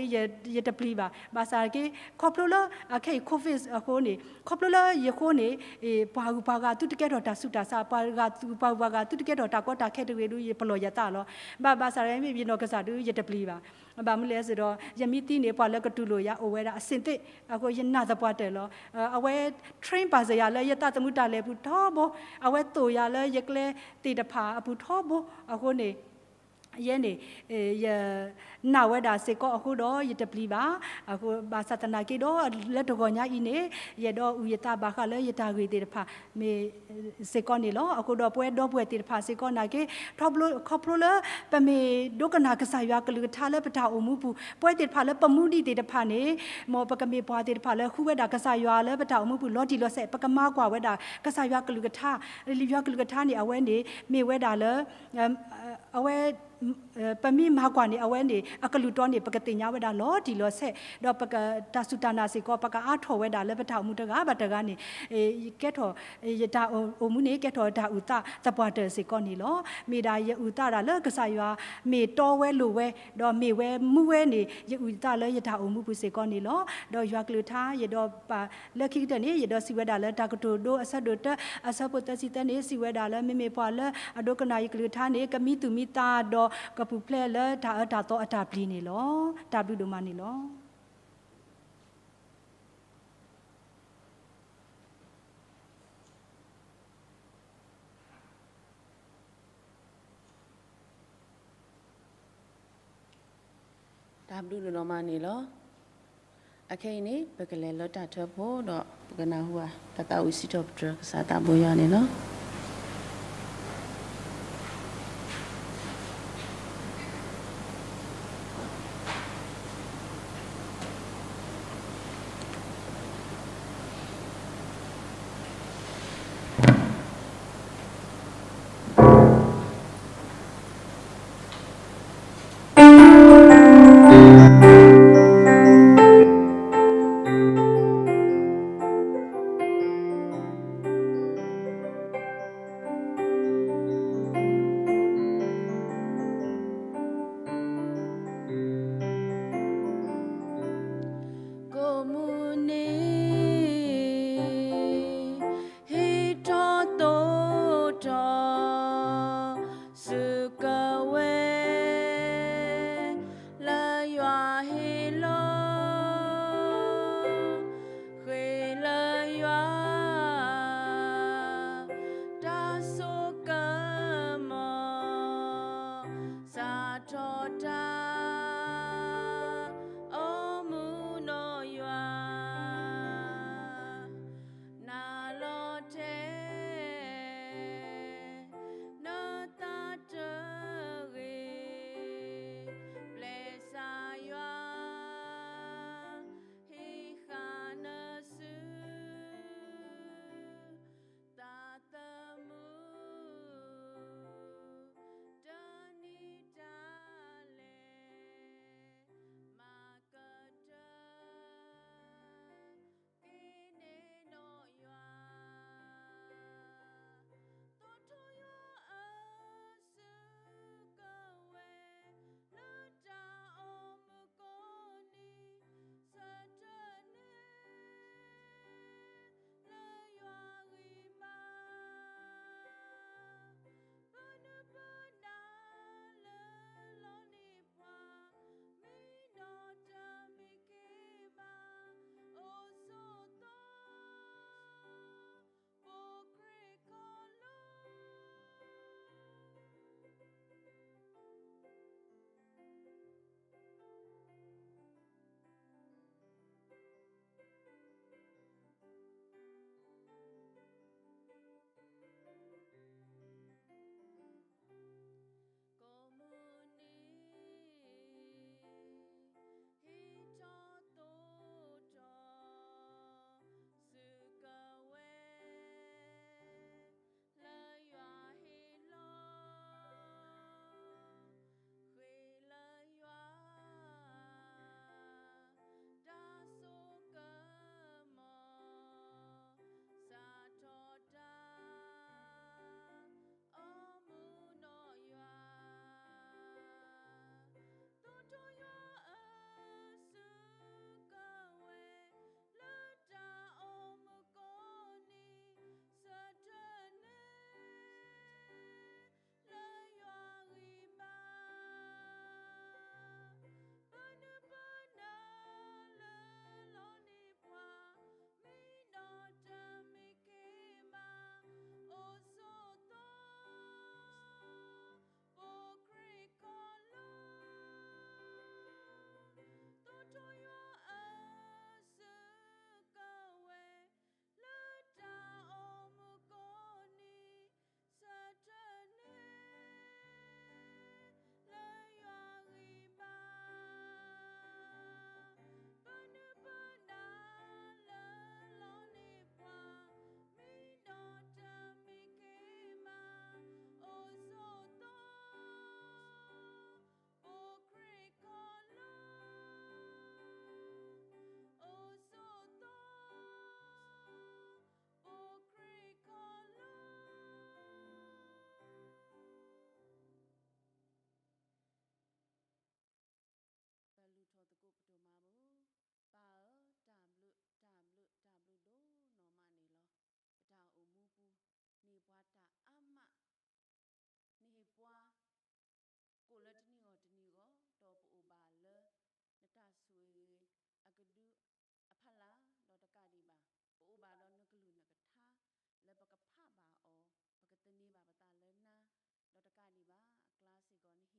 ယတပျံၤဘၣ်. ဘၣ်ဆၣ်က့ ခီဖျိလၢ အခဲအံၤ COVID အဃိန့ၣ် ခီဖျိလၢယဃိန့ၣ် ပှၤဂုၤပှၤဂၤသုတကဲထီၣ်တၢ်ဆူးတၢ်ဆါ ပှၤဂုၤပှၤဂၤသုတကဲထီၣ်တၢ်ကီတၢ်ခဲတဂ့ၤဒုး ယပလီၢ်ယသးလီၤ. ဘၣ်ဘၣ်ဆၣ် ယနီၢ်ကစၢ်ဒုး ယတပျံၤဘၣ်. ဘၣ်မနုၤလဲၣ်စ့ၢ်ဒီး ယမ့ၢ်သံန့ၣ် ပှၤလၢကတူၢ်လိာ်ယၤအိၣ်ဝဲဒၣ်အဆ့ၣ်သ့ၣ်. အဃိ ယနာ်သပှၢ်တၢၢ်လီၤ. အဝဲ train ပာ်စၢၤယၤလၢယသးသမူတၢ်လဲၤပူၤထီဘိ, အဝဲသိၣ်ယၤလၢယကျဲသ့ၣ်တဖၣ်အပူၤထီဘိ. အဃိန့ၣ် ယဲန့ၣ် ယနာ်ဝဲဒၣ်စ့ၢ်ကီးအဃိဒီး ယတပျံၤဘၣ်. အဃိ ဘၣ်ဆၣ်သနာ်က့ဒီး လၢတဂီၤညါအံၤန့ၣ် ယအဲၣ်ဒိးအုၣ်ယသးဘၣ်ဃးလၢယတၢ်ဂ့ၢ်သ့ၣ်တဖၣ် မ့ၢ်စ့ၢ်ကီးန့ၣ်လီၤ. အဃိဒီးပဝဲဒီပုၢ်ဝဲၢ်သ့ၣ်တဖၣ်စ့ၢ်ကီးနာ်က့ ခီဖျိလၢ ပမ့ၢ်ဒိကနၣ်ကစၢ်ယွၤကလုၢ်ကထါလၢပတၢ်အိၣ်မူပူၤ, ပဝဲသ့ၣ်တဖၣ်လၢပမူဒံးသ့ၣ်တဖၣ်န့ၣ် မ်ပကမ့ၢ်ပှၤသ့ၣ်တဖၣ်လၢဃုဝဲဒၣ်ကစၢ်ယွၤလၢပတၢ်အိၣ်မူပူၤလီၤတံၢ်လီၤဆဲး, ပကမၤကွၢ်ဝဲဒၣ်ကစၢ်ယွၤကလုၢ်ကထါ, ယွၤကလုၢ်ကထါန့ၣ် အဝဲန့ၣ် မ့ၢ်ဝဲဒၣ်လၢ အဝဲ ပမ့ၢ်မၤကွၢ်န့ၣ် အဝဲန့ၣ် အကလုၢ်တီန့ၣ် ပကသ့ၣ်ညါဝဲဒၣ်လီၤတံၢ်လီၤဆဲး, ဒီးပကတၢ်စူၢ်တၢ်နာ်စ့ၢ်ကီး ပကအါထီၣ်ဝဲဒၣ်လၢပတၢ်အိၣ်မူတဂၤဘၣ်တဂၤန့ၣ် ကဲထီၣ် ယတၢ်အိၣ်မူန့ၣ် ကဲထီၣ်တၢ်အုၣ်သးသပှၢ်တၢၢ်စ့ၢ်ကီးန့ၣ်လီၤ. မ့ၢ်ဒၣ်ယအုၣ်သးဒၣ်လၢကစၢ်ယွၤမ့ၢ်တီဝဲလိၤဝဲ ဒီးမ့ၢ်ဝဲမူဝဲန့ၣ် ယအုၣ်သးလၢယတၢ်အိၣ်မူပူၤစ့ၢ်ကီးန့ၣ်လီၤ. ဒီးယွၤကလုၢ်ကထါ ယဒီးပာ်လၢခံကတၢၢ်န့ၣ် ယဒီးစံးဝဲဒၣ်လၢတၢ်ကတိၤဒိအဆၢဒိၣ်တၢ အဆၢဖိသၢဆံသၢန့ၣ် စံးဝဲဒၣ်လၢ မ့မ့ၢ်ပှၤလၢအဒိကနၣ်ယကလုၢ်ကထါန့ၣ် ကမံသူၣ်မံသးဒီးကပူၤဖျဲးလၢတၢ်အၢတၢ်သီအတၢ်ပျံၤန့ၣ်လီၤ. တၢ်ဘျုးဒိၣ်မးန့ၣ်လီၤ. တၢ်ဘျုးဒိၣ်မးန့ၣ်လီၤ. အခဲအံၤန့ၣ် ပကလဲၤလၢတၢ်ထၢဖှိၣ်ဒီး ပကနၢ်ဟူဘၣ် တၢ်သးဝံၣ်စံးထီၣ်ပတြၢၤကစၢ်သးဘိယွၤန့ၣ်လီၤ. ကိးမုၢ်နံၤ ဟံးထီၣ်သိးထီၣ် စုကဝဲၤ လၢယွၤဟ့ၣ်လီၤ ဃ့လၢယွၤ တၢ်ဆိကမိၣ် စးထီၣ်တၢ် အိၣ်မူနီၢ်ယွၤ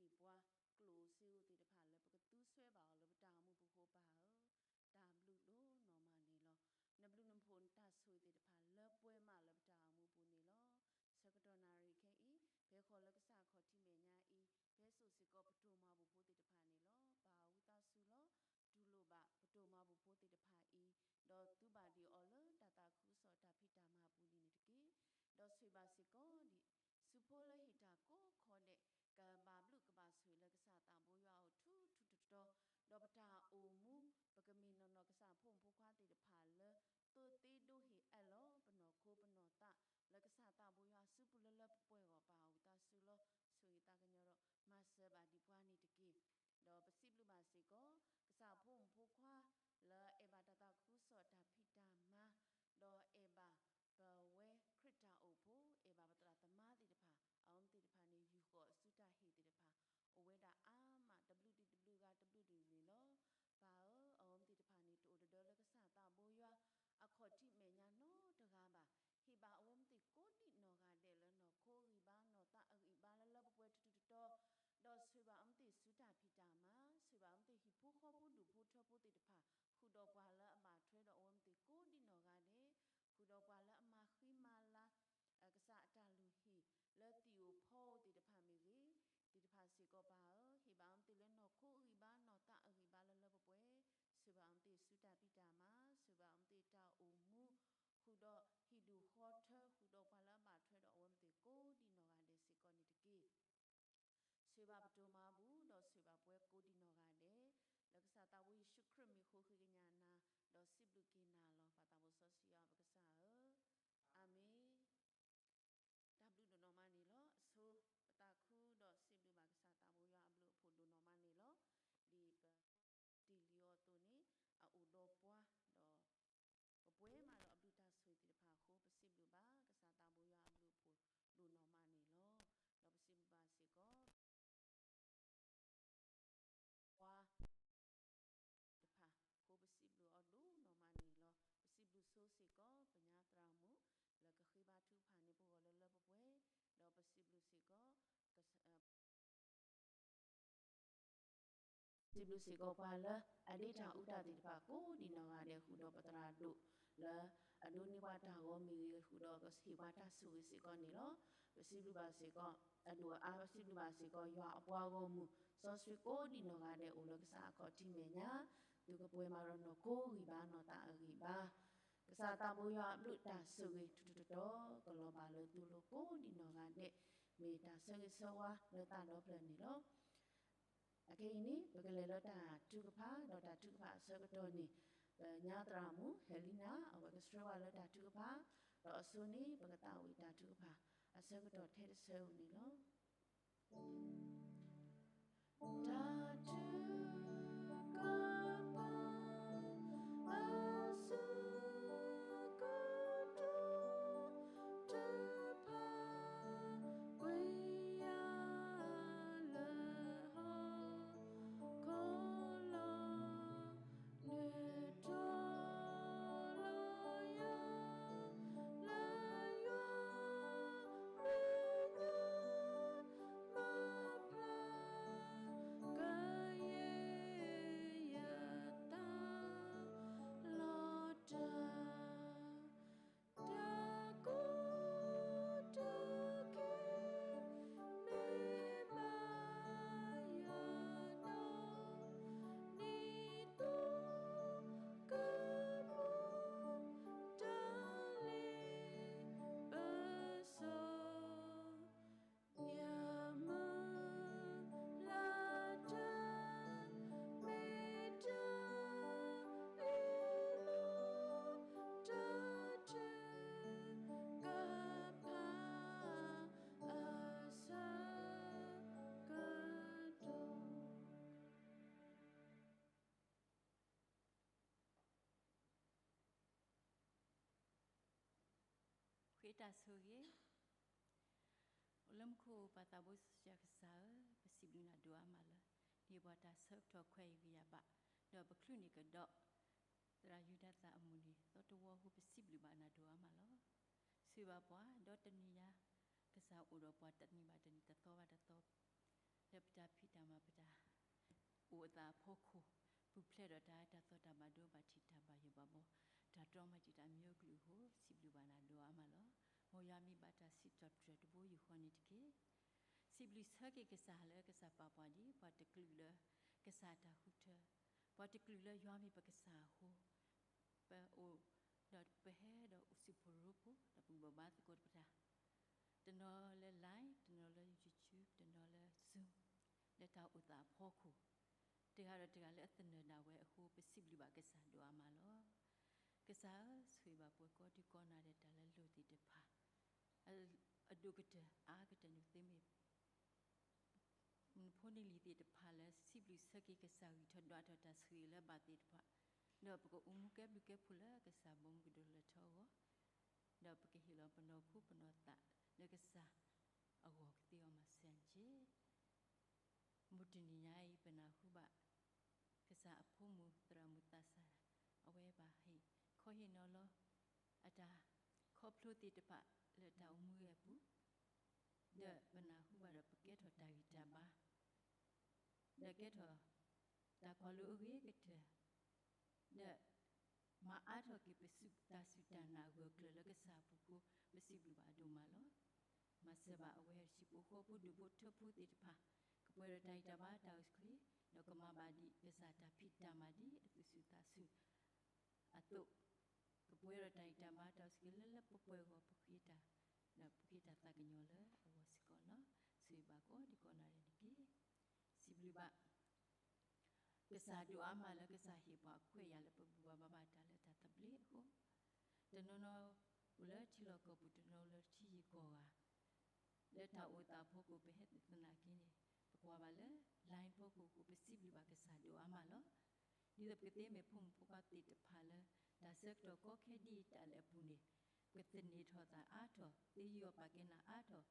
ဟ့ၣ်ပှၤကျိၣ်စ့ဧိၤသ့ၣ်တဖၣ်လၢပကသူဆွဲဘၣ်အီၤလၢပတၢ်အိၣ်မူပူၤအဃိ ပၢ်ဧၢ, တၢ်ဘျုးဒိၣ်နီၢ်မးန့ၣ်လီၤ. နဘျုးနဖှိၣ်နတၢ်ဆိၣ်ဂ့ၤသ့ၣ်တဖၣ်လၢပှဲၤမးလၢပတၢ်အိၣ်မူပူၤန့ၣ်လီၤ. ဆၢကတီၢ်နၣ်ရံၣ်ခဲအံၤ ဖဲဃီၤလၢကစၢ်အခီၣ်ထံးမဲာ်ညါအံၤ ဖဲစိာ်စ့ၢ်ကီးပတိၢ်မၤဘူၣ်ဖိသ့ၣ်တဖၣ်န့ၣ်လီၤ. ပၢ်ဝံသးစူၤလီၤ. တူၢ်လိာ်ဘၣ်ပတိၢ်မၤဘူၣ်ဖိသ့ၣ်တဖၣ်အံၤ, ဒီးသူဘၣ်ဒံးအီၤလၢတၢ်သးခုကစီၣ်တၢ်ဖံးတၢ်မၤအပူၤန့ၣ်တက့ၢ်. ဒီးဆိၣ်ဂ့ၤဘၣ်စ့ၢ်ကီး ဒ်ဆူဖိလၢဟ့ၣ်တၢ်ကိးခီဒဲး ကဘၣ်ဘျုးကဘၣ်ဆိၣ်ဂ့ၤလၢကစၢ်သးဘိယွၤအအိၣ်ထူထူတီတီ, ဒီးပတၢ်အိၣ်မူ ပကမ့ၢ်နီၢ်နီၢ်ကစၢ်ဖိမုၣ်ဖိခွါသ့ၣ်တဖၣ်လၢ သိးသ့ဒိဟ့ၣ်အၢၣ်လီၤ ပနီၢ်ခိပနီၢ်သး လၢကစၢ်သးဘိယွၤအစုပူၤလၢလၢပှဲၤပှဲၤအဂီၢ် ပၢ်ဝံသးစူၤလီၤ. ဆိၣ်ဂ့ၤသးကညီၤဒီး မၤစၢၤဘၣ်ဒံးပှၤန့ၣ်တက့ၢ်. ဒီးပစံးဘျုးဘၣ်စ့ၢ်ကီး ကစၢ်ဖိမုၣ်ဖိခွါ လၢအဲၣ်ဘၣ်တၢ်သးခုကစီၣ်တၢ်ဖံးတၢ်မၤ, ဒီးအဲၣ်ဘၣ်ပဝဲခရံာ်တၢ်အိၣ်ဖှိၣ်, အဲၣ်ဘၣ်ပသရၣ်သမါသ့ၣ်တဖၣ်, အဝဲသ့ၣ်တဖၣ်န့ၣ် ယူာ်ဃီၤအစုတၢ်ဟ့ၣ်သ့ၣ်တဖၣ်, အိၣ်ဝဲဒၣ်အါမး တဘျုးဒံးတဘျုးဂၤတဘျုးဒံးန့ၣ်လီၤ. ပၢ်ဧၢ, အဝဲသ့ၣ်တဖၣ်န့ၣ် တအိၣ်တဒၢလၢကစၢ်သးဘိယွၤ အခီၣ်ထံးမဲာ်ညါနီတဂၤဘၣ်. ဟ့ၣ်ဘၣ်အဝဲသ့ၣ်ကိးဒံးနီၢ်ဂၤဒဲးလၢနီၢ်ခိအဂံၢ်ဘါ နီၢ်သးအဂံၢ်ဘါလၢလၢပှဲၤပှဲၤထူထူတီတီ, ဒီးဆိၣ်ဂ့ၤဘၣ်အဝဲသ့ၣ်ဆူတၢ်ဖံးတၢ်မၤ, ဆိၣ်ဂ့ၤဘၣ်အဝဲသ့ၣ်ဟံၣ်ဖိဃီဖိဒူၣ်ဖိထၢဖိသ့ၣ်တဖၣ်, ဃုာ်ဒီးပှၤလၢအဘၣ်ထွဲဒီးအဝဲသ့ၣ်ကိးဒံးနီၢ်ဂၤဒဲး, ဃုာ်ဒီးပှၤလၢအမၤဃံမၤလၤ ကစၢ်အတၢ်လုၢ်ဟံၣ် လၢသံၣ်ဧိၤဖီဧိၤသ့ၣ်တဖၣ်မ့ၢ်ဂ့ၤ, သ့ၣ်တဖၣ်စ့ၢ်ကီးပၢ်ဧၢ, ဟ့ၣ်ဘၣ်အဝဲသ့ၣ်လၢနီၢ်ခိအဂံၢ်ဘါ နီၢ်သးအဂံၢ်ဘါလၢလၢပှဲၤပှဲၤ, ဆိၣ်ဂ့ၤဘၣ်အဝဲသ့ၣ်ဆူတၢ်ဖံးတၢ်မၤ, ဆိၣ်ဂ့ၤဘၣ်အဝဲသ့ၣ်တၢ်အိၣ်မူ, ဃုာ်ဒီးဟံၣ်ဒူၣ်ဃီထၢ, ဃုာ်ဒီးပှၤလၢအဘၣ်ထွဲဒီးအဝဲသ့ၣ်ကိးဒံးနီၢ်ဂၤဒဲးစ့ၢ်ကီးန့ၣ်တက့ၢ်. ဆိၣ်ဂ့ၤဘၣ်ပတိၢ်မၤဘူၣ် ဒီးဆိၣ်ဂ့ၤဘၣ်ပှၤကိးဒံးနီၢ်ဂၤဒဲး, လၢကစၢ်သးဘိယ့ၣ်ၡူးခရံာ်မံၤဃိဃ့ကညးနၤ, ဒီးစံးဘျုးက့ၤနၤလီၤ. ပၢ်သးဘိစီဆှံယွၤပကစၢ်ဧၢ, အၤမ့ၣ်. တၢ်ဘျုးဒိၣ်နီၢ်မးန့ၣ်လီၤ. အဆိ ပသးခုဒီးစံးဘျုးဘၣ်ကစၢ်သးဘိယွၤအဘျုးအဖှိၣ်ဒိၣ်နီၢ်မးန့ၣ်လီၤ. ဒ်ပတ့ၢ်လံအီၤအသိးန့ၣ် အအိၣ်ဒီးပှၤဒီး ပပှဲၤမးဒီးအဘျုးတၢ်ဆိၣ်ဂ့ၤသ့ၣ်တဖၣ်အဃိ ပစံးဘျုးဘၣ်ကစၢ်သးဘိယွၤအဘျုးအဖှိၣ်ဒိၣ်နီၢ်မးန့ၣ်လီၤ. ဒီးပစံးဘျုးဘၣ်စ့ၢ်ကီး ပှၤ တဖၣ်အဃိ ပစံးဘျုးအီၤဒိၣ်နီၢ်မးန့ၣ်လီၤ. ပစံးဘျုးဆိစ့ၢ်ကီး ပညါသရၣ်မုၣ် လၢကဃ့ဘါထုကဖၣ်န့ၢ်ပဂီၢ်လၢလၢပှဲၤပှဲၤ, ဒီးပစံးဘျုးစ့ၢ်ကီး စံးဘျုးစ့ၢ်ကီးပှၤလၢအဒ့တၢ်အူတၢ်သ့ၣ်တဖၣ် ကိးဒံးနီၢ်ဂၤဒဲး ဃုာ်ဒီးပသရၣ်ဒိၣ် လၢအဒိးန့ၢ်ပှၤတၢ်ဂီၤမ့ၢ်ဂ့ၤ, ဃုာ်ဒီးကဟ့ၣ်ပှၤတၢ်ဆိၣ်ဂ့ၤစ့ၢ်ကီးန့ၣ်လီၤ. ပစံးဘျုးဘၣ်စ့ၢ်ကီး အဒိၣ်အါ, ပစံးဘျုးဘၣ်စ့ၢ်ကီး ယွၤအပှၤဂီၢ်မုၢ် စီဆှံကိးဒံးနီၢ်ဂၤဒဲး အိၣ်လၢကစၢ်အခီၣ်ထံးမဲာ်ညါ, သုကပှဲၤမးဒီးနီၢ်ခိဂံၢ်ဘါ နီၢ်သးအဂံၢ်ဘါ ကစၢ်သးဘိယွၤအဘျုးတၢ်ဆိၣ်ဂ့ၤထူထူတီတီ ကလီၤဘၣ်လၢသုလိၤကိးဒံးနီၢ်ဂၤဒဲး, မ့ၢ်တၢ်ဆၢဂ့ၤဆၢဝါလၢသးဒီဖျၢၣ်န့ၣ်လီၤ. အခဲအံၤန့ၣ် ပကလဲၤလၢတၢ်ထုကဖၣ်, ဒီးတၢ်ထုကဖၣ်အဆၢကတီၢ်န့ၣ် ပညါသရၣ်မုၣ် ဟဲလံနၤ အဝဲကဆှၢပှၤလၢတၢ်ထုကဖၣ်, ဒီးအဆိန့ၣ် ပကသးဝံၣ်တၢ်ထုကဖၣ် အဆၢကတီၢ်ထဲတဆၢဧိၤန့ၣ်လီၤ. တၢ်ထုကဖၣ် အဆၢကတီၢ် တဖၣ် ကွံာ်ယၤလၢဟီၣ်ခိၣ်လီၤ. နုာ်ထီၣ်လီၤယၤ လၢယွၤမဲာ်ညါ မၤဖျါ ကယဲၢ်ယသး လီၤတၢ် တၢ်ကိးတၢ်ဂီၤ မ့ၢ်ဘၣ်ယွၤနီၣ် နံၣ်သိကပီၤ တၢ်လ့ပစီ ယမုၢ်လၢ်တၢ် မ့ၢ်တၢ်အ့ၣ်လိာ် တၢ်ထုကဖၣ် အဆၢကတီၢ် ဃ့တၢ်ဆိၣ်ဂ့ၤ, အိၣ်လၢမူခိၣ်ပၢ်သးဘိစီဆှံယွၤကစၢ်ဧၢ, ပစံးဘျုးနၤဒိၣ်အါမးလၢ နဟ့ၣ်ပှၤတၢ်ဆၢကတီၢ်ခွဲးအံၤဂံၢ်ယၤဘၣ်, ဒီးပချုးန့ၢ်ကဒီး သရၣ်ယူဒၤသၣ်အမုၢ်နံၤသီတဝီအဃိ ပစံးဘျုးဘၣ်နၤဒိၣ်အါမးလီၤ. ဆိၣ်ဂ့ၤဘၣ်ပှၤ ဒီးတနံၤညါ ကစၢ်အိၣ်ဒီးပှၤတနံၤဘၣ်တနံၤ တသီဘၣ်တသီ လၢပတၢ်ဖံးတၢ်မၤ ပတၢ်အိၣ်အသးအဖီခိၣ်, ပူၤဖျဲးဒီးတၢ်အၢတၢ်သီ တၢ်ဘၣ်ဒိဘၣ်ထံး တၢ်ဘၣ်ယိၣ်ဘၣ်ဘှီ, တၢ်တြီမၤတံာ်တာ် မျိုးကလုာ်အဃိ စံးဘျုးဘၣ်နၤဒိၣ်အါမးလီၤ. မ်ယွၤမ့ၢ်ဘၣ်တၢ်စံးထီၣ်ပတြၢၤတဘိယူၢ်ဃီန့ၣ်တက့ၢ်. စံးဘျုးဆၢက့ၤကစၢ်လၢကစၢ်ပာ်ပှၤဒ်ပှၤတကလုာ်လၢကစၢ်အတၢ်ဃုထၢ, ပှၤတကလုာ်လၢယွၤမ့ၢ်ပကစၢ်အဃိ, ပအိၣ်ဒီးပဟဲဒီးအိၣ်ဆူၣ်ဖိရိဖိ ဒီးပဘိးဘၣ်သကိးတပတၢ်, တနီၤလၢ Line, တနီၤလၢ YouTube, တနီၤလၢ Zoom, လၢတၢ်အိၣ်သးအဖီခိၣ်, တဂၤဒီးတဂၤလၢအသနၢၣ်ဒၣ်ဝဲအဃိ ပစံးဘျုးဘၣ်ကစၢ်ဒိၣ်အါမးလီၤ. ကစၢ်ဧၢ, ဆိၣ်ဂ့ၤဘၣ်ပှၤကိးဒံကိးနၤဒဲး တၢ်လၢအလိၣ်သ့ၣ်တဖၣ်, အဒိၣ်ကတၢၢ်အါကတၢၢ်န့ၣ် သုမ့ၢ် နဖိနလံၤသ့ၣ်တဖၣ်လၢစံးဘျုးဆၢက့ၤကစၢ်ဂံၢ်ထီၣ်ဒွးထီၣ်တၢ်ဆိၣ်ဂ့ၤလၢဘၣ်သ့ၣ်တဖၣ်, ဒီးပကအိၣ်မူကဲဘျုးကဲဖှိၣ်လၢကစၢ်ဘီမုၢ်ကဒိၣ်လၢထီအဂီၢ်, ဒီးပကဟ့ၣ်လီၤပနီၢ်ခိပနီၢ်သးလၢကစၢ်အဂီၢ် ကသ့အီၤမၤစၢၤတက့ၢ်. မုၢ်တနံၤညါအံၤ ပနၢ်ဟူဘၣ် ကစၢ်အဖိမုၣ်သရၣ်မုၣ်သးစၢ် အဝဲဘၣ်ဟ့ၣ်ခီဟ့ၣ်နီၤလီၤ အတၢ်ခီဖျိသ့ၣ်တဖၣ်လၢတၢ်အိၣ်မူအပူၤ, ဒီးပနၢ်ဟူဘၣ်ဒီးပကဲထီၣ်တၢ်ဂံၢ်တၢ်ဘါ, ဒီးကဲထီၣ်တၢ်ကွၢ်လိအဂ့ၤကတၢၢ်, ဒီးမၤအါထီၣ်က့ၤပတၢ်စူၢ်တၢ်နာ်အဂၢၢ်အကျၢၤလၢကစၢ်အပူၤအဃိ ပစံးဘျုးဘၣ်အဒိၣ်မးလီၤ. မၤစၢၤဘၣ်အဝဲဟံၣ်ဖိဃီဖိဒူၣ်ဖိထၢဖိသ့ၣ်တဖၣ်, ကပှဲၤဒီးတၢ်ဂံၢ်တၢ်ဘါတၢ်အိၣ်ဆူၣ်အိၣ်ချ့, ဒီးကမၤဘၣ်ဒံးကစၢ်တၢ်ဖံးတၢ်မၤဒ်အသူၣ်စူၤသးစူၤ အသိး, ကပှဲၤဒီးတၢ်ဂံၢ်တၢ်ဘါတၢ်အိၣ်ဆူၣ်အိၣ်ချ့လၢလၢပှဲၤပှဲၤအဂီၢ် ပဃ့တၢ်, ဒီးပဃ့တၢ်သးကညီၤလၢအဂီၢ်စ့ၢ်ကီးလီၤ. ဆိၣ်ဂ့ၤဘၣ်ကိးဒံကိးနၤဒဲးန့ၣ်တက့ၢ်. စံးဘျုးဘၣ် ကစၢ်ဒိၣ်အါမးလၢကစၢ်ဟ့ၣ်ပှၤအခွဲးအယာ်လၢပဘူၣ်ဘၣ်ဘါဘၣ်တၢ်လၢတၢ်သဘျ့အဃိ, တနီၤနီၤအိၣ်လၢထံလီၢ်ကီၢ်ပူၤ တနီၤလၢထံယံၤကီၢ်ဂၤ လၢတၢ်အိၣ်သးအဖီခိၣ် ပဟဲသနာ်က့န့ၣ် ပကွၢ်ဘၣ်လၢ line ဖီခိၣ်အဃိ ပစံးဘျုးဘၣ်ကစၢ်ဒိၣ်အါမးလီၤ. ဒ်သိးပကသ့မ့ၢ်ဖိမုၣ်ဖိခွါသ့ၣ်တဖၣ်လၢ တၢ်ဆၢကတီၢ်ကီခဲဒ်အံၤတၢ်လၢအပူၤန့ၣ် ပသန့ၤထီၣ်သးအါထီၣ်, သ့ယုၢ်အီၣ်ပာ်ကဲနၤအါထီၣ်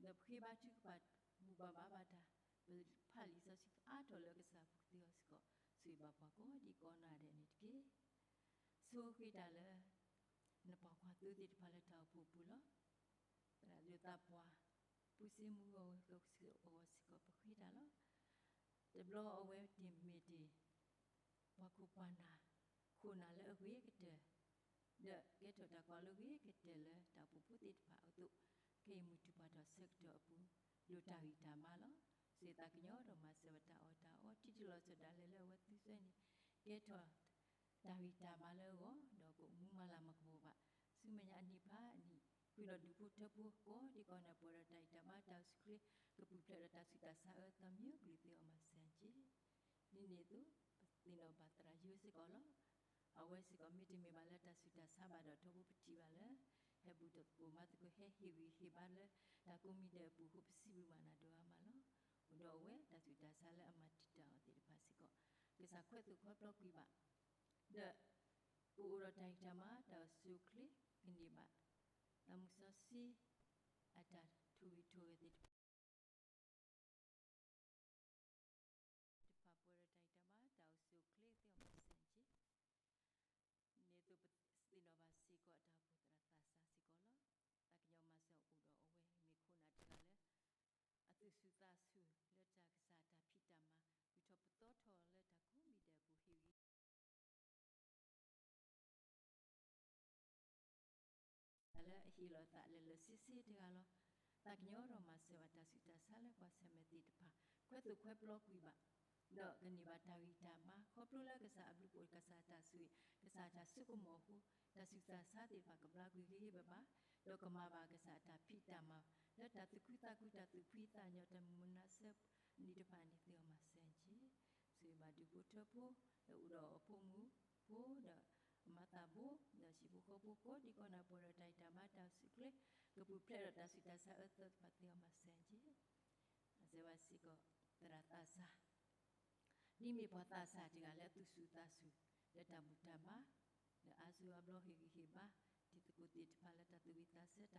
ဒီးပဃ့ဘါထုကဖၣ်ဘူၣ်ဘၣ်ဘါဘၣ်တၢ်, ပဖးလံာ်စီဆှံအါထီၣ်လၢကစၢ်အပူၤကသ့အီၤစ့ၢ်ကီး, ဆိၣ်ဂ့ၤဘၣ်ပှၤကိးဒံကိးနၤဒဲးန့ၣ်တက့ၢ်. ဆိၣ်ဂ့ၤတၢ်လၢ နပှၤကွၢ်သိသ့ၣ်တဖၣ်လၢတၢ်အိၣ်ဖှိၣ်ပူၤလီၤ. သရၣ်ဒိၣ်သးပှၢ် ပူၤစ့မူဂီၢ်ဝဲအဂီၢ်စ့ၢ်ကီး ပဃ့တၢ်လီၤ. တဘျီအဝဲတ့ၢ်မ့ၢ်တ့ၢ် ပှၤခိၣ်ပှၤနၢ် ခိၣ်နၢ်လၢအဂ့ၤကတၢၢ် ဒီးကဲထီၣ်တၢ်ကွၢ်လိအဂ့ၤကတၢၢ်လၢတၢ်အိၣ်ဖှိၣ်ဖိသ့ၣ်တဖၣ်အသိး, ခဲအံၤမုၢ်တူၢ်ပှၤထီၣ်ဆၢကတီၢ်အပူၤ လိၣ်တၢ်ဂံၢ်တၢ်ဘါလီၤ. စံးသးကညီၤဒီးမၤစၢၤဝဲတၢ်အီၣ်တၢ်အီ ထံတလီၤစၢၤဒၣ်လဲာ်လၢအဝဲသုစွဲန့ၣ် ကဲထီၣ်တၢ်ဂံၢ်တၢ်ဘါလၢအဂီၢ် ဒီးကအိၣ်မူမၤလၤမၤကပီၤဘၣ် ဆူမဲာ်ညါအနံၣ်ဖးအနံၣ် ဃုာ်ဒီးဒူၣ်ဖိထၢဖိကိးဒံကိးနၤ ပှဲၤဒီးတၢ်ဂံၢ်တၢ်ဘါတၢ်အိၣ်ဆူၣ်အိၣ်ချ့ ကပူၤဖျဲးဒီးတၢ်ဆူးတၢ်ဆါအၢသီ မျိုးကလုာ်သ့အီၤမၤစၢၤတက့ၢ်. ဒ်န့ၣ်အသိး ပသ့ၣ်နီၣ်ဘၣ်သရၣ်ယိၤစ့ၢ်ကီးလီၤ. အဝဲစ့ၢ်ကီးမ့တမ့ၢ်ဘၣ်လၢတၢ်ဆူးတၢ်ဆါဘၣ်ဒီး ထီဘိပထံၣ်ဘၣ်လၢ ဟဲဘူၣ်သကိးမၤသကိး ဟဲဟ့ၣ်ဂံၢ်ဟ့ၣ်ဘါလၢတၢ်ကိးမံၤဒဲးအပူၤအဃိ ပစံးဘျုးဘၣ်နၤဒိၣ်အါမးလီၤ. အိၣ်ဒီးအဝဲတၢ်ဆူးတၢ်ဆါလၢအမၤတံာ်တာ်အီၤသ့ၣ်တဖၣ်စ့ၢ်ကီး ကစၢ်ခွဲးသိၣ်ခွဲးပျီကွံာ်ဘၣ် ဒီး ကအိၣ်ဒီးတၢ်ဂံၢ်တၢ်ဘါတၢ်အိၣ်ဆူၣ်အိၣ်ချ့ ကန့ၢ်ဘၣ် သးမုၢ်စီဆှံ အတၢ်ထူၣ်ဂံၢ်ထူၣ်ဂဲၤသ့ၣ်တဖၣ် တဖၣ်ပှဲၤဒီးတၢ်ဂံၢ်တၢ်ဘါတၢ်အိၣ်ဆူၣ်အိၣ်ချ့သ့အီၤမၤစၢၤတက့ၢ်. ဒ်န့ၣ်အသိးပသ့ၣ်နီၣ်ဘၣ်စ့ၢ်ကီးအတၢ်အိၣ်ဖှိၣ်သရၣ်သးစၢ်စ့ၢ်ကီးလီၤ. သးကညီၤမၤစၢၤအိၣ်ဒီးအဝဲမ့ၢ်ခိၣ်နၢ်တဂၤလၢ အသူၣ်ဆူၣ်သးဆူၣ်လၢတၢ်ကစၢ်တၢ်ဖံးတၢ်မၤ ဂုၢ်ထီၣ်ပသီထီၣ်လၢတၢ်ကိးမံၤဒဲးအပူၤ ဟ့ၣ်ဂံၢ် တၢ်လၢအဟ့ၣ်လီၤသးလၢလၢဆ့ဆ့တဂၤလီၤ. သးကညီၤဒီးမၤစၢၤဘၣ်တၢ်ဆူးတၢ်ဆါလၢပှၤဆၢၣ်မဲာ်သ့ၣ်တဖၣ် ခွဲးသိၣ်ခွဲးပျီကွံာ်ဘၣ် ဒီးကန့ၢ်ဘၣ်တၢ်ဂံၢ်တၢ်ဘါ ခီဖျိလၢကစၢ်အဘျုးအဖှိၣ် ကစၢ်အတၢ်ဆိၣ်ဂ့ၤ ကစၢ်အတၢ်ဆိကမိၣ်အဃိ တၢ်ဆူးတၢ်ဆါသ့ၣ်တဖၣ်ကဘျါကွံာ်ဂ့ၤဂ့ၤဘၣ်ဘၣ် ဒီးကမၤဘၣ်ကစၢ်အတၢ်ဖံးတၢ်မၤ လၢတၢ်သူၣ်ခုသးခု တၢ်သူၣ်ဖှံသးညီ တၢ်မုာ်မုာ်နါစၢ်န့ၣ်တဖၣ်န့ၣ် သ့အီၤမၤစၢၤတက့ၢ်. ဆိၣ်ဂ့ၤဘၣ်ဒူၣ်ဖိထၢဖိ လၢအိၣ်ဒီးအဖိမုၣ်ဖိဒီးအမါသးဘိ ဒီးဟံၣ်ဖိဃီဖိကိးဒံကိးနၤ ပှဲၤဒီးတၢ်ဂံၢ်တၢ်ဘါတၢ်အိၣ်ဆူၣ်အိၣ်ချ့ ကပူၤဖျဲးဒီးတၢ်ဆူးတၢ်ဆါအၢသီတဖၣ် သ့အီၤမၤစၢၤတက့ၢ်. မၤစၢၤဘၣ်စ့ၢ်ကီး သရၣ်သးစၢ် ဒ်မ့ၢ်ပှၤသးစၢ်တဂၤလၢအသူၣ်ဆူၣ်သးဆူၣ် လၢတၢ်ဘူၣ်တၢ်ဘါ လၢအါစုအါဘျီဟ့ၣ်ဂံၢ်ဟ့ၣ်ဘါ တံၤသကိးသ့ၣ်တဖၣ်လၢတၢ်သူၣ်ဝံၣ်သးဆၢတၢ်ကိး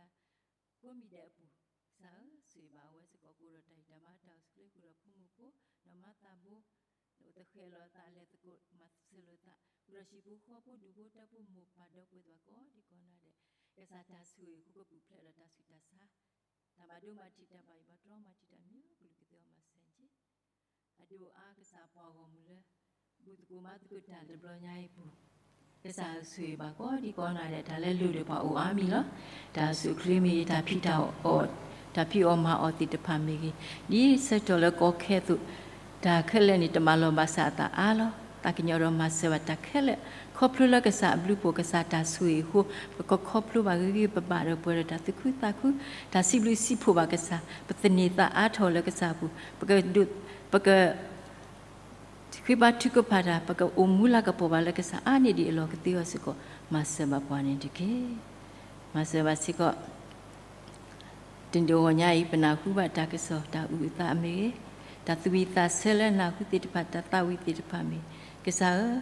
မံၤဒဲးအပူၤ ကစၢ်ဧၢ ဆိၣ်ဂ့ၤဘၣ်အဝဲစ့ၢ်ကီး ကအိၣ်ဒီးတၢ်ဂံၢ်တၢ်ဘါတၢ်အိၣ်ဆူၣ်အိၣ်ချ့ ဃုာ်ဒီးဖိမုၣ်ဖိ ဒီးမါသးဘိ ဒီးအိၣ်သဃဲးလီၤအသးလဲၤသကိး မၤစၢၤလိာ်သး ဃုာ်ဒီးဟံၣ်ဖိဃီဖိဒူၣ်ဖိထၢဖိမိၢ်ပၢ်ဒီပုၢ်ဝဲၢ်သ့ၣ်တဖၣ်ကိးဒံကိးနၤဒဲး ကစၢ်တၢ်ဆိၣ်ဂ့ၤအဃိ ကပူၤဖျဲးဒီးတၢ်ဆူးတၢ်ဆါ တၢ်ဘၣ်ဒိဘၣ်ထံးတၢ်ဘၣ်ယိၣ်ဘၣ်တြီမၤတံာ်တာ်မ့ၢ်အိၣ်ကလုာ်ကသ့အီၤမၤစၢၤက့ၤ အဒိၣ်အါကစၢ်ပှၤဂီၢ်မုၢ်လၢ ဘူၣ်သကိးမၤသကိးတၢ်တဘျီညါအံၤပူၤ, ကစၢ်ယွၤဆိၣ်ဂ့ၤဘၣ်ကိးဒံကိးနၤဒဲး တၢ်လၢလိၣ်ဒံးပှၤအိၣ်အါမံၤလီၤ. တၢ်အိၣ်ဆူၣ်အိၣ်ချ့မ့ၢ်ဂ့ၤ တၢ်ဖံးတၢ်အီၣ်, တၢ်ဖံးအီၣ်မၤအီၣ်သ့ၣ်တဖၣ်မ့ၢ်ဂ့ၤ, ဒ်ဆၢကတီၢ်လၢကီခဲအသိး, တၢ်ခဲလၢာ်န့ၣ် တမၤလီၤဘၣ်စၢ်အသးအါလီၤ. သးကညီၤဒီးမၤစၢၤဘၣ်တၢ်ခဲလၢာ်, ခီဖျိလၢကစၢ်အဘျုးအဖှိၣ် ကစၢ်တၢ်ဆိၣ်ဂ့ၤအဃိ, ပကခီဖျိဘၣ်ဂ့ၤဂ့ၤဘၣ်ဘၣ်ဒီးပှဲၤဒီးတၢ်သူၣ်ခုသးခု, တၢ်စံးဘျုးစံးဖှိၣ်ဘၣ်ကစၢ်, ပသန့ၤသးအါထီၣ်လၢကစၢ်အပူၤ, ပကဒိး, ပက ဃ့ဘါထုကဖၣ်တၢ် ပကအိၣ်မူလၤကပီၤဘၣ်လၢကစၢ်အါန့ၢ်ဒံးအလီၢ် ကသ့အီၤစ့ၢ်ကီး မၤစၢၤဘၣ်ပှၤန့ၣ်တက့ၢ်. မၤစၢၤဘၣ်စ့ၢ်ကီး တနံၤအဂီၢ်ညါအံၤ ပနၢ်ဟူဘၣ်တၢ်ကစီၣ် တၢ်အုၣ်အသးမ့ၢ်ဂ့ၤ, တၢ်သူၣ်ဝံၣ်သးဆၢလၢနၢ်ဟူသ့ၣ်တဖၣ် တၢ်သးဝံၣ်သ့ၣ်တဖၣ်မ့ၢ်, ကစၢ်ဧၢ,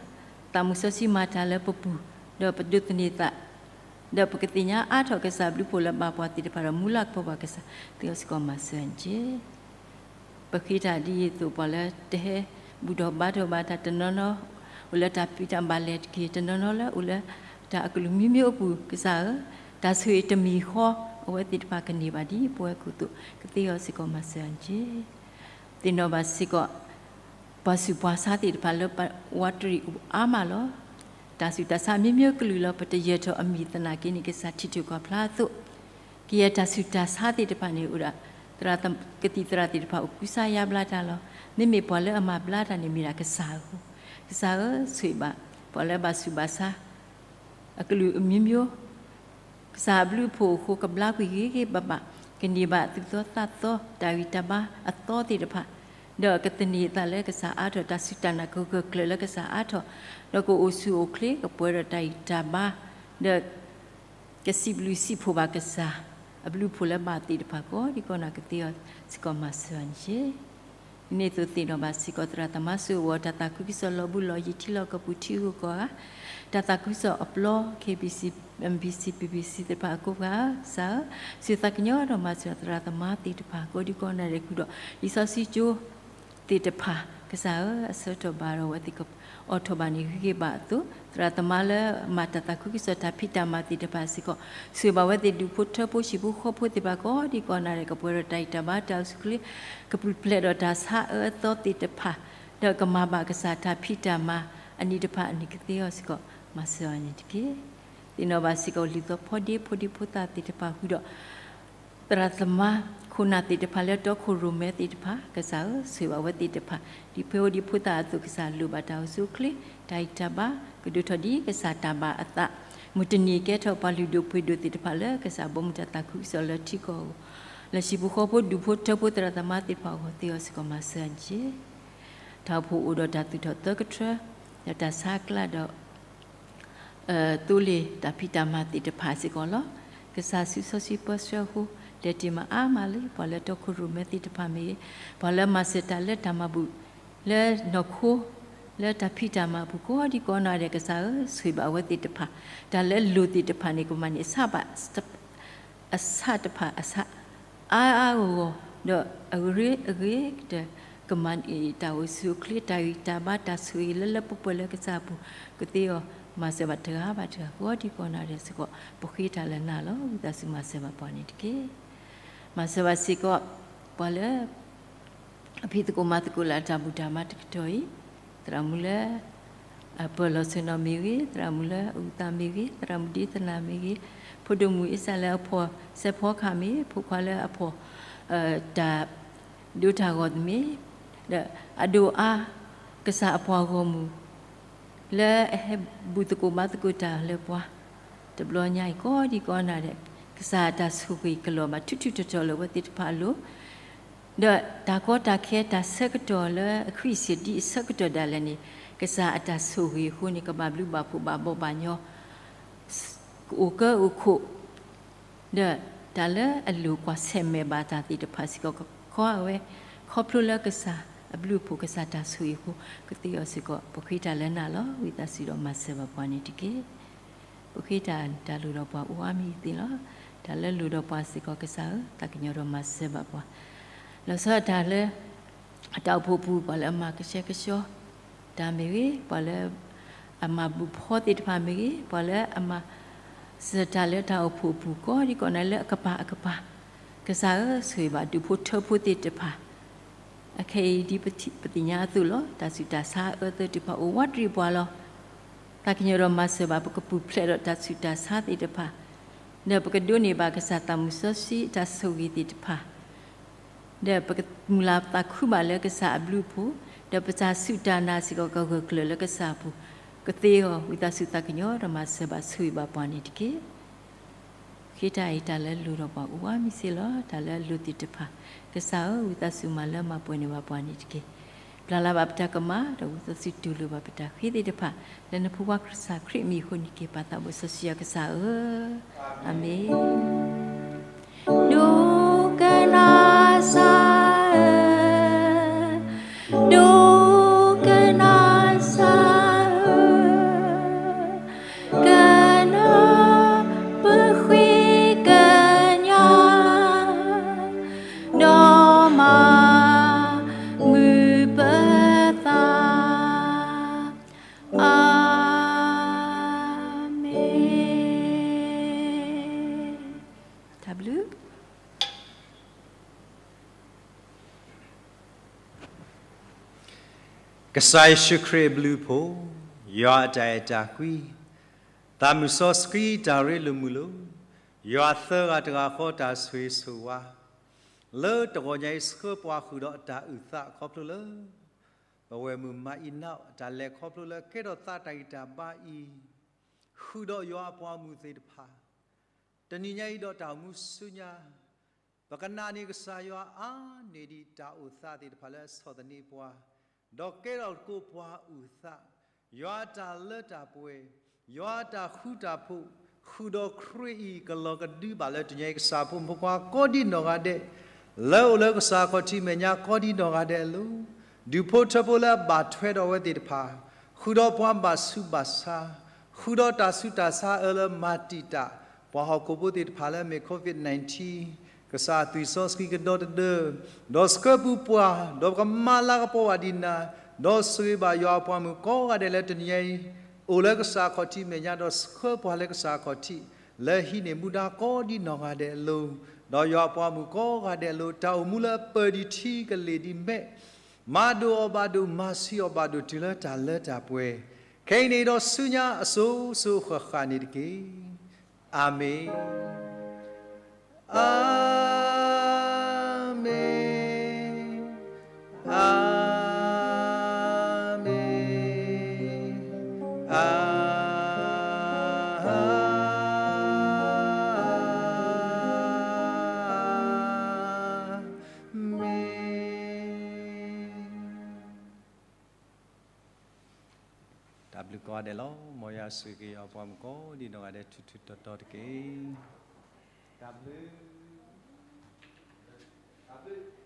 သးမုၢ်စီဆှံမၤတၢ်လၢပပူၤ, ဒီးပဒိးသန့ၤသး ဒီးပကသ့ၣ်ညါအါထီၣ်ကစၢ်အဘျုးအဖှိၣ်လၢဘၣ်ပှၤသ့ၣ်တဖၣ်ဒီး မူလၤကပီၤဘၣ်ကစၢ် သ့အီၤစ့ၢ်ကီးမၤစၢၤန့ၣ်တက့ၢ်. ပဃ့တၢ်ဒ်အံၤအသိး ပှၤလၢတဟဲဘူၣ်ထီၣ်ဘါထီၣ်ဘၣ်တၢ်တနီၤနီၤ, အိၣ်လၢတၢ်ဖံးတၢ်မၤလဲၣ်တက့ၢ်, တနီၤနီၤလၢအိၣ်လၢတၢ်အကလုာ်မံၤမံၤအပူၤ ကစၢ်ဧၢ, တၢ်ဆိၣ်ဂ့ၤတမံၤဃီ အဝဲသ့ၣ်တဖၣ်ကန့ၢ်ဘၣ်ဒ်ပဝဲအသိး ကသ့အီၤစ့ၢ်ကီးမၤစၢၤန့ၣ်တက့ၢ်. သ့ၣ်နီၣ်ဘၣ်စ့ၢ်ကီး ပှၤဆူးပှၤဆါသ့ၣ်တဖၣ်လၢပဝးတရံးအိၣ်အါမးလီၤ. တၢ်ဆူးတၢ်ဆါမံၤမံၤကလုာ်လီၤ ပတယၢၤထီၣ်အမံၤသနာ်က့န့ၣ် ကစၢ်ထံၣ်ထီၣ်ကွၢ်ဖျါအသိး, ကယဲၢ်တၢ်ဆူးတၢ်ဆါသ့ၣ်တဖၣ်န့ၣ် အိၣ်ဒၣ် သရၣ်ကသံၣ်သရၣ်သ့ၣ်တဖၣ်အိၣ်ကူစါယါဘျါတၢ်လီၤ. မ့မ့ၢ်ပှၤလၢအမၤဘျါတၢ်န့ၣ်မ့ၢ်ဒၣ်ကစၢ်အဃိ, ကစၢ်ဧၢ ဆိၣ်ဂ့ၤဘၣ် ပှၤလၢဘၣ်ဆူးဘၣ်ဆါ အကလုာ်မံၤမံၤ, ကစၢ်အဘျုးအဖှိၣ်အဃိ ကဘျါကွံာ်ဂ့ၤဂ့ၤဘၣ်ဘၣ်, ကန့ၢ်ဘၣ်သူၣ်သီသးသီ တၢ်ဂံၢ်တၢ်ဘါအသီသ့ၣ်တဖၣ်, ဒီးကသန့ၤအသးလၢကစၢ်အါထီၣ် တၢ်စူၢ်တၢ်နာ်ကဂၢၢ်ကျၢၤလၢကစၢ်အါထီၣ်, ဒီးကအိၣ်ဆူၣ်အိၣ်ချ့ ကပှဲၤဒီးတၢ်ဂံၢ်တၢ်ဘါ, ဒီး ကစံးဘျုးစံးဖှိၣ်ဘၣ်ကစၢ် အဘျုးအဖှိၣ်လၢဘၣ်သ့ၣ်တဖၣ်ကိးဒံကိးနၤ ကသ့အီၤစ့ၢ်ကီးမၤစၢၤအီၤန့ၣ်တက့ၢ်. ဒ်န့ၣ်အသိးသ့ၣ်နီၣ်ဘၣ်စ့ၢ်ကီး သရၣ်သမါစိၤဝီၤ တၢ်သးခုကစီၣ်လီၤဘူးလီၤယံၤ ထံလီၢ်ကီၢ်ပူၤထံဂုၤကီၢ်ဂၤ, တၢ်သးခုကစီၣ်အပျီ KBC, MBC, BBC သ့ၣ်တဖၣ်အကိးပှၤဧၢ, ကစၢ်ဧၢ, စူၢ်သးကညီၤဒီးမၤစၢၤသရၣ်သမါသ့ၣ်တဖၣ် ကိးဒံကိးနၤဒဲးဃုာ်ဒီး လံာ်စီဆှံကၠိ သ့ၣ်တဖၣ် ကစၢ်ဧၢ, အဆၢထၢၣ်ဘၣ်ဒီးအဝဲသ့ၣ်ကအိးထီၣ်ဘၣ်န့ၣ် ဂ့ၤဂ့ၤဘၣ်အသိး, သရၣ်သမါလၢမၤတၢ်သးခုကစီၣ်တၢ်ဖံးတၢ်မၤသ့ၣ်တဖၣ်စ့ၢ်ကီး, ဆိၣ်ဂ့ၤဘၣ်ဝဲသ့ၣ်ဒူၣ်ဖိထၢဖိဟံၣ်ဖိဃီဖိသ့ၣ်တဖၣ် ကိးဒံကိးနၤဒဲး ကပှဲၤဒီးတၢ်ဂံၢ်တၢ်ဘါတၢ်အိၣ်ဆူၣ်အိၣ်ချ့, ကပူၤဖျဲးဒီးတၢ်ဆါအၢအသီသ့ၣ်တဖၣ်, ဒီးကမၤဘၣ်ကစၢ်တၢ်ဖံးတၢ်မၤအနံၤတဖၣ်န့ၣ် ကသ့အီၤစ့ၢ်ကီး မၤစၢၤအီၤန့ၣ်တက့ၢ်. သ့ၣ်နီၣ်ဘၣ်စ့ၢ်ကီး လုၢ်သီဖိဒ့ဖိဒံဖိသၣ်သ့ၣ်တဖၣ်ဃုာ်ဒီး သရၣ်သမါ ခိၣ်နၢ်သ့ၣ်တဖၣ်လၢတီခိၣ်ရိၣ်မဲသ့ၣ်တဖၣ် ကစၢ်ဧၢ, ဆိၣ်ဂ့ၤဘၣ်ဝဲသ့ၣ်တဖၣ်, ဒ်ဖဲအိၣ်ဒံးဖိသၣ်အသိး ကစၢ်လိၣ်ဘၣ်တၢ်အိၣ်ဆူၣ်အိၣ်ချ့, တၢ်ဂံၢ်တၢ်ဘါ, ကဒိၣ်ထီၣ်ဒ်ကစၢ်တၢ်ဘၣ်အသး, မုၢ်တနံၤကဲထီၣ်ပှၤလုၢ်ဒိၣ်ပှ့ၤဒိၣ်သ့ၣ်တဖၣ်လၢ ကစၢ်ဘီမုၢ်တၢ်သးခုကစီၣ်လၢထံကီၢ်အဂီၢ်, လၢဟံၣ်ဖိဃီဖိဒူၣ်ဖိထၢဖိသရၣ်သမါသ့ၣ်တဖၣ်အဂီၢ် သ့အီၤစ့ၢ်ကီးမၤစၢၤအီၤန့ၣ်တက့ၢ်. တၢ်အိၣ်ဖှိၣ်အိၣ်ဒီးတၢ်သူၣ်ထီၣ်သၢကထၢ, ဒီးတၢ်ဆါကျးဒီး သိလ့ၣ်တၢ်ဖံးတၢ်မၤသ့ၣ်တဖၣ်စ့ၢ်ကီးလီၤ. ကစၢ်စုစီဆှံပၢဆှၢအဃိ, လဲၤတ့ၢ်မၤအါမးလံ ပှၤလၢတီခိၣ်ရိၣ်မဲသ့ၣ်တဖၣ်မ့ၢ်ဂ့ၤ, ပှၤလၢမၤစၢၤတၢ်လၢတၢ်မၤဘူၣ် လၢနီၢ်ခိ လၢတၢ်ဖံးတၢ်မၤအပူၤ ကိးဒံကိးနၤဒဲး ကစၢ်ဧၢ, ဆိၣ်ဂ့ၤဘၣ်အဝဲသ့ၣ်တဖၣ်, တၢ်လၢလိၣ်သ့ၣ်တဖၣ်န့ၣ် ကမၤန့ၢ်အဆၣ်ဘၣ် အဆၣ်တဖၣ်အဆၣ်, အါအါဂီၢ်ဂီၢ်, ဒီးအဂ့ၤအဂ့ၤဒီး ကမၤန့ၢ်တၢ်အိၣ်ဆူၣ်အိၣ်ချ့ တၢ်ဂံၢ်တၢ်ဘါ တၢ်ဆိၣ်ဂ့ၤလၢလၢပှဲၤပှဲၤလၢကစၢ်အပူၤ, ကသ့အီၤမၤစၢၤဘၣ်တဂၤဘၣ်တဂၤ ကိးဒံကိးနၤဒဲးစ့ၢ်ကီး ပဃ့တၢ်လၢနၤလီၤ. ဝံသးစူၤမၤစၢၤဘၣ်ပှၤန့ၣ်တက့ၢ်. မၤစၢၤဘၣ်စ့ၢ်ကီး ပှၤလၢ အဖံးသကိးမၤသကိးလၢအတၢ်ဘူၣ်တၢ်မၤတကတီၢ်အံၤ, သရၣ်မုၣ်လၢ အပၢၢ်လီၤဆ့ၣ်နီၤမ့ၢ်ဂ့ၤ, သရၣ်မုၣ်လၢအအုၣ်သးမ့ၢ်ဂ့ၤ, သရၣ်မုၣ်ဒ့သနၢ်မ့ၢ်ဂ့ၤ, ဖိဒိၣ်မုၣ်အ့စၢ်လၢအဖှီၣ်စဲးဖီကဟၣ်မ့ၢ်, ဖိခွါလၢအဖှီၣ် တၢ်ဒိတၢ်ဂီၤမ့ၢ်, ဒီးအဒိၣ်အါ ကစၢ်အပှၤဂီၢ်မုၢ် လၢအဟဲဘူၣ်သကိးမၤသကိးတၢ်လၢပှၤ တဘျီညါအံၤ ကိးဒံကိးနၤဒဲး, ကစၢ်အတၢ်ဆိၣ်ဂ့ၤကလီၤဘၣ် ထူးထူးတီၤတီၤလၢအဝဲသ့ၣ်တဖၣ်အလိၤ, ဒီးတၢ်ကီတၢ်ခဲ တၢ်ဆၢကတီၢ်လၢအချံစ့ၢ်ဒ်အဆၢကတီၢ်ဒၣ်လဲာ်န့ၣ်, ကစၢ်အတၢ်ဆိၣ်ဂ့ၤအဃိန့ၣ် ကဘၣ်ဘျုးဘၣ်ဖှိၣ်ဘၣ်ဘီဘၣ်ညီ ကအိၣ်ကၢအိၣ်ခိၣ်, ဒီးတၢ်လၢအလိၣ်ကွၢ်ဆၢၣ်မဲာ်ဘၣ်တၢ်သ့ၣ်တဖၣ်စ့ၢ်ကီး ကခီအဝဲ, ခီဖျိလၢကစၢ်အဘျုးအဖှိၣ် ကစၢ်တၢ်ဆိၣ်ဂ့ၤအဃိ ကသ့အီၤစ့ၢ်ကီး ပဃ့တၢ်လၢနၤလီၤ. ဝံသးစူၤဒီးမၤစၢၤဘၣ်ပှၤန့ၣ်တက့ၢ်. ပဃ့တၢ်တၢ်လိၣ်ဒီးပှၤအိၣ်အါမံၤသ့ၣ်လီၤ. တၢ်လၢလိၣ်ဒီးပှၤစ့ၢ်ကီး ကစၢ်ဧၢ, သးကညီၤဒီးမၤစၢၤဘၣ်ပှၤ လီၤဆီဒၣ်တၢ်လၢ အတၢ်အိၣ်ဖှိၣ်ပူၤ ပှၤလၢအမၤကဆှဲကဆှီတၢ်မ့ၢ်ဂ့ၤ, ပှၤလၢအမၤဘူၣ်ဖီသ့ၣ်တဖၣ်မ့ၢ်ဂ့ၤ, ပှၤလၢအမၤစၢၤတၢ်လၢတၢ်အိၣ်ဖှိၣ်အပူၤ ကိးဒံကိးနၤလၢအကပၤအကပၤ, က ကစၢ်ဧၢ, ဆိၣ်ဂ့ၤဘၣ်ဒူၣ်ဖိထၢဖိသ့ၣ်တဖၣ်, အခဲအံၤဒ်ပသ့ၣ်ညါအသိးလီၤ. တၢ်ဆူးတၢ်ဆါအအၢသ့ၣ်တဖၣ်အိၣ်ဝးတရံးပှၤလီၤ. သးကညီၤဒီးမၤစၢၤဘၣ်ပကပူၤဖျဲးဒီးတၢ်ဆူးတၢ်ဆါသ့ၣ်တဖၣ်, ဒီးပကဒိးန့ၢ်ဘၣ်ကစၢ်သးမုၢ်စီဆှံအတၢ်ဆိၣ်ဂ့ၤသ့ၣ်တဖၣ် ဒီးပကမုၢ်လၢ်သးခုဘၣ်လၢကစၢ်အဘျုးအဖှိၣ်, ဒီးပတၢ်စူၢ်တၢ်နာ်စ့ၢ်ကီးကဂၢၢ်ကျၢၤလၢကစၢ်အပူၤ, ကသ့အီၤဝံသးစူၤသးကညီၤဒီးမၤစၢၤဘၣ်ဆိၣ်ဂ့ၤဘၣ်ပှၤန့ၣ်တက့ၢ်. ဃ့တၢ်အံၤတၢ်လၢလိၤဒီးပှၤအိၣ်ဝးမံၤစ့ၢ်လီၤ. တၢ်လၢအလိၤသ့ၣ်တဖၣ်, ကစၢ်ဧၢ, ဝံသးစူၤမၤလၢမၤပှဲၤန့ၢ်ဘၣ်ပှၤန့ၣ်တက့ၢ်. ပျၢ်လၢ်ဘၣ်ပတၢ်ကမၣ်, ဒီးဝံသးစူၤတူၢ်လိာ်ဘၣ်ပတၢ်ဃ့သ့ၣ်တဖၣ်, လၢနဖိခွါကစၢ်ခရံာ်အမံၤအဃိန့ၣ်တက့ၢ်. ပၢ်သးဘိစီဆှံယွၤကစၢ်ဧၢ, အၤမ့ၣ်. ဒိကနၣ်စၢ်ဧၢ, ဒိကနၣ်စၢ်ဧၢ, ကနၢ်ပဃ့ကညး, ဒီးမၤမုာ်ပသး, အၤမ့ၣ်. တၢ်ဘျုး ကစၢ်ယ့ၣ်ၡူးခရံာ်အဘျုးအဖှိၣ်, ယွၤအတၢ်အဲၣ်တၢ်ကွံ, သးမုၢ်စီဆှံတၢ်ရ့လိာ်မုာ်လိာ်, ယွၤသၢဂၤတဂၤဃီတၢ်ဆိၣ်ဂ့ၤဆိၣ်ဝါ, လၢတဂီၤညါအံၤဆှၢပှၤဃုာ်ဒီးအတၢ်အုၣ်သးခီဖျိလၢ ပဝဲမုၢ်မၤအံၤနၤအတၢ်လဲၤခီဖျိလၢကဲထီၣ်သးတၢ်ဂံၢ်တၢ်ဘါအံၤ, ဃုာ်ဒီးယွၤအပှၤမုၣ်သ့ၣ်တဖၣ်, တနံၤညါအံၤဒီးတၢ်အိၣ်မူဆူညါ ပကနာ်န့ၢ်ကစၢ်ယွၤအါန့ၢ်ဒံးတၢ်အိၣ်သးသ့ၣ်တဖၣ်လၢအဆီၣ်သနံးပှၤ, ဒီးကဲထီၣ်သကိးပှၤအုၣ်သး, ယွၤအတၢ်လၢတၢ်ပှဲၤ, ယွၤအတၢ်ဃူတၢ်ဖိး, ဃုာ်ဒီးခရံာ်အံၤကလီၤကဒုဘၣ်လၢတနံၤညါအံၤ ကစၢ်ဖိမုၣ်ဖိခွါကိးဒံနီၢ်ဂၤဒဲး လၢအိၣ်လၢကစၢ်ခီၣ်ထံးမဲာ်ညါကိးဒံနီၢ်ဂၤဒဲးအလိၤ, ဒူၣ်ဖိထၢဖိလၢအဘၣ်ထွဲဒီးအဝဲသ့ၣ်တဖၣ်, ဃုာ်ဒီးပှၤဘၣ်ဆူးဘၣ်ဆါ, ဃုာ်ဒီးတၢ်ဆူးတၢ်ဆါအၢလၢမၤတံာ်တာ် ပှၤဟီၣ်ခိၣ်ဖိသ့ၣ်တဖၣ်လၢအမ့ၢ် COVID nineteen, ကစၢ်သွံၣ်စီဆှံကဒီသဒၢ, ဒီးဆှၢပူၤပှၤ, ဒီးပကမၤလၤကပီၤဘၣ်ဒံးနၤ, ဒီးဆိၣ်ဂ့ၤဘၣ်ယွၤအပှၤမုၣ်ကိးဂၤဒဲးလၢတနံၤညါအံၤ အိၣ်လၢကစၢ်ခီၣ်ထံးမဲာ်ညါ ဒီးဆှၢပှၤလၢကစၢ်ခီၣ်ထံး လၢဟံးန့ၢ်မူဒါကိးဒံနီၢ်ဂၤဒဲးအလိၤ, ဒီးယွၤအပှၤမုၣ်ကိးဂၤဒဲးအလိၤ တၢ်အိၣ်မူလၢအပၢၢ်ဒံးထံကလ့ၢ်ဒံးမဲာ်, မၤဒိၣ်အီၤဘၣ်ဒိၣ် မၤဆံးအီၤဘၣ်ဒိၣ်တုၤလၢတၢ်လၢတၢ်ပှဲၤ, ခဲအံၤန့ၣ်ဒီးဆူညါအစိၤစိၤအဃၣ်ဃၣ်န့ၣ်တက့ၢ်. အၤမ့ၣ်, အၤမ့ၣ်, အၤမ့ၣ်, အၤမ့ၣ်. တၢ်ဘျုးကိးဂၤဒဲးလီၤ. မ်ယွၤဆိၣ်ဂ့ၤက့ၤယွၤအပှၤမုၣ်ကိးဒံနီၢ်ဂၤဒဲး ထူးထူးတီၤတီၤတက့ၢ်. တၢ်ဘျုး, တၢ်ဘျုး.